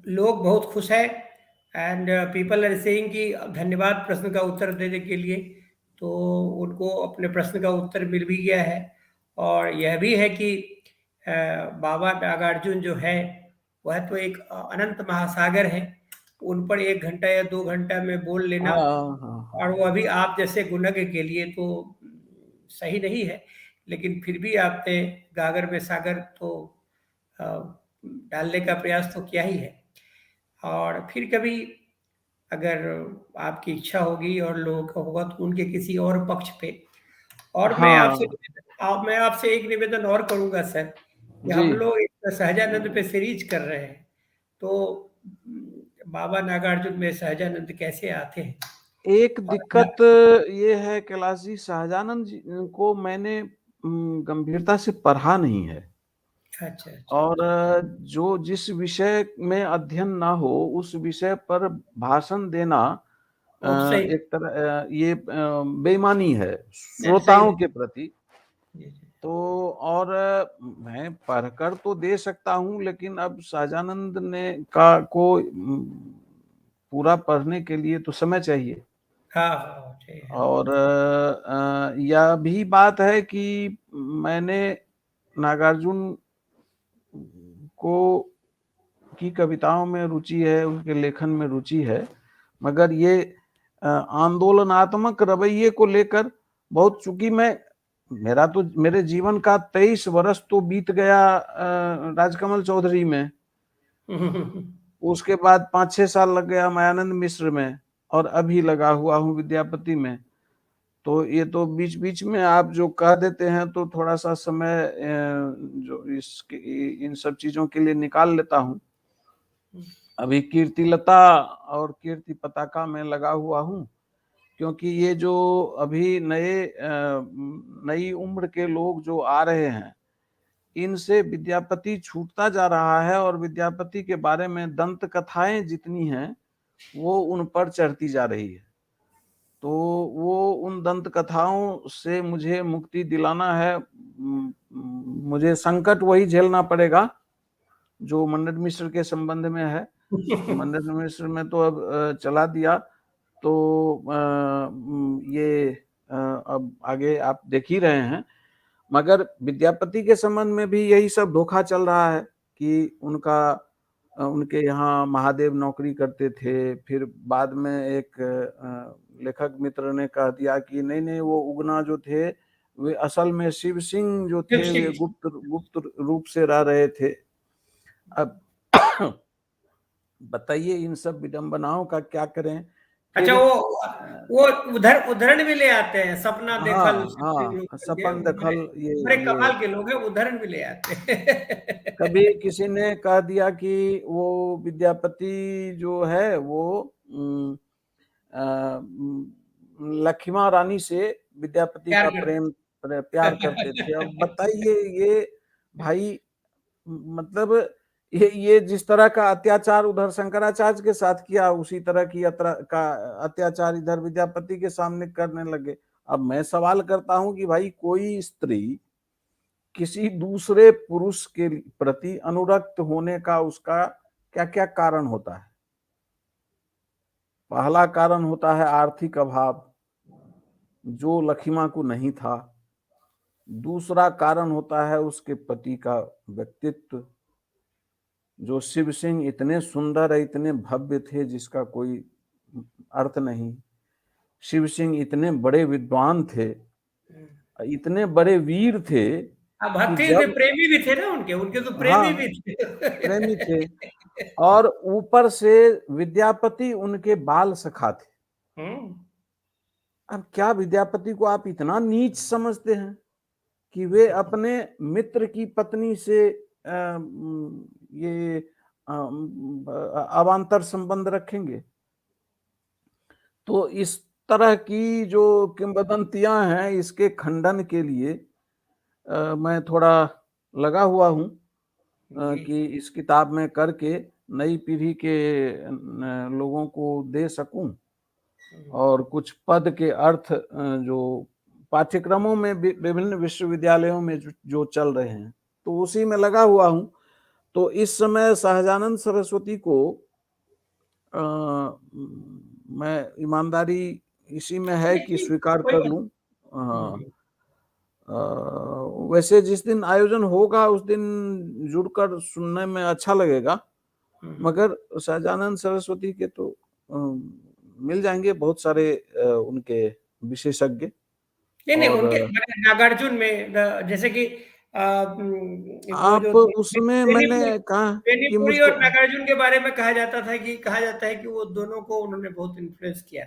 लोग बहुत खुश हैं एंड पीपल are saying कि धन्यवाद प्रश्न का उत्तर देने के लिए। तो उनको अपने प्रश्न का उत्तर मिल भी गया है। और यह भी है कि बाबा नागार्जुन जो है वह तो एक अनंत महासागर है, उन पर 1 घंटा या 2 घंटा में बोल लेना, और वो अभी आप जैसे गुणज्ञ के लिए तो सही नहीं है, लेकिन फिर भी आपने गागर में सागर तो डालने का प्रयास तो किया ही है। और फिर कभी अगर आपकी इच्छा होगी और लोगों का होगा तो उनके किसी और पक्ष पे। और मैं आपसे मैं आपसे एक निवेदन और करूंगा सर, कि हम लोग सहजानंद पे सीरीज कर रहे हैं, तो बाबा नागार्जुन में सहजानंद कैसे आते हैं? एक दिक्कत ये है कैलाश जी, सहजानंद जी को मैंने गंभीरता से पढ़ा नहीं है। अच्छा। और जो जिस विषय में अध्ययन ना हो उस विषय पर भाषण देना एक तरह ये बेईमानी है श्रोताओं के प्रति। तो और मैं पढ़कर तो दे सकता हूँ, लेकिन अब सहजानंद ने का को पूरा पढ़ने के लिए तो समय चाहिए। हाँ, और यह भी बात है कि मैंने नागार्जुन को की कविताओं में रुचि है, उनके लेखन में रुचि है, मगर ये आंदोलनात्मक रवैये को लेकर बहुत, चूंकि मैं मेरा तो मेरे जीवन का 23 वर्ष तो बीत गया राजकमल चौधरी में, उसके बाद 5-6 साल लग गया मायानंद मिश्र में, और अभी लगा हुआ हूँ विद्यापति में। तो ये तो बीच बीच में आप जो कह देते हैं तो थोड़ा सा समय जो इसके इन सब चीजों के लिए निकाल लेता हूँ। अभी कीर्तिलता और कीर्ति पताका में लगा हुआ हूँ, क्योंकि ये जो अभी नए नई उम्र के लोग जो आ रहे हैं, इनसे विद्यापति छूटता जा रहा है, और विद्यापति के बारे में दंत कथाएं जितनी हैं वो उन पर चढ़ती जा रही है। तो वो उन दंत कथाओं से मुझे मुक्ति दिलाना है। मुझे संकट वही झेलना पड़ेगा जो मंडन मिश्र के संबंध में है। मंडन मिश्र में तो अब चला दिया, तो ये अब आगे आप देख ही रहे हैं। मगर विद्यापति के संबंध में भी यही सब धोखा चल रहा है कि उनका उनके यहाँ महादेव नौकरी करते थे, फिर बाद में एक लेखक मित्र ने कह दिया कि नहीं नहीं, वो उगना जो थे वे असल में शिव सिंह जो थे वे गुप्त गुप्त रूप से रह रहे थे। अब बताइए इन सब विडंबनाओं का क्या करें। अच्छा, वो उधर उदाहरण भी ले आते हैं, सपना देखल, हाँ, सपन देखल, ये बड़े कमाल के लोग हैं, उदाहरण भी ले आते हैं। कभी किसी ने कह दिया कि वो विद्यापति जो है वो लखिमा रानी से विद्यापति का प्रेम प्यार करते थे। अब बताइए ये भाई, मतलब ये जिस तरह का अत्याचार उधर शंकराचार्य के साथ किया, उसी तरह की का अत्याचार इधर विद्यापति के सामने करने लगे। अब मैं सवाल करता हूं कि भाई कोई स्त्री किसी दूसरे पुरुष के प्रति अनुरक्त होने का उसका क्या क्या कारण होता है? पहला कारण होता है आर्थिक अभाव, जो लखिमा को नहीं था। दूसरा कारण होता है उसके पति का व्यक्तित्व, जो शिव सिंह इतने सुंदर है, इतने भव्य थे जिसका कोई अर्थ नहीं। शिव सिंह इतने बड़े विद्वान थे, इतने बड़े वीर थे, भक्ति थे, प्रेमी भी थे ना उनके, उनके तो प्रेमी हाँ, भी थे प्रेमी थे। और ऊपर से विद्यापति उनके बाल सखा थे। अब क्या विद्यापति को आप इतना नीच समझते हैं कि वे अपने मित्र की पत्नी से ये अवान्तर संबंध रखेंगे? तो इस तरह की जो किंवदंतियां हैं, इसके खंडन के लिए मैं थोड़ा लगा हुआ हूं कि इस किताब में करके नई पीढ़ी के लोगों को दे सकूं, और कुछ पद के अर्थ जो पाठ्यक्रमों में विभिन्न विश्वविद्यालयों में जो चल रहे हैं, तो उसी में लगा हुआ हूं। तो इस समय सहजानंद सरस्वती को मैं ईमानदारी इसी में है कि स्वीकार कर लूं। वैसे जिस दिन आयोजन होगा उस दिन जुड़कर सुनने में अच्छा लगेगा, मगर सहजानंद सरस्वती के तो मिल जाएंगे बहुत सारे उनके विशेषज्ञ। नहीं, उनके नागार्जुन में जैसे कि आप उसमें मैंने कहा कि और नागार्जुन के बारे में कहा जाता था कि कहा जाता है कि वो दोनों को उन्होंने बहुत इन्फ्लुएंस किया।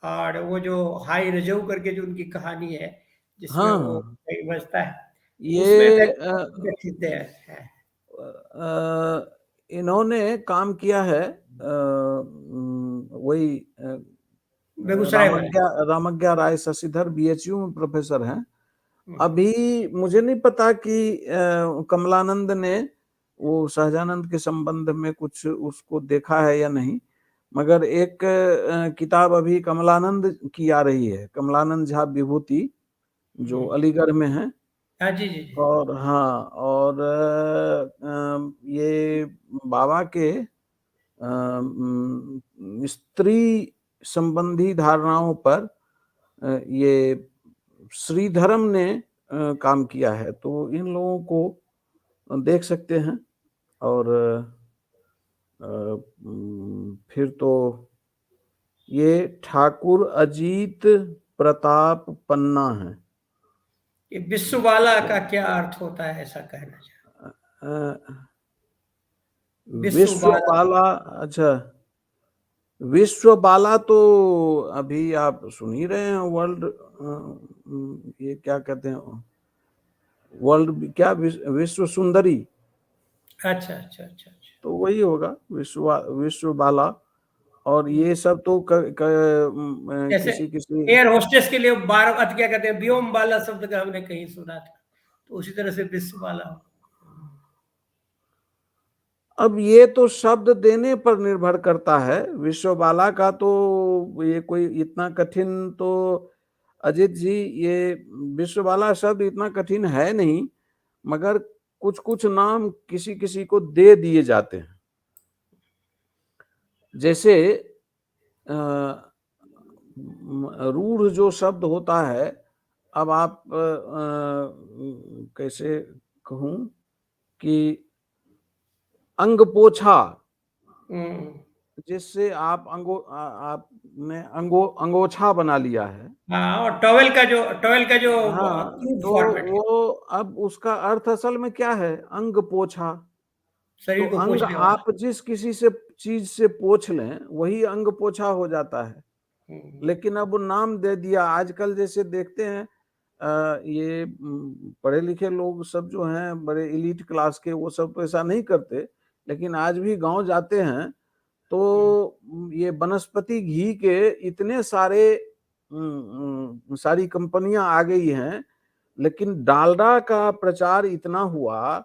और वो जो हाई रजऊ करके जो उनकी कहानी है जिसमें हाँ, वो बजता है, ये इन्होंने काम किया है वही रामज्ञा राय शशिधर BHU में प्रोफेसर हैं। अभी मुझे नहीं पता कि कमलानंद ने वो सहजानंद के संबंध में कुछ उसको देखा है या नहीं, मगर एक किताब अभी कमलानंद की आ रही है, कमलानंद झा विभूति जो अलीगढ़ में है। हाँ जी जी। और हाँ, और ये बाबा के स्त्री संबंधी धारणाओं पर ये श्रीधरम ने काम किया है, तो इन लोगों को देख सकते हैं। और फिर तो ये ठाकुर अजीत प्रताप पन्ना है। ये विश्ववाला का क्या अर्थ होता है, ऐसा कहना चाहते? विश्ववाला, अच्छा विश्वबाला तो अभी आप सुन ही रहे हैं, वर्ल्ड ये क्या कहते हैं, वर्ल्ड क्या विश्व सुंदरी। अच्छा अच्छा अच्छा, तो वही होगा विश्वबाला। और ये सब तो किसी किसी एयर होस्टेस के लिए बार क्या कहते हैं, व्योम बाला शब्द का हमने कहीं सुना था, तो उसी तरह से विश्वबाला। अब ये तो शब्द देने पर निर्भर करता है। विश्वबाला का तो ये कोई इतना कठिन तो अजित जी, ये विश्वबाला शब्द इतना कठिन है नहीं, मगर कुछ कुछ नाम किसी किसी को दे दिए जाते हैं। जैसे रूढ़ जो शब्द होता है, अब आप कैसे कहूँ कि अंग पोछा, जिससे आप आपने अंगोछा बना लिया है। हाँ, और टॉवेल का जो हाँ, तो वो अब उसका अर्थ असल में क्या है, अंग पोछा। शरीर तो को अंग आप जिस किसी से चीज से पोछ लें वही अंग पोछा हो जाता है। लेकिन अब नाम दे दिया। आजकल जैसे देखते हैं ये पढ़े लिखे लोग सब जो हैं बड़े इलीट क्लास के, वो सब तो ऐसा नहीं करते, लेकिन आज भी गांव जाते हैं तो ये वनस्पति घी के इतने सारे सारी कंपनियां आ गई हैं, लेकिन डालडा का प्रचार इतना हुआ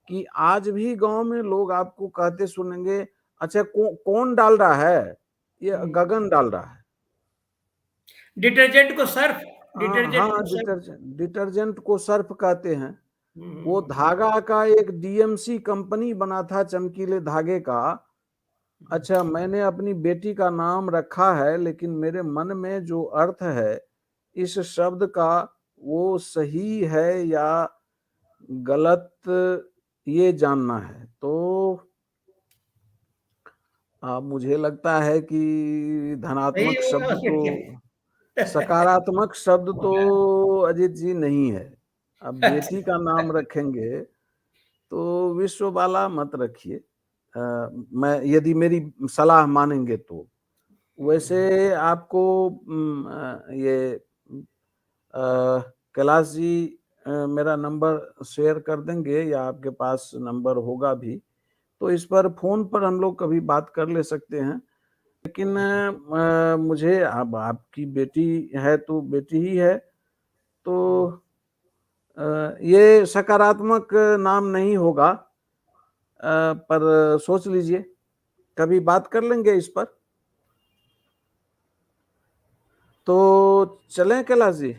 कि आज भी गांव में लोग आपको कहते सुनेंगे, अच्छा कौन डालडा है? ये गगन डालडा है। डिटर्जेंट को सर्फ, डिटर्जेंट, हाँ, डिटर्जेंट को सर्फ कहते हैं। वो धागा का एक डीएमसी कंपनी बना था, चमकीले धागे का। अच्छा, मैंने अपनी बेटी का नाम रखा है, लेकिन मेरे मन में जो अर्थ है इस शब्द का वो सही है या गलत, ये जानना है। तो मुझे लगता है कि धनात्मक शब्द तो, सकारात्मक शब्द तो अजीत जी नहीं है। अब बेटी का नाम रखेंगे तो विश्व वाला मत रखिए, मैं यदि मेरी सलाह मानेंगे तो। वैसे आपको ये कैलाश जी मेरा नंबर शेयर कर देंगे या आपके पास नंबर होगा भी, तो इस पर फोन पर हम लोग कभी बात कर ले सकते हैं। लेकिन मुझे अब आपकी बेटी है तो बेटी ही है, तो ये सकारात्मक नाम नहीं होगा, पर सोच लीजिए, कभी बात कर लेंगे इस पर। तो चलें कैलाश जी?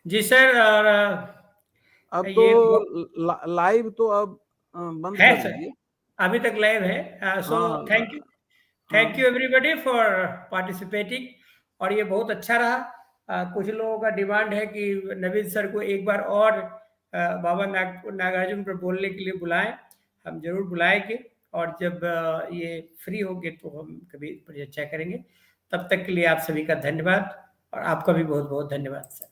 जी सर। और अब तो लाइव तो अब बंद कर दीजिए, अभी तक लाइव है। So thank you, thank you everybody for participating. और ये बहुत अच्छा रहा। कुछ लोगों का डिमांड है कि नवीन सर को एक बार और बाबा नागार्जुन पर बोलने के लिए बुलाएं। हम जरूर बुलाएंगे, और जब ये फ्री होंगे तो हम कभी चर्चा करेंगे। तब तक के लिए आप सभी का धन्यवाद, और आपका भी बहुत बहुत धन्यवाद सर।